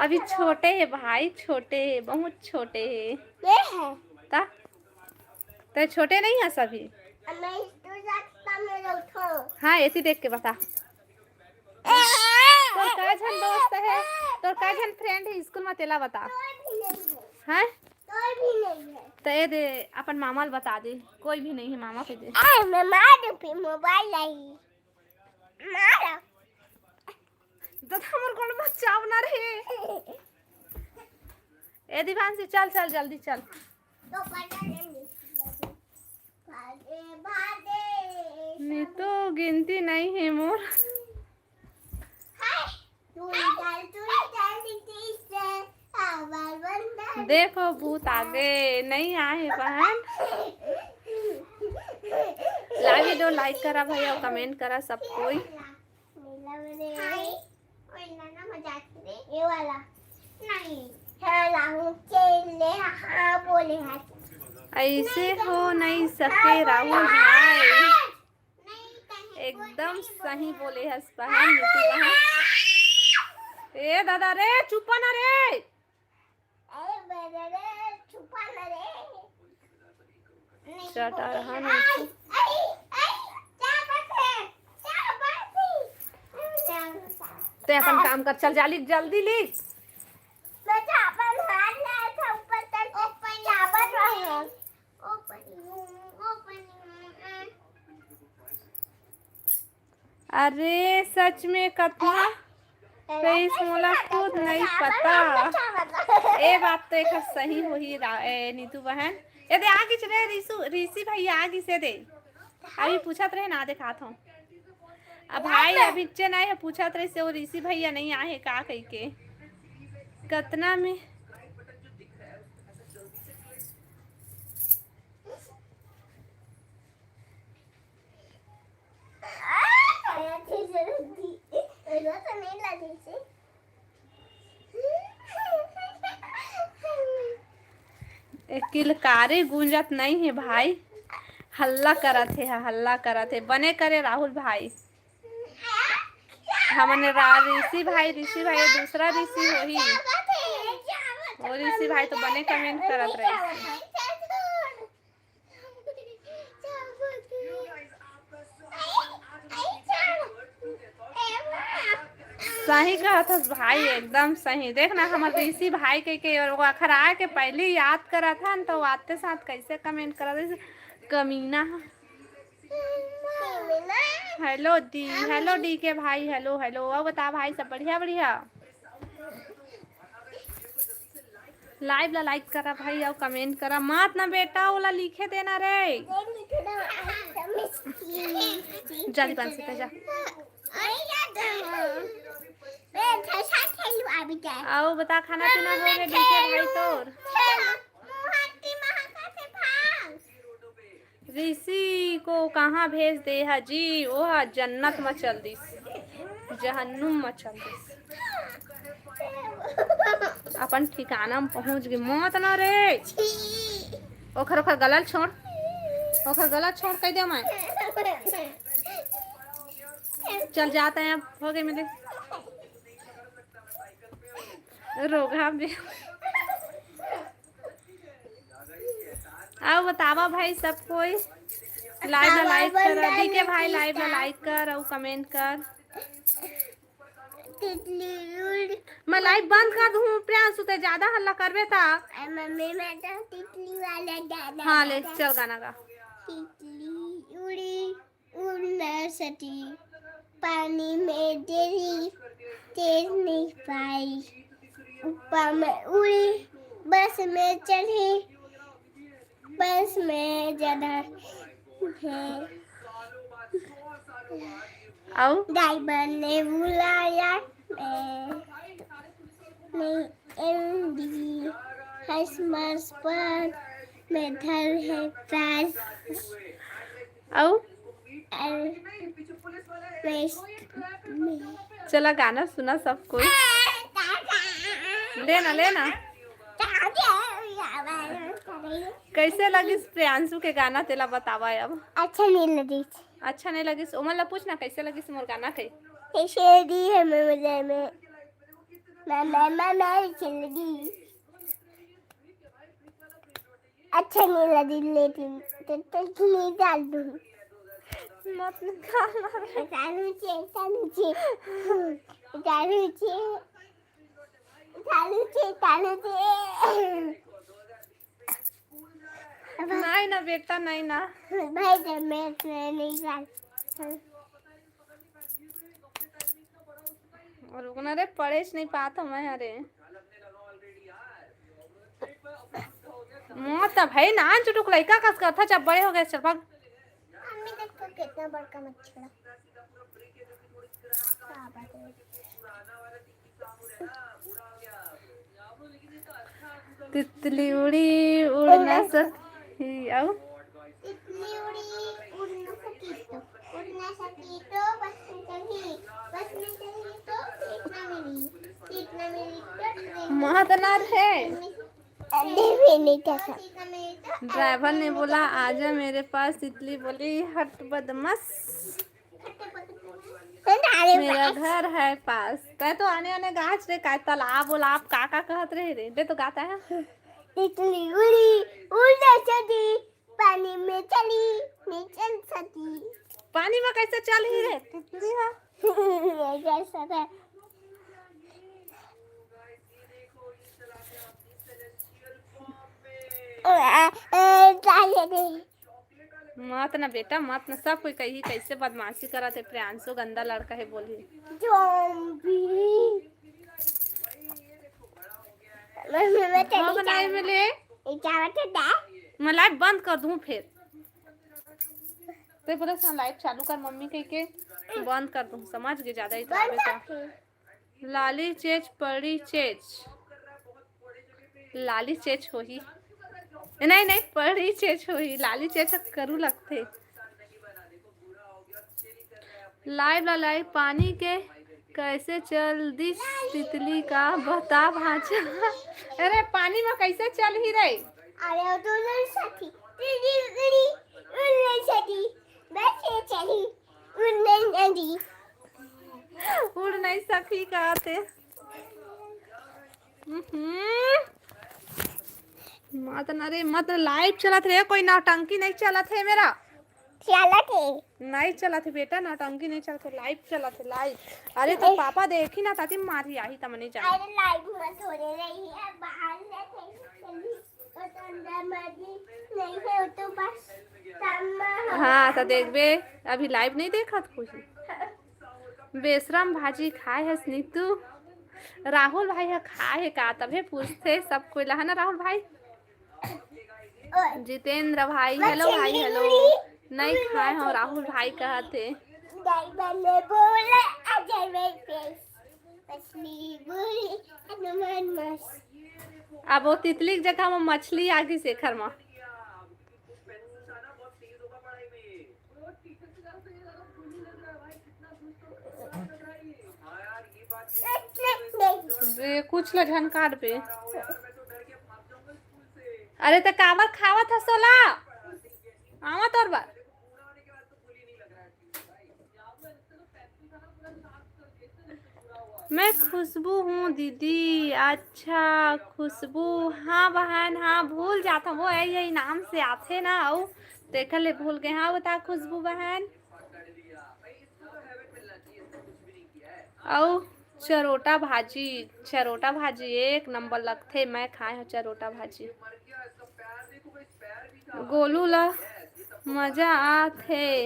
अभी छोटे हे भाई, छोटे हे, बहुत छोटे हे। ये है। ता? ते छोटे नहीं है सभी। मैं स्कूल जाता, मैं उठो। हाँ, ऐसी देख के बता। तोर का झन दोस्त हे, तोर का झन फ्रेंड हे स्कूल में, तेला बता। कोई भी नहीं है। हैं? कोई भी नहीं है। तो ये दे, अपन मामा ल बता दे, कोई भी नहीं है, मामा के दे। ए, मैं मार दूँ फिर मोबाइल आई। मार। तो हमर गोड़ में चाव ना रहे। ए दिवांशी, चल, चल, जल्दी चल। तो पता नहीं। भागे, भागे। नीतू गिनती नहीं है मोर। देखो, भूत आगे नहीं आए बहन। लाइव वीडियो लाइक करा भाई और कमेंट करा सब कोई। ये वाला नहीं। हाँ, लाहू के ले, हाँ, बोले हाथ। ऐसे हो नहीं सके राहुल भाई। एकदम सही बोले हस बहन, नीतू बहन। ए दादा रे, चुप ना रे। अरे बेटा रे, चुप ना रे। चटा रहा नहीं। ते अपन काम कर, चल जा, लिख, जल्दी लिख। बेटा, अपन हाथ ना ऐसा ऊपर तक, ऊपर चावल रहे। अरे सच में कतना कइस मोला खुद नहीं पता। ए बात तो एक सही होही रा-, ए, नीतू बहन। ए दे आ गिस रे ऋषि भैया आ गिस दे। अभी पूछत रहे ना, देखात हूँ। अब भाई अभी चे नहीं है, पूछत रहे से वो ऋषि भैया नहीं आए का कह के। कतना में ए, किलकारी गूंजत नहीं है भाई, हल्ला करत है, हल्ला करत है। बने करे राहुल भाई। हमन रा-, ऋषि भाई, ऋषि भाई दूसरा ऋषि होही। वो ऋषि भाई तो बने कमेंट करत रहे। सही कहत हस भाई, एकदम सही। देख ना, हमर ऋषि भाई के, के वो अखरा के पहली याद करत हन, तो आते साथ कैसे कमेंट करत हस, कमीना ह। हेलो डी, हेलो डी के भाई, हेलो, हेलो। और बता भाई, सब बढ़िया, बढ़िया? लाइव ला लाइक करा भाई, और कमेंट करा मत ना बेटा, ओला लिखे देना रे। जा दीपांशु, जा। आओ बता, खाना पीना हो गए डी के भाई तोर? ऋषि को कहाँ भेज दे हा जी, ओह जन्नत म चल दिस, जहन्नुम म चल दिस। अपन ठिकाना म पहुंच गे। मत ना रे, ओखर, ओखर गला ल छोड़, ओखर गला ल छोड़ कह दे मैं। चल जाते हैं अब, हो गए मिले। रोगहा में। अउ बतावा भाई सब कोई, live ला like कर, डीके भाई live ला like कर अउ comment कर। तितली उड़ी। मैं live बंद कर दूँ, प्रियांशु ते ज्यादा हल्ला करबे ता। ए मम्मी, मैं तो तितली वाला गाना हाँ, ले, गाना। चल गाना गा। तितली उड़ी, उड़ना सटी, पानी में तेरी तेज नहीं पाई। ऊपर में उड़ी, बस में चढ़ी, बस में ज्यादा है। अउ? ड्राइवर ने बुलाया, मैं नहीं एमडी हसमस पर मैं धर है पैस। अउ? अउ मैं इस-, मैं चला गाना सुना सब कोई। लेना, लेना। कैसे लगिस प्रियांशु के गाना, तेला बतावा अब। अच्छा नहीं लगिस। अच्छा नहीं लगिस, ओमन ला पूछना कैसे लगिस मोर गाना के। कैसे दी है मैं मजा में। मैं, मैं, मैं, मैं चल दी। अच्छा नहीं लगिस, लेकिन तो, तो नहीं डाल दूँ। मत निकालना रे। चालू छे, चालू छे। चालू छे। चालू छे, चालू छे। नहीं ना बेटा, नहीं ना। भाई, जब मैं, मैं नहीं जान। रुकना रे, पढ़ेच नहीं पात हूँ मैं, अरे। मोर त भाई नान चुटुक लइका कस करथा, जब बड़े हो गए, चल भाग। मम्मी, देखो कितना बड़का मच्छर है। क्या बात है? तितली उड़ी, उड़ ना सकी, अउ? तितली उड़ी, उड़ ना सकी तो, उड़ ना सकी तो बस में चढ़ी, बस में चढ़ी तो सीट ना मिली, सीट ना मिली तो ट्रेन में महत ना रहे। सीट ना मिली तो सीट ना मिली तो ड्राइवर ने बोला, "आजा मेरे पास।" तितली बोली, "हट बदमाश।" मेरा घर है पास। तै तो आने आने गाछ रे, काय तालाब उलाब का का कहत रहे रे, दे तो गाता है। तितली उड़ी, उड़ ना सकी, पानी में चली, नहीं चल सकी। पानी में कैसे चलही रे, तितली है। नहीं चल सकता। मत ना बेटा, मत ना, सब कोई कही कैसे बदमाशी करत हे, प्रियांशु गंदा लड़का हे बोलही। Zombie। मैं, मैं, मैं हाँ, चली बनाए जाऊँ। मिले। ये क्या बता दा? मैं live बंद कर दूँ फिर। ते बोले सन live चालू कर मम्मी कह के बंद कर दूँ, समझ गए, ज्यादा ही तो बंद आवे कर तो। फिर। लाली चेच, पड़ी चेच। लाली चेच होही। नहीं, नहीं, पड़ी चेच होही। लाली चेच ह करू लगथे। Live ला live, पानी के कैसे चल दिस तितली का बता भांचा। अरे, पानी में कैसे चलही रे? अरे, वो तो नहीं सकती। तेरी, तेरी, उड़ नहीं सकती। बस ये चली। उड़ नहीं सकती। उड़ नहीं सकही कहत हे। हम्म। मत ना रे, मत ना, live चलत हे, कोई नौटंकी नहीं चलत हे मेरा। चलत हे। नहीं चलत हे बेटा, नौटंकी नहीं चलत हे, live चलत हे, live। अरे तो ए- पापा देखी ना, ताती मारी आही, तमने जाने। अरे live मत होने रही है, बाहर से चली। हाँ, तो देखबे, अभी live नहीं देखत कुछ। बेशरम भाजी खाए हस नीतू? राहुल भाई ह खाए हे का, तभे पूछथे सब कोई ला, है ना राहुल भाई? जितेंद्र भाई, hello भाई, hello। नहीं खाए हो, राहुल भाई कहत हे। मछली बोले, अजय भाई। मछली बोली, हनुमान मस्त। अब वो तितली के जगह में मछली आ गई शेखर में। बे, कुछ ल झन काट बे। अरे, त काबर खावत हस ओला? आवा तोर बर। मैं खुशबू हूँ दीदी। अच्छा खुशबू, हाँ बहन, हाँ भूल जात हूँ, वो यही नाम से आथे ना, अउ तेकर ले भूल गए। हाँ बता खुशबू बहन। अउ चरोटा भाजी, चरोटा भाजी एक नंबर लगथे, मैं खाए हूँ चरोटा भाजी। गोलू ला मजा आथे।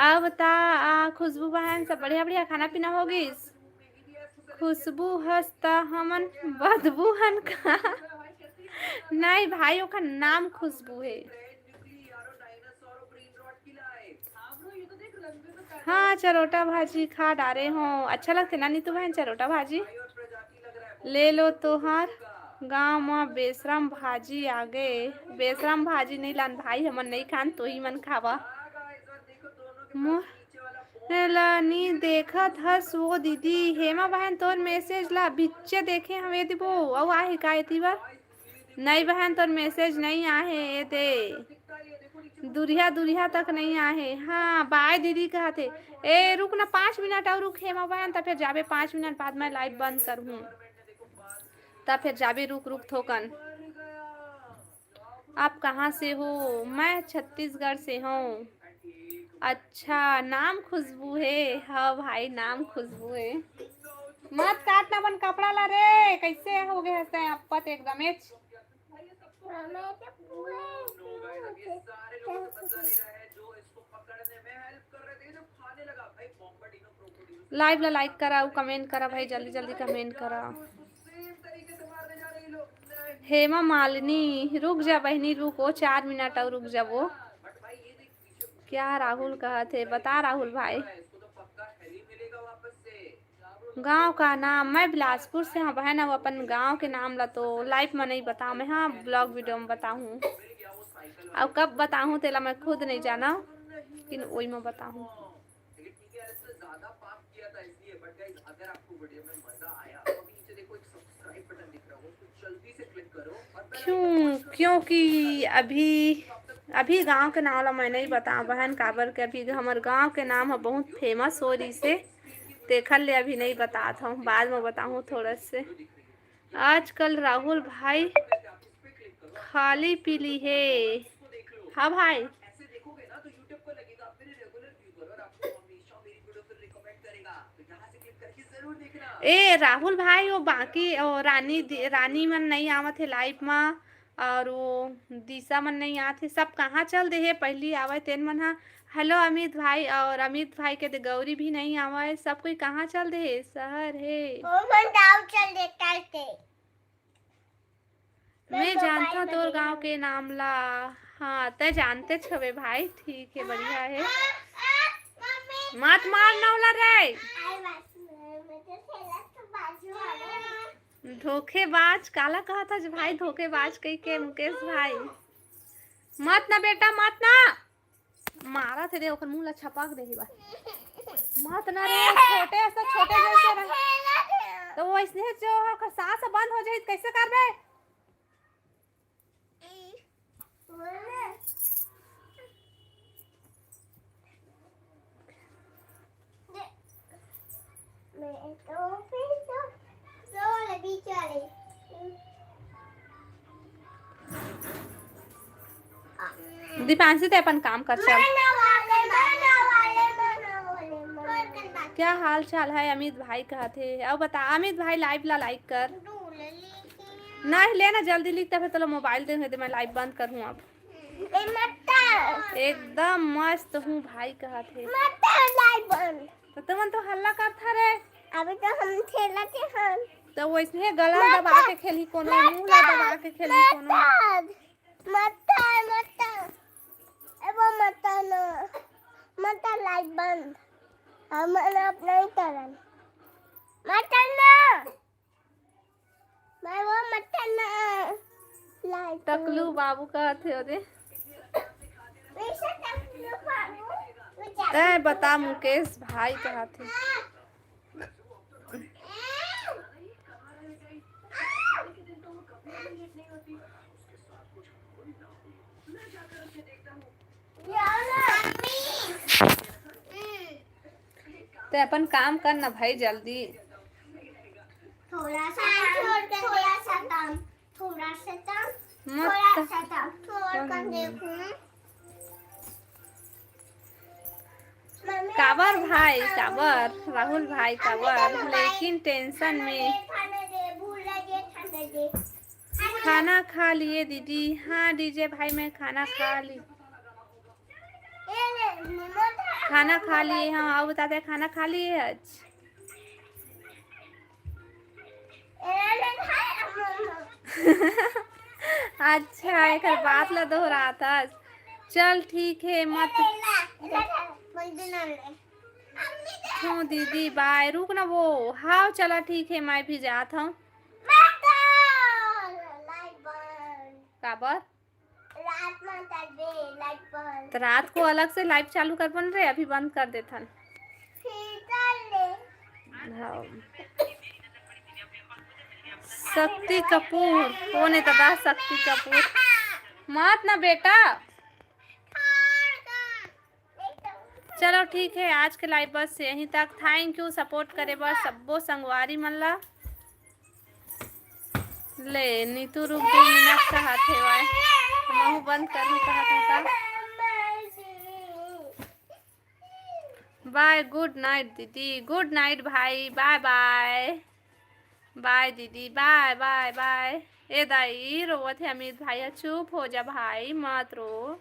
अब ता आ, खुशबू बहन, सब बढ़िया बढ़िया खाना पीना हो गिस? खुशबू हस त हमन बदबू हन का? नहीं भाई, ओकर नाम खुशबू है। हाँ, चरोटा भाजी खा डारे हो, अच्छा लगथे ना नीतू बहन चरोटा भाजी? ले लो तोहर गांव म बेसरम भाजी आगे। बेसरम भाजी नहीं लान भाई, हमन नहीं खान, तो ही मन खावा। मोर ला नी देखत हस वो दीदी। हेमा बहन, तोर मैसेज ला बिच्चे देखे हवे दिबो, अउ आहे का एती बर? नहीं बहन, तोर मैसेज नहीं आहे ए दे। दुरिहा दुरिहा तक नहीं आहे। हाँ, बाय दीदी कहत हे। ए रुक ना, पाँच मिनट अउ रुक हेमा बहन, त फिर जाबे, पाँच मिनट बाद मैं लाइव बंद करहूँ, त फिर जाबे। रुक रुक थोकन। आप कहाँ से हो? मैं छत्तीसगढ़ से हूँ। अच्छा, नाम खुशबू है? हाँ भाई, नाम खुशबू है। मत काट ना अपन कपड़ा ला रे, कैसे हो गए हस तैं अप्पत एकदमेच। लाइव ला लाइक करा अउ कमेंट करा भाई, जल्दी जल्दी कमेंट करा। हेमा मालिनी, रुक जा बहिनी, रुक, वो चार मिनट अउ रुक जा वो। क्या राहुल कहत हे, बता राहुल भाई। गांव का नाम, मैं बिलासपुर से हूँ बहन, अउ अपन गांव के नाम ला तो लाइव में नहीं बताऊँ मैं, हाँ ब्लॉग वीडियो में बताऊँ। अब कब बताऊँ तेला मैं खुद नहीं जाना, लेकिन वही में बताऊँ। क्यों? क्योंकि अभी, अभी गांव के नाम ला मैं नहीं बताऊँ बहन, काबर के अभी हमर गांव के नाम ह बहुत फेमस हो रही से, तेखर ले अभी नहीं बतात हूँ, बाद में बताऊँ थोड़ा से। आजकल राहुल भाई खाली पीली हे। हाँ भाई। ए राहुल भाई, वो बाकी, वो रानी दि-, रानी मन नहीं आवत हे लाइव मा, और वो दिशा मन नहीं आत हे, सब कहाँ चल दे हे? पहली आवे तेन मन हा। हेलो अमित भाई, और अमित भाई के दे गौरी भी नहीं आवे, सब कोई कहाँ चल दे हे? शहर हे। ओ मन गाँव चल देता थे। मैं जानथव तोर गांव के नाम ला। हाँ, तै जानतेच हवे भाई। ठीक है, बढ़िया है। मत मार नवला रे। धोखेबाज काला कहत हस भाई, धोखेबाज कही के मुकेश भाई। मत ना बेटा, मत ना। मारत हे दे, ओकर मुंह ला छपक देही बा। मत ना रे, छोटे से छोटे जैसे रहे। तो वो इसने जो ओकर सांस बंद हो जाई, कैसे करबे? दीपांशु, ते अपन काम कर, चल। क्या हाल चाल है, अमित भाई कहत हे। अब बता, अमित भाई, लाइव ला लाइक कर। नहीं, ले ना, जल्दी लिख, तब तोला मोबाइल दे दे, मैं लाइव बंद करहूँ अब। एकदम मस्त हूँ भाई कहत हे। तो तुमन तो हल्ला करथा रे। अभी तो हम खेलत हन। तो वैसने गला दबा के खेली कोनो, मुंह ला दबा के खेली कोनो। मत कर, मत कर। ए वो मत कर ना। मत कर, लाइट बंद। हम अब नहीं करन। मत कर ना। मैं वो मत कर ना। लाइट टकलू बंद। बाबू कहत हे ओदे। वैसे टकलू बाबू, वो जा- तै बता मुकेश भाई कहत हे। ते अपन काम कर ना भाई जल्दी। थोड़ा सा काम, थोड़ा सा काम, थोड़ा सा काम, मत थोड़ा सा काम, थोड़ा कर देखूं। काबर भाई, काबर? राहुल भाई, काबर? लेकिन टेंशन में। खाना खा लिए दीदी? हाँ डीजे भाई, मैं खाना खा ली। खाना खा लिए हम। आओ बताते, खाना खा लिए आज? अच्छा, एकर बात ला दोहराथस। चल ठीक है, मत। हूँ दीदी, बाय। रुक ना वो। हाँ चला ठीक है, मैं भी जात हूँ। काबर? रात में करबे लाइव बंद। तो रात को अलग से लाइव चालू करबन रे, अभी बंद कर देथन। फिर कर ले। हाँ। शक्ति कपूर कौन है दादा? शक्ति कपूर मत ना बेटा। चलो ठीक है, आज के लाइव बस यहीं तक। थैंक यू सपोर्ट करे बर सब्बो संगवारी मन ला। ले नीतू रुक, दू मिनट कहत हेवय, महू बंद करहूं कहत हूं का। बाय, गुड नाइट दीदी, गुड नाइट भाई, बाय बाय। बाय दीदी, बाय बाय बाय। ए दाई रोवत हे अमित भाई ह, चुप हो जा भाई, मत रो।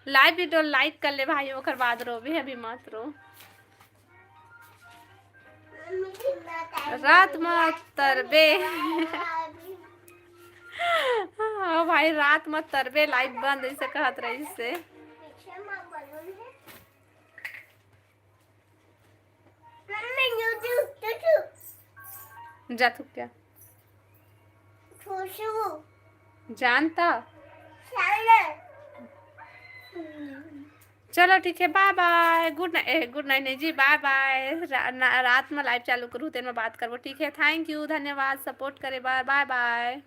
लाइव वीडियो लाइक कर ले भाई, ओकर बाद रोबे, अभी मत रो। रात म तरबे। हाँ भाई, रात म तरबे, लाइव बंद, ऐसे कहत रहिस हे। Mummy, YouTube, YouTube। जा तू क्या? खुशबू। जानता। सागर। चलो ठीक है, बाय बाय, गुड नाइट। गुड नाइट नहीं जी, बाय बाय। रा, ना, रात में लाइव चालू करूँ, तेन में बात करबो, ठीक है? थैंक यू, धन्यवाद सपोर्ट करे बर, बाय बाय।